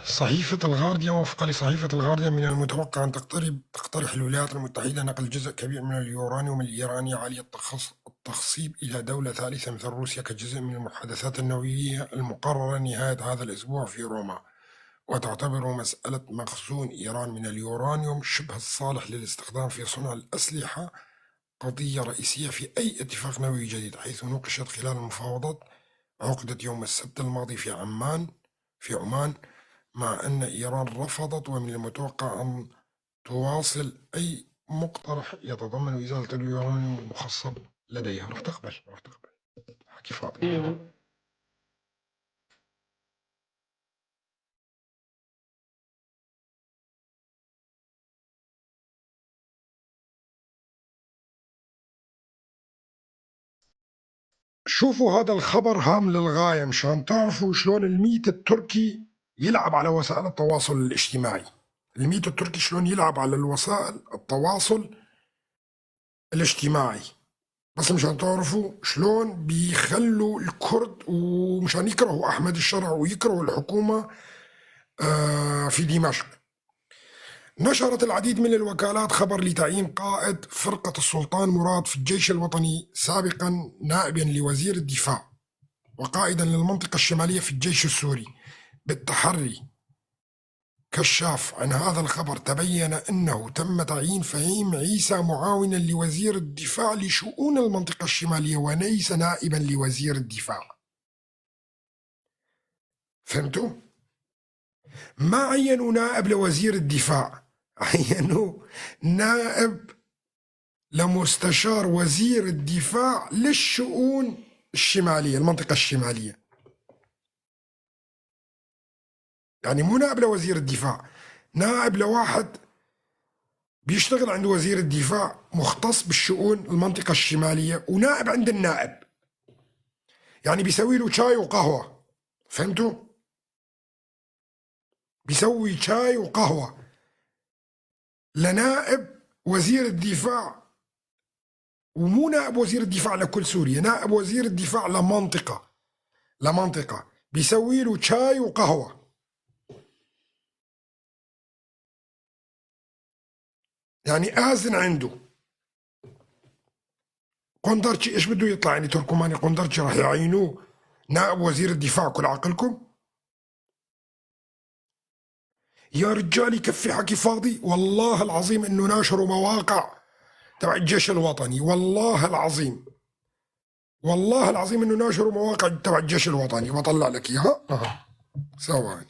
Speaker 1: صحيفة الغارديان. وفقا لصحيفة الغارديان، من المتوقع أن تقترح الولايات المتحدة نقل جزء كبير من اليورانيوم الإيراني عالي التخصيب إلى دولة ثالثة مثل روسيا كجزء من المحادثات النووية المقررة نهاية هذا الأسبوع في روما. وتعتبر مسألة مخزون إيران من اليورانيوم شبه الصالح للاستخدام في صنع الأسلحة قضية رئيسية في أي اتفاق نووي جديد، حيث نوقشت خلال المفاوضات عقدت يوم السبت الماضي في عمان، مع أن إيران رفضت، ومن المتوقع أن تواصل أي مقترح يتضمن إزالة اليورانيوم المخصب لديها. رح تقبل، رح تقبل، حكي فاضي. شوفوا هذا الخبر هام للغاية مشان تعرفوا شلون الميت التركي يلعب على وسائل التواصل الاجتماعي. الميت التركي شلون يلعب على الوسائل التواصل الاجتماعي، بس مشان تعرفوا شلون بيخلوا الكرد ومشان يكرهوا أحمد الشرع ويكرهوا الحكومة في دمشق. نشرت العديد من الوكالات خبر لتعيين قائد فرقة السلطان مراد في الجيش الوطني سابقا نائبا لوزير الدفاع وقائدا للمنطقة الشمالية في الجيش السوري بالتحري كشاف عن هذا الخبر. تبين أنه تم تعيين فهيم عيسى معاونا لوزير الدفاع لشؤون المنطقة الشمالية وليس نائبا لوزير الدفاع. فهمتوا؟ ما عينوا نائب لوزير الدفاع، عينوا نائب لمستشار وزير الدفاع للشؤون الشمالية، المنطقة الشمالية. يعني مو نائب لوزير الدفاع، نائب لواحد بيشتغل عند وزير الدفاع مختص بالشؤون المنطقة الشمالية، ونائب عند النائب، يعني بيسوي له شاي وقهوة. فهمتوا؟ بيسوي شاي وقهوة لنائب وزير الدفاع، ومو نائب وزير الدفاع لكل سوريا، نائب وزير الدفاع لمنطقة بيسوي له شاي وقهوة. يعني آذن عنده. قندرتشي ايش بده يطلع؟ يعني تركماني قندرتشي راح يعينوه نائب وزير الدفاع؟ كل عقلكم يا رجال، يكفي حكي فاضي. والله العظيم انه ناشروا مواقع تبع الجيش الوطني، والله العظيم، والله العظيم انه ناشروا مواقع تبع الجيش الوطني. بطلع لك اياها. ثواني.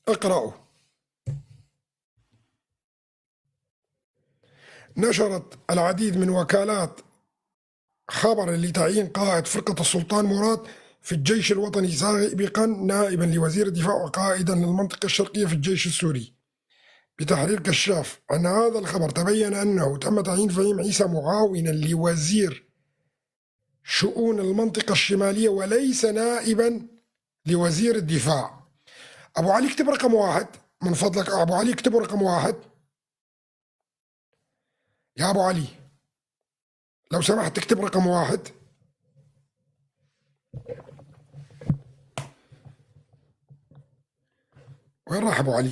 Speaker 1: اقرأوا. نشرت العديد من وكالات خبر لتعيين قائد فرقة السلطان مراد في الجيش الوطني سابقا نائبا لوزير الدفاع وقائدا للمنطقة الشرقية في الجيش السوري بتحرير كشاف. عن هذا الخبر تبين أنه تم تعيين فهيم عيسى معاونا لوزير شؤون المنطقة الشمالية وليس نائبا لوزير الدفاع. أبو علي اكتب رقم 1 من فضلك. أبو علي اكتب رقم 1 يا أبو علي، لو سمحت اكتب رقم 1. وين راح أبو علي؟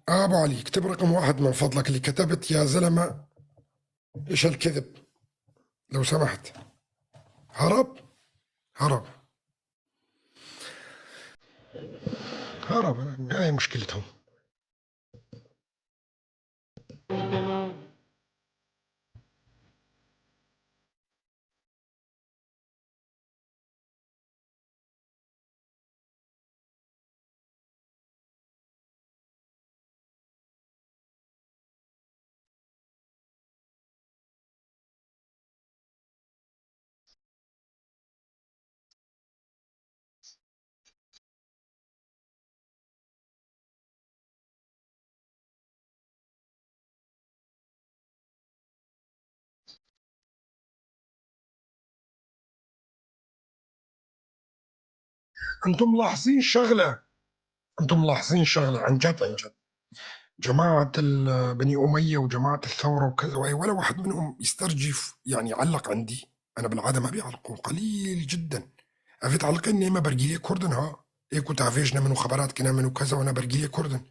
Speaker 1: أبو علي اكتب رقم 1 من فضلك، اللي كتبت يا زلمة إيش هالكذب لو سمحت. هرب هرب هرب، هاي مشكلتهم. انتم ملاحظين شغلة، انتم ملاحظين شغلة عن جد عن جد، جماعة بني أمية وجماعة الثورة وكذا، ولا واحد منهم يسترجف يعلق عندي. أنا بالعادة ما بيعلقوا، قليل جدا. أفي تعلقين ما برجيلي كردن، ها إيه كنت عافيجنا منه خبرات كنا منه كذا، وأنا برجيلي كردن،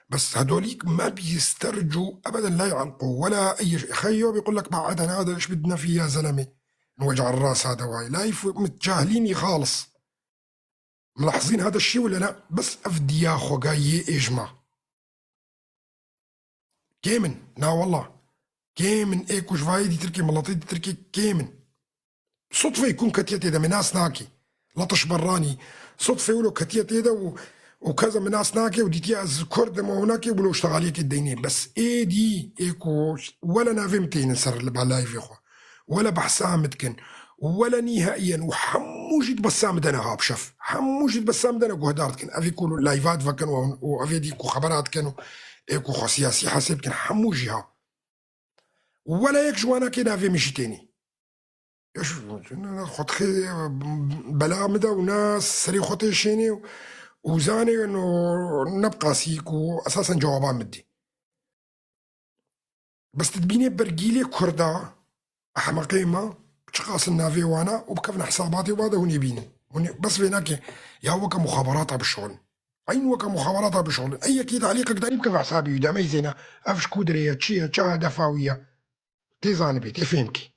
Speaker 1: بس هدوليك ما بيسترجوا أبدا، لا يعلقوا ولا أي شيء. خيو بيقول لك بعدنا هذا إيش بدنا فيه يا زلمة، نوجع الراس هذا وهاي، لا متجاهليني خالص. ملاحظين هذا الشيء ولا لا؟ بس افدي يا خو جاي اجمع كيمن نا والله كيمن ايكو شفايدي تركي ملطيدي تركي كيمن صدفة يكون كتيت إذا من ناس ناكي لطش براني صدفة يقولوا كتيت إذا وكذا من ناس ناكي وديتي از كرد ما هناك يقولوا اشتغاليك الدينية، بس اي دي ايكو ولا نافمتين سر اللي باللايف يا اخو ولا بحسامتكن ولا نهائيا. وحموجد بسام دنا هاب شف حموجد بسام دنا جهدارتكن افي كولو لايفات فكن وافي ديكو خبرات كانوا ايكو خو سياسي حسب حموجيها ولا يك جوانا كي نافي مشي تاني. خد خي بلا مدى وناس سري خطي شيني وزاني انه نبقى سيك واساسا جوابان مدي. بس تبيني برجيلي كردا احمقي ما شخص النافي وانا وبكفنا حساباتي وهذا هوني بيني هوني بس في هناك يا وكا مخابراتها بالشغل عين وكا مخابراتها بالشغل اي كي تعليقك داني بكف حسابي ودامي زينة افش كودرية تشيا تشا دفاوية تيزانبي تفهمكي.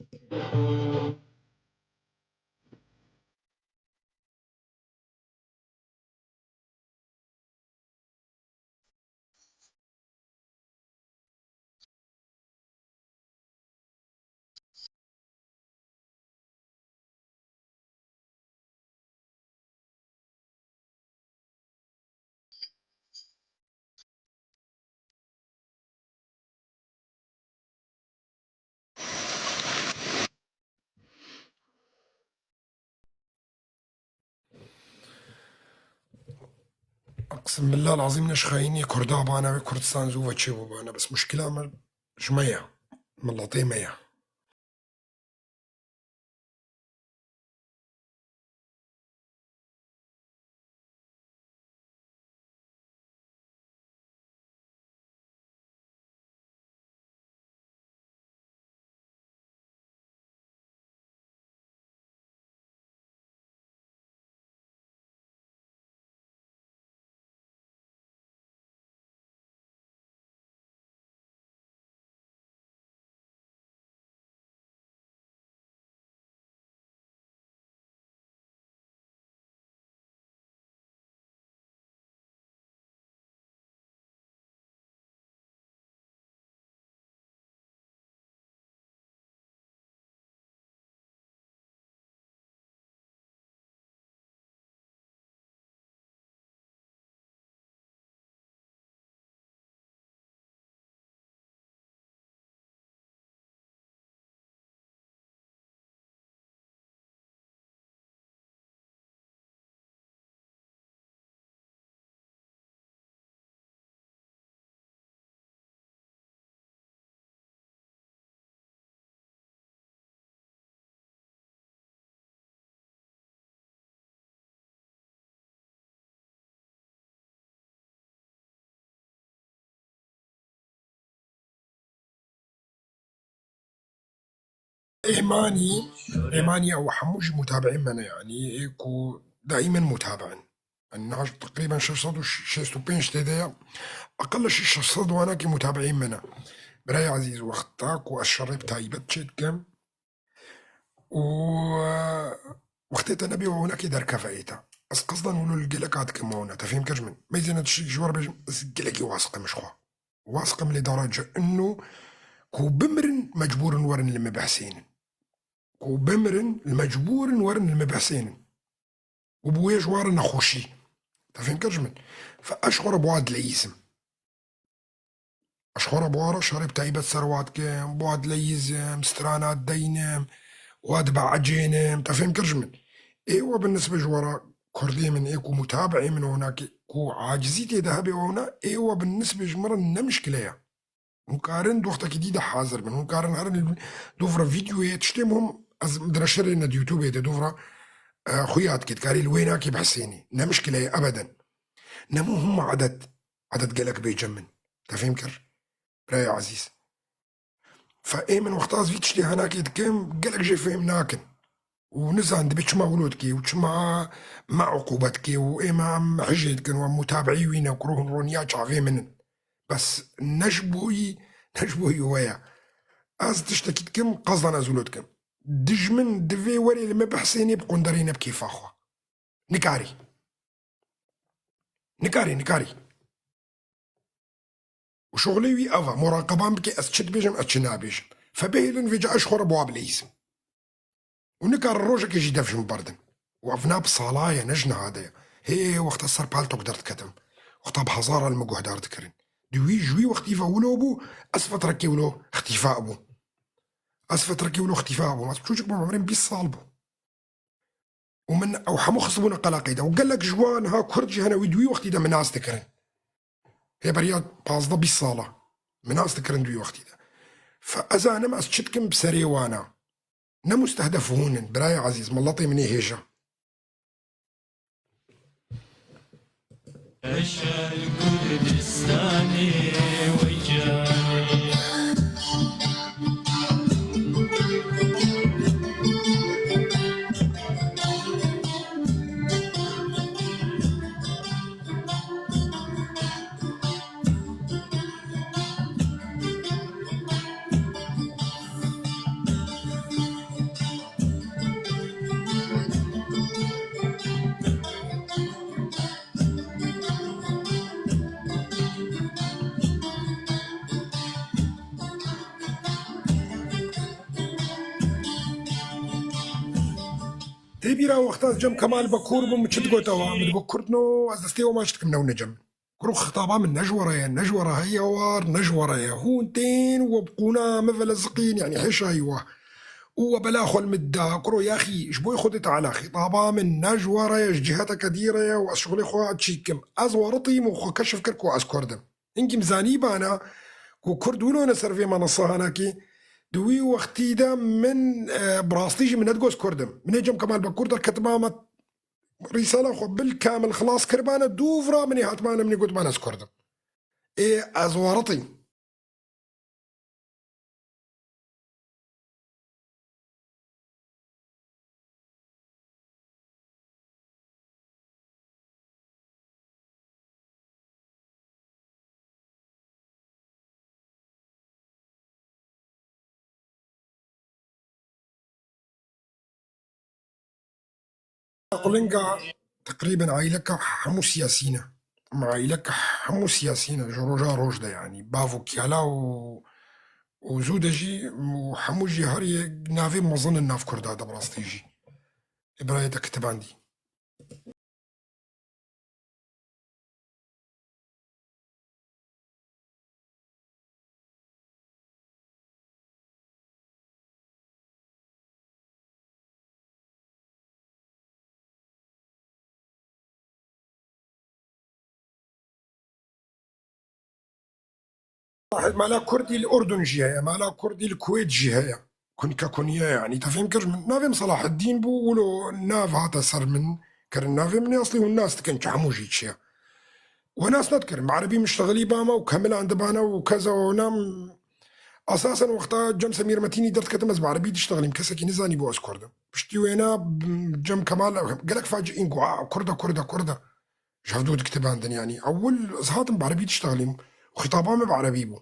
Speaker 1: اقسم بالله العظيم نش خايني كردابانا كردستان زوفا تشيبو بس مشكلة جميع ملطي مية. إيماني إيماني أو حموجي متابعين منا يعني إيكو دائما متابعين. الناس تقريبا 665 تدايا أقل شيء 600 وأنا كي متابعين منا. براي عزيز وقتك والشريب تايبت شيت كم و وقتها نبي وهناك دار كفايتا بس قصدا نقولوا الجلك كما هنا تفهم كجمن ما يزين هادشي جوار باش الجلك واثقة مش خوا واثقة لدرجة انه كو بمرن مجبور ورن المبحثين كو بمرن المجبور ورن المبحثين وبويا جوار نخوشي تفهم كجمن فاشعر بواد ليزم أشخورة بوارا شرب تايبة ثروات كم بواد ليزم سترانات دينم واد بعجينم تفهم كرجمن ايوه بالنسبة جوارا كردي من ايكو متابعي من هناك كو عاجزيتي ذهبي هنا ايوه بالنسبة جمرة نمشكلة مكارن دوختا جديدة حاضر من مكارن هرن دوفرا فيديوهات تشتمهم از مدرشر ان يوتيوب دوفرا خويات كي تكاري الويناكي بحسيني نمشكلة ابدا نمو هم عدد عدد قالك بيجمن تفهم كر براي عزيز فايه من وقتها زفيت شتي هناك كم قالك جي فهم ناكن ونزان دبي ما ولودكي وشما مع عقوبتك وايه ما حجيتك ومتابعي وين وكروه رونيا شعفي من بس نجبوي نجبوي ويا از تشتكي كم قصدا ازولودكم دجمن دفي وري لما بحسيني بقندرينا بكيف اخوة نكاري نكاري نكاري وشغلي وي افا مراقبة بكي اسشد بيجم اتشنا بيجم فبهلن فيجا اشخر ابواب ليزم ونكار الروجة كيجي دفجم بردن وافنا بصلايا نجنة هذا هي وقت السر بالتو قدرت كتم وقتها بهزارة المقوه دارت كرن دوي جوي وقت ولو بو اسفت ركي ولو اختفاء بو اسفت ركي ولو اختفاء بو ما تشوفك عمرين بيس صالبو ومن او حمو خصبونا قلاقيدا وقال لك جوان ها كرد هنا ويدوي وقت اذا من تكرن هي بريا بازدا بيس صالة من ناس تكرن دوي وقت اذا فاذا انا ما اسشتكم بسريوانا نمستهدف هون براي عزيز ملطي مني هيجا تبيرا وقتها جم كمال بكور بم تشد قوتوا من بكرتنو از دستيو ما شتكم نو نجم كرو خطابا من نجورة يا نجورة هي وار نجورة يا هونتين وبقونا مفلزقين يعني حشا ايوه وبلا خل مدا كرو يا اخي جبوي خدت على خطابا من نجورة يا جهتك كديرة يا واشغلي خو تشيكم ازورطي مخ كشف كركو اسكوردم انكي مزاني بانا كو كردولو نسر في منصة هناكي دوي وقتي ده من براستيجي من ادجوز كردم من جم كمال بكردر كتبامة رسالة خو بالكامل خلاص كربانة دوفرا من هاتمانا من قد ما كردم ايه ازورطي قلنقا تقريبا عائلك حمو سياسينا مع عائلك حمو سياسينا جروجا روجدا يعني بافو كيالا و وزودجي وحموجي هري نافي مظن الناف كردا براستيجي إبراهيم كتب عندي واحد مالا كردي الأردن جهة مالا كردي الكويت جهة كن ككونية يعني تفهم كرج من نافي صلاح الدين بو ولو ناف هذا صار من كرن نافي من أصلي والناس تكن حموجي تشيا وناس نذكر عربي مشتغلي باما وكمل عند بانا وكذا ونام اساسا وقتها جم سمير متيني درت كتمز بعربي تشتغل مكسكي نزاني بو اسكوردا بشتي وينا جم كمال قالك فاجئين كرده كرده كرده شافدود كتبان يعني اول زهاتم بعربي تشتغلي وخطابام بعربي بو.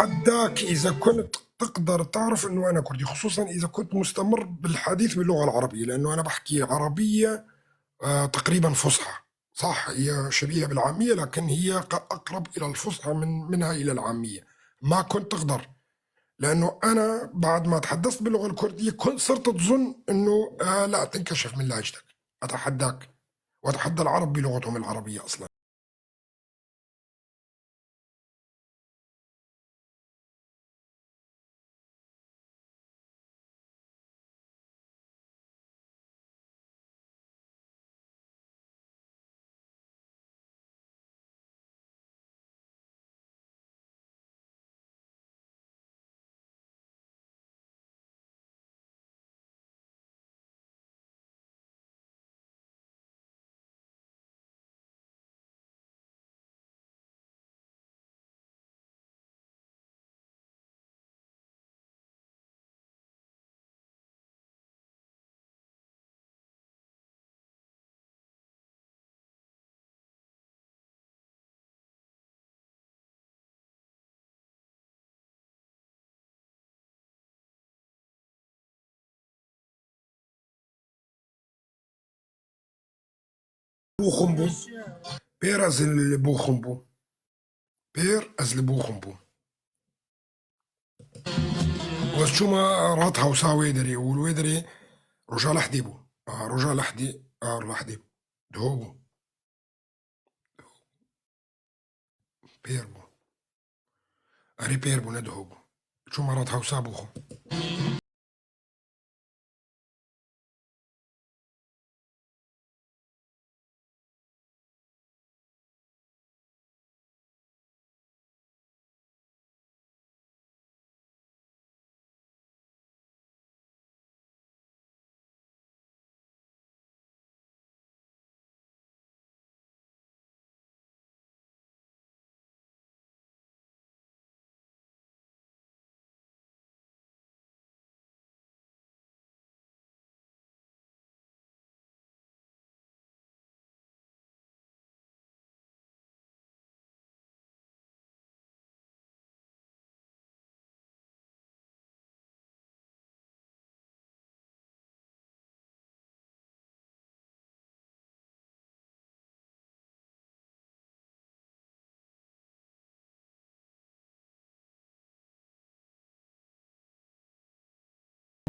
Speaker 1: حداك إذا كنت تقدر تعرف إنه أنا كردي، خصوصا إذا كنت مستمر بالحديث باللغة العربية، لأنه أنا بحكي عربية تقريبا فصحى. صح هي شبيهة بالعامية لكن هي أقرب إلى الفصحى منها إلى العامية. ما كنت تقدر، لأنه أنا بعد ما تحدثت باللغة الكردية كنت صرت تظن إنه لا تنكشف من لهجتك. أتحداك وأتحدى العرب بلغتهم العربية أصلا. بوخمبو بير از بوخمبو بير از بوخمبو وشوما راتها وساويدري والويدري رجال حديبو رجال حدي رجال دهوبو بيربو اري بيربو ندهوبو شو مرات هاوسا بوخو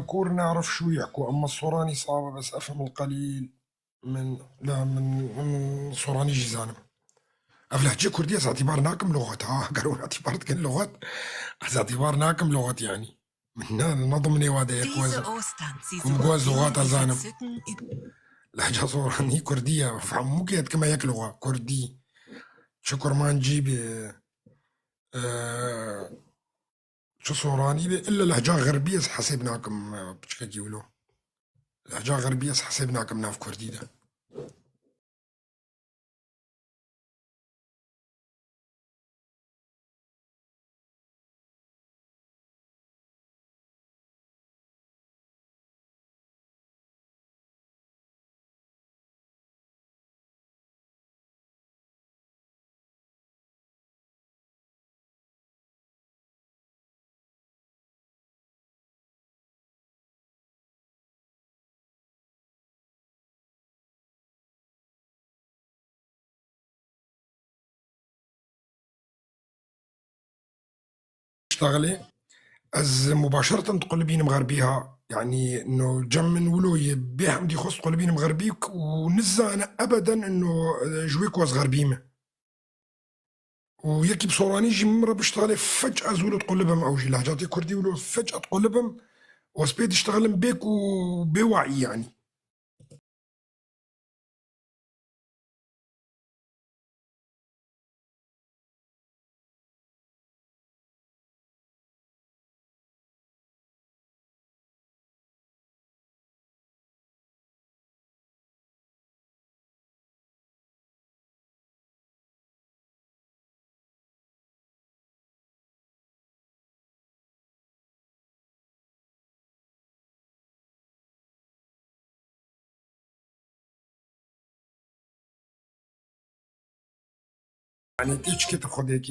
Speaker 1: كور نعرف شو يحكوا، اما الصوراني صعبة بس افهم القليل من لا من صوراني جيزانم. افلحجي كردية اعتبار ناكم لغة، قالوا اعتبار كل لغات اعتبار ناكم لغة يعني من نظم نوادي
Speaker 5: Diese Ostern sie
Speaker 1: هم جواز لغات
Speaker 5: die
Speaker 1: أزانم.
Speaker 5: Entzücken über
Speaker 1: لهجة صوراني كردية فهم مو كما يك لغة كردي شكر ما نجيب شو صوراني الا لهجة غربية حسبناكم بشكل يقولوا لهجة غربية حسبناكم ناف كردي ده. اشتغلي از مباشرة تقول بين مغربيها، يعني انه جم من ولو يبيع عندي خص تقول بين مغربيك ونزا انا ابدا انه جويك واز غربيمه وياكي بصوراني جي مرة بشتغلي فجأة زولو تقلبهم او جي لهجاتي كردي ولو فجأة تقلبهم وسبيت اشتغلن بيك وبوعي يعني. يعني تيجكي تاخد هيك،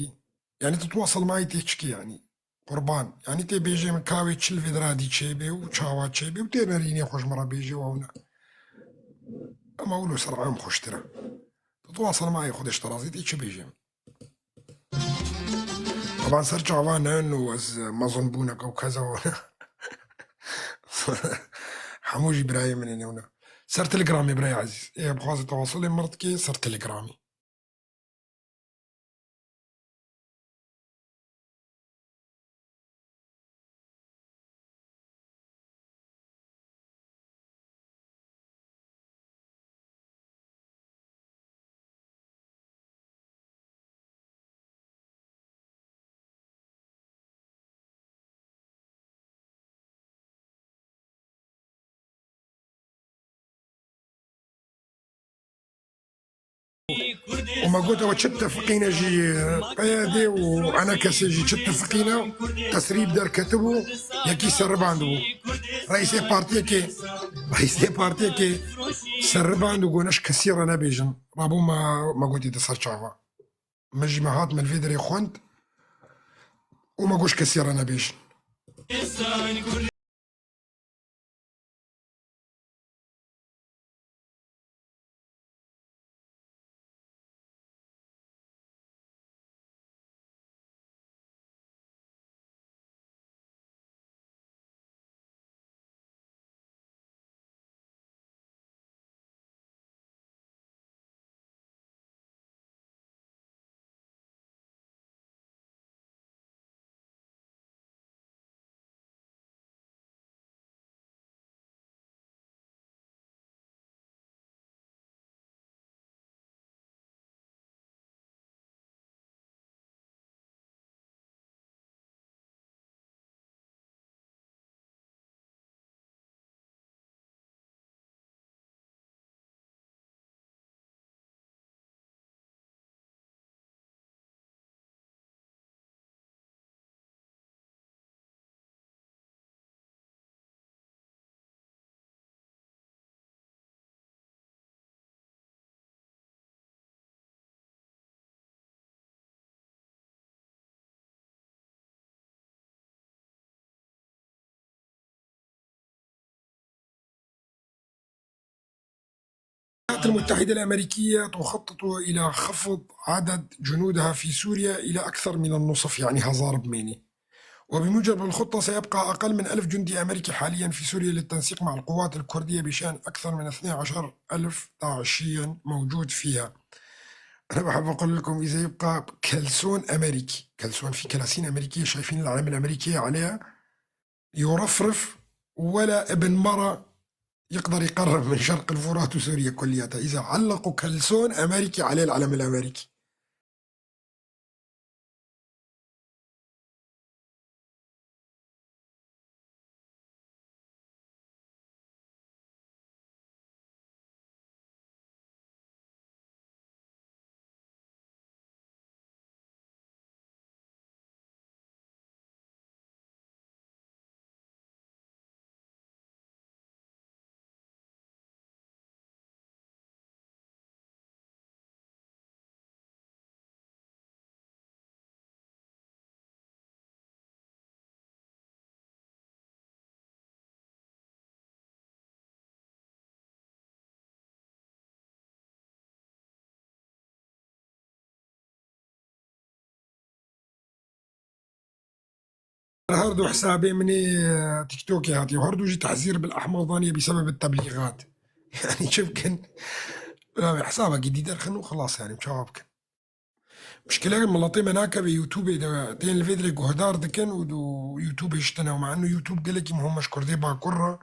Speaker 1: يعني تتواصل معي تيجكي يعني قربان، يعني تي بيجي من كاوي تشل في درادي تشيبي وتشاوا تشيبي وتي خوش مرة بيجي وهنا اما اولو سرعان خوش ترى تتواصل معي خدش ترازي تيجي بيجي. طبعا صار شعبان انه ما ظنبونك او كذا حموج ابراهيم من هنا صار تليجرامي براي عزيز، ايه بخاص تواصلي مرتكي صار تليجرامي. وما قلت هو اتفقينا جي قيادي وانا كسي جي اتفقينا تسريب دار كتبو ياكي سرب عنده رئيس بارتي كي رئيس بارتي كي سرب عنده قوناش كثيرة نبيجن رابو ما قلت يتصر شافا مجي ما هات من الفيدري خوند وما قوش كثيرة نبيجن. الولايات المتحدة الأمريكية تخطط إلى خفض عدد جنودها في سوريا إلى أكثر من النصف، يعني هزار بميني. وبموجب الخطة سيبقى أقل من 1000 جندي أمريكي حاليا في سوريا للتنسيق مع القوات الكردية بشأن أكثر من 12,000 داعشيا موجود فيها. أنا بحب أقول لكم إذا يبقى كلسون أمريكي، كلسون في كلاسين أمريكية شايفين العلامة الأمريكية عليها يرفرف، ولا ابن مرة يقدر يقرب من شرق الفرات وسوريا كلياتها إذا علقوا كلسون أمريكي عليه العلم الأمريكي. هاردو حسابي مني تيك توك هاتي، وهاردو جي تحذير بالأحمضانية بسبب التبليغات. يعني شوف كن حسابك جديد خلو خلاص، يعني مشاوبك. مشكلة ملطي مناكا بيوتيوب ده تين الفيديو جهدار دكن ودو يوتيوب يشتنا، ومع انه يوتيوب قالك مهم مش كردي باكرة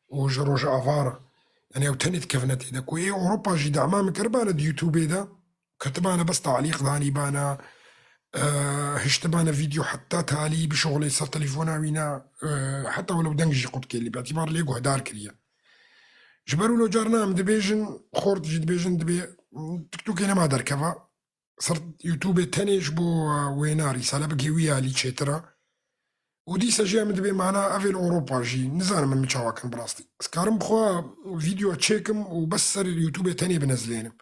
Speaker 1: وجروج افارة يعني او تنت كفنت ده كو ايه اوروبا جي دعمام كربانة دي يوتيوب ده كتبانا بس تعليق داني بانا هشتبانا فيديو حتى تالي بشغلي صار تليفونا وينا حتى ولو دنجي قد كيلي باعتبار ليه جهدار كريا جبروا لو جارنا ام دبيجن خورت جي دبيجن دبي تيك توك انا ما دركفا صرت يوتيوب تاني جبو وينا رسالة بقيوية لي تشيترا ودي سجي ام دبي معنا افيل اوروبا جي نزال من متشاواكن براستي سكارم بخوا فيديو تشيكم وبس سر اليوتيوب تاني بنزلينم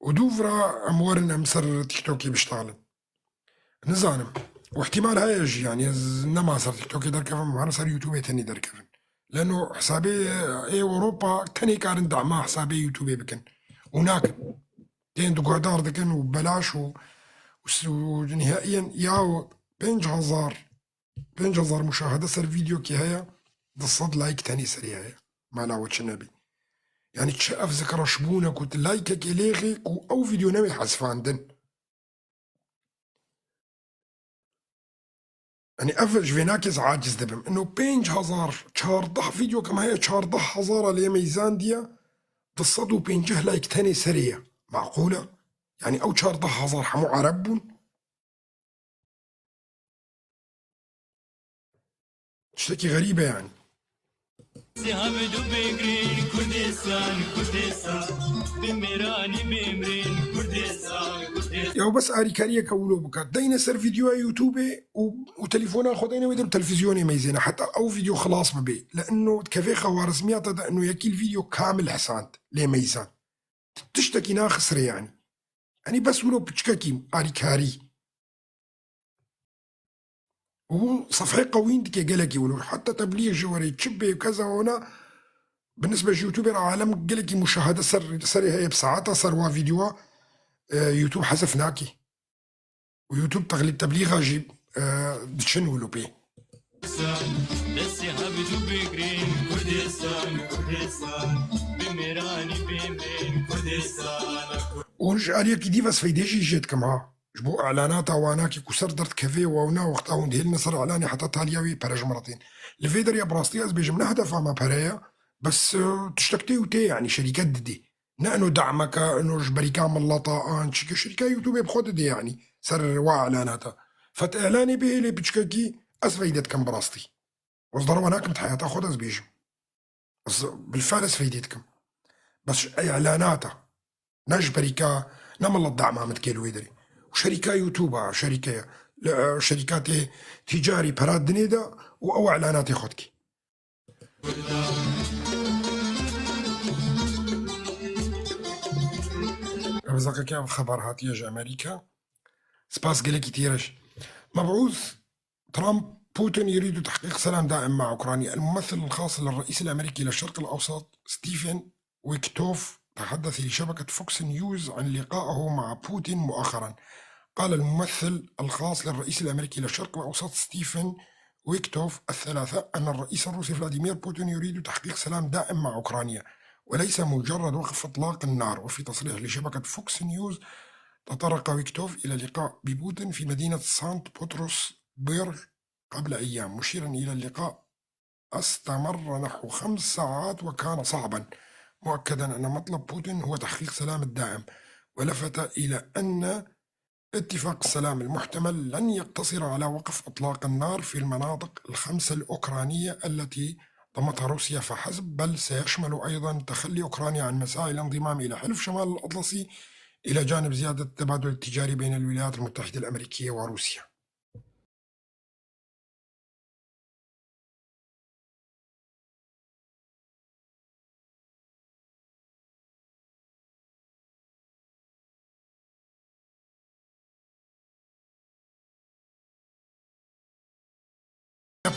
Speaker 1: ودوفرا امورن ام سر تيك توكي بيشتغلن نزانم واحتمال هاي يجي يعني نما صار تيك توكي دركفن معنا صار يوتيوب تاني دركفن لانه حسابي اي اوروبا تاني كارن دعما حسابي يوتيوب بكن هناك تين دو دكن وبلاش ونهائيا ياو 5000 مشاهدة سر فيديو كي هيا دصد لايك تاني سريع هيا ما لا وجه النبي يعني تشقف ذكرى شبونك وتلايكك إليغي أو فيديو نمي حذفاندن يعني أفج فيناكز عاجز دبم إنه 5000 چارده فيديو كما هي 14000 اللي ميزان ديا تصدوا بينجه لايك تاني سريع معقولة؟ يعني أو 14000 حمو عربون تشتكي غريبة يعني. يا بس اريكارية كولو بكا دينا سر فيديو يوتيوب وتليفونا خدينا ويدر تلفزيوني ميزينا حتى او فيديو خلاص ببي لانه كفي خوارزميات انه يكي الفيديو كامل حسانت ليه ميزان تشتكي ناخسر يعني بس ولو بتشككي اريكاري وهو صفحة قويين ديك قالك ولو حتى تبليغ جواري تشبي وكذا وهنا بالنسبة لليوتيوبر عالم قالك مشاهدة سر هي بساعتها سر فيديو يوتيوب حذف ناكي ويوتيوب تغلب تبليغها جيب دشن ولو بي ونج عليك كي ديفاس فيديجي جيت كما جبو اعلانات واناكي كسر درت كافي ونا وقتها وندهل نصر اعلاني حتى تالياوي براج مرتين الفيدر يا براستي از بيجم نهدف ما برايا بس تشتكتي وتي يعني شركات دي نانو دعمك انه جبري كامل لطا شركة يوتيوب بخود دي يعني سر واعلاناتها فت اعلاني به اللي بتشككي اسفيدت كم براستي وصدر وناك متحياتها خد از بيجم بالفعل اسفيدتكم بس اعلاناتها نجبريكا نمل الدعم عم تكيلو يدري وشركة يوتيوب شركة شركات تجاري براد دنيدا او اعلانات ياخدك. كيف خبر هاتيج امريكا سباس قالك كتيرش مبعوث ترامب بوتين يريد تحقيق سلام دائم مع اوكرانيا. الممثل الخاص للرئيس الامريكي للشرق الاوسط ستيفن ويكتوف تحدث لشبكة فوكس نيوز عن لقائه مع بوتين مؤخرا. قال الممثل الخاص للرئيس الأمريكي للشرق الأوسط ستيفن ويكتوف الثلاثاء أن الرئيس الروسي فلاديمير بوتين يريد تحقيق سلام دائم مع أوكرانيا وليس مجرد وقف إطلاق النار. وفي تصريح لشبكة فوكس نيوز تطرق ويكتوف إلى لقاء ببوتين في مدينة سانت بطرسبرغ قبل أيام، مشيرا إلى اللقاء استمر نحو 5 ساعات وكان صعبا، مؤكدا أن مطلب بوتين هو تحقيق سلام الدائم. ولفت إلى أن اتفاق السلام المحتمل لن يقتصر على وقف إطلاق النار في المناطق الخمسة الأوكرانية التي ضمتها روسيا فحسب، بل سيشمل أيضا تخلي أوكرانيا عن مساعي الانضمام إلى حلف شمال الأطلسي إلى جانب زيادة التبادل التجاري بين الولايات المتحدة الأمريكية وروسيا.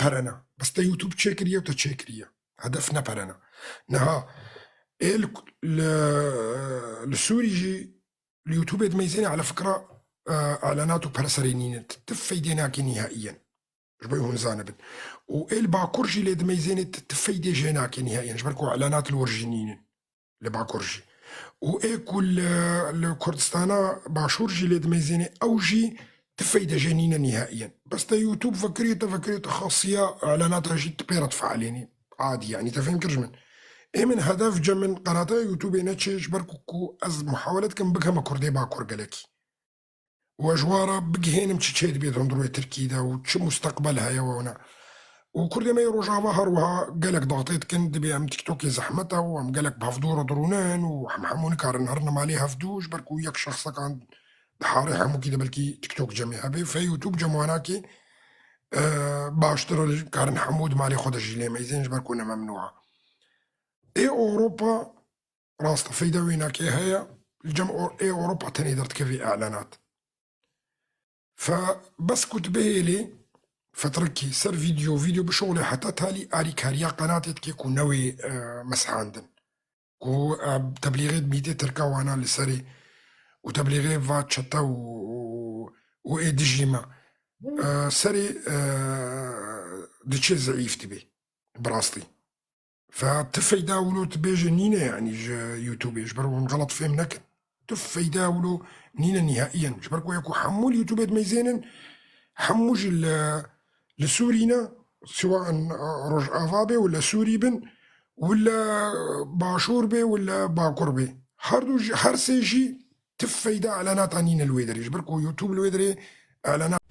Speaker 1: برنا بس تا يوتيوب تشيكرية وتشيكرية هدفنا برنا نها السوري جي اليوتيوب ميزاني على فكرة اعلاناته برسرينين تفيديناك نهائيا جبيهم زانبن وال باكورجي اللي ميزاني تفيدي جيناك نهائيا جبركو اعلانات الورجينين اللي باكورجي. و ê ku li Kurdistana Başûr jî lê dimeyzênê ew jî ti feyde jê nîne nîhaiyen. Bes te YouTube vekiriye te vekiriye te xasiya îlanata jî tu pê re difeelênî. Adî yanî te fêm kir ji min. Ê min hedef cem min qenata YouTubeê neçê ji ber ku ez muhawele dikim bigiheme Kurdê Bakur gelekî. Û ez ji wan re bigihênim çi çê dibê di hundirê Tirkî de û çi musteqbel heye û ne. Û Kurdê me yê Rojava her wiha gelek daxtê dikin dibê em TikTokê zehmet e û em gelek bi hevdû re dirûnin û em hemû nikarin herin malê hevdû ji ber ku yek şexsekan di harê hemûkî de belkî TikTok cemê hebe fe YouTube cem wana kê baştir e karin hemû di malê xwe de jî lê meyzên ji ber ku ne memnû e. Ê Ewropa rast e feyda wê nakê heye li cem ê Ewropa tenê derdikeve îlanat. Fe bes ku tu bihêlê fetrekî ser vîdyo vîdyo bişoxile heta talî alîkariya qenatê dike ku newê meshandin. Ku teblîxê mîtê Tirka wana li serê û teblîxê va çete û ê dijî me serê diçe zeîf dibe bi rastî. Fe ti feyda wilo tu bêje nîne yanî ji YouTubeê ji ber hûn xelat fêm nekin. Tu feyda wilo nîne nîhaiyen ji ber ku ku hemû li YouTubeê dimeyzênin hemû jî li Sûrî ne siwan Rojava bê wala Sûrî bin wala Başûr bê wala Bakur bê. Her du jî her sê jî ti feyda îlanata nîne li wê derê ji ber ku YouTube li wê derê îlanat.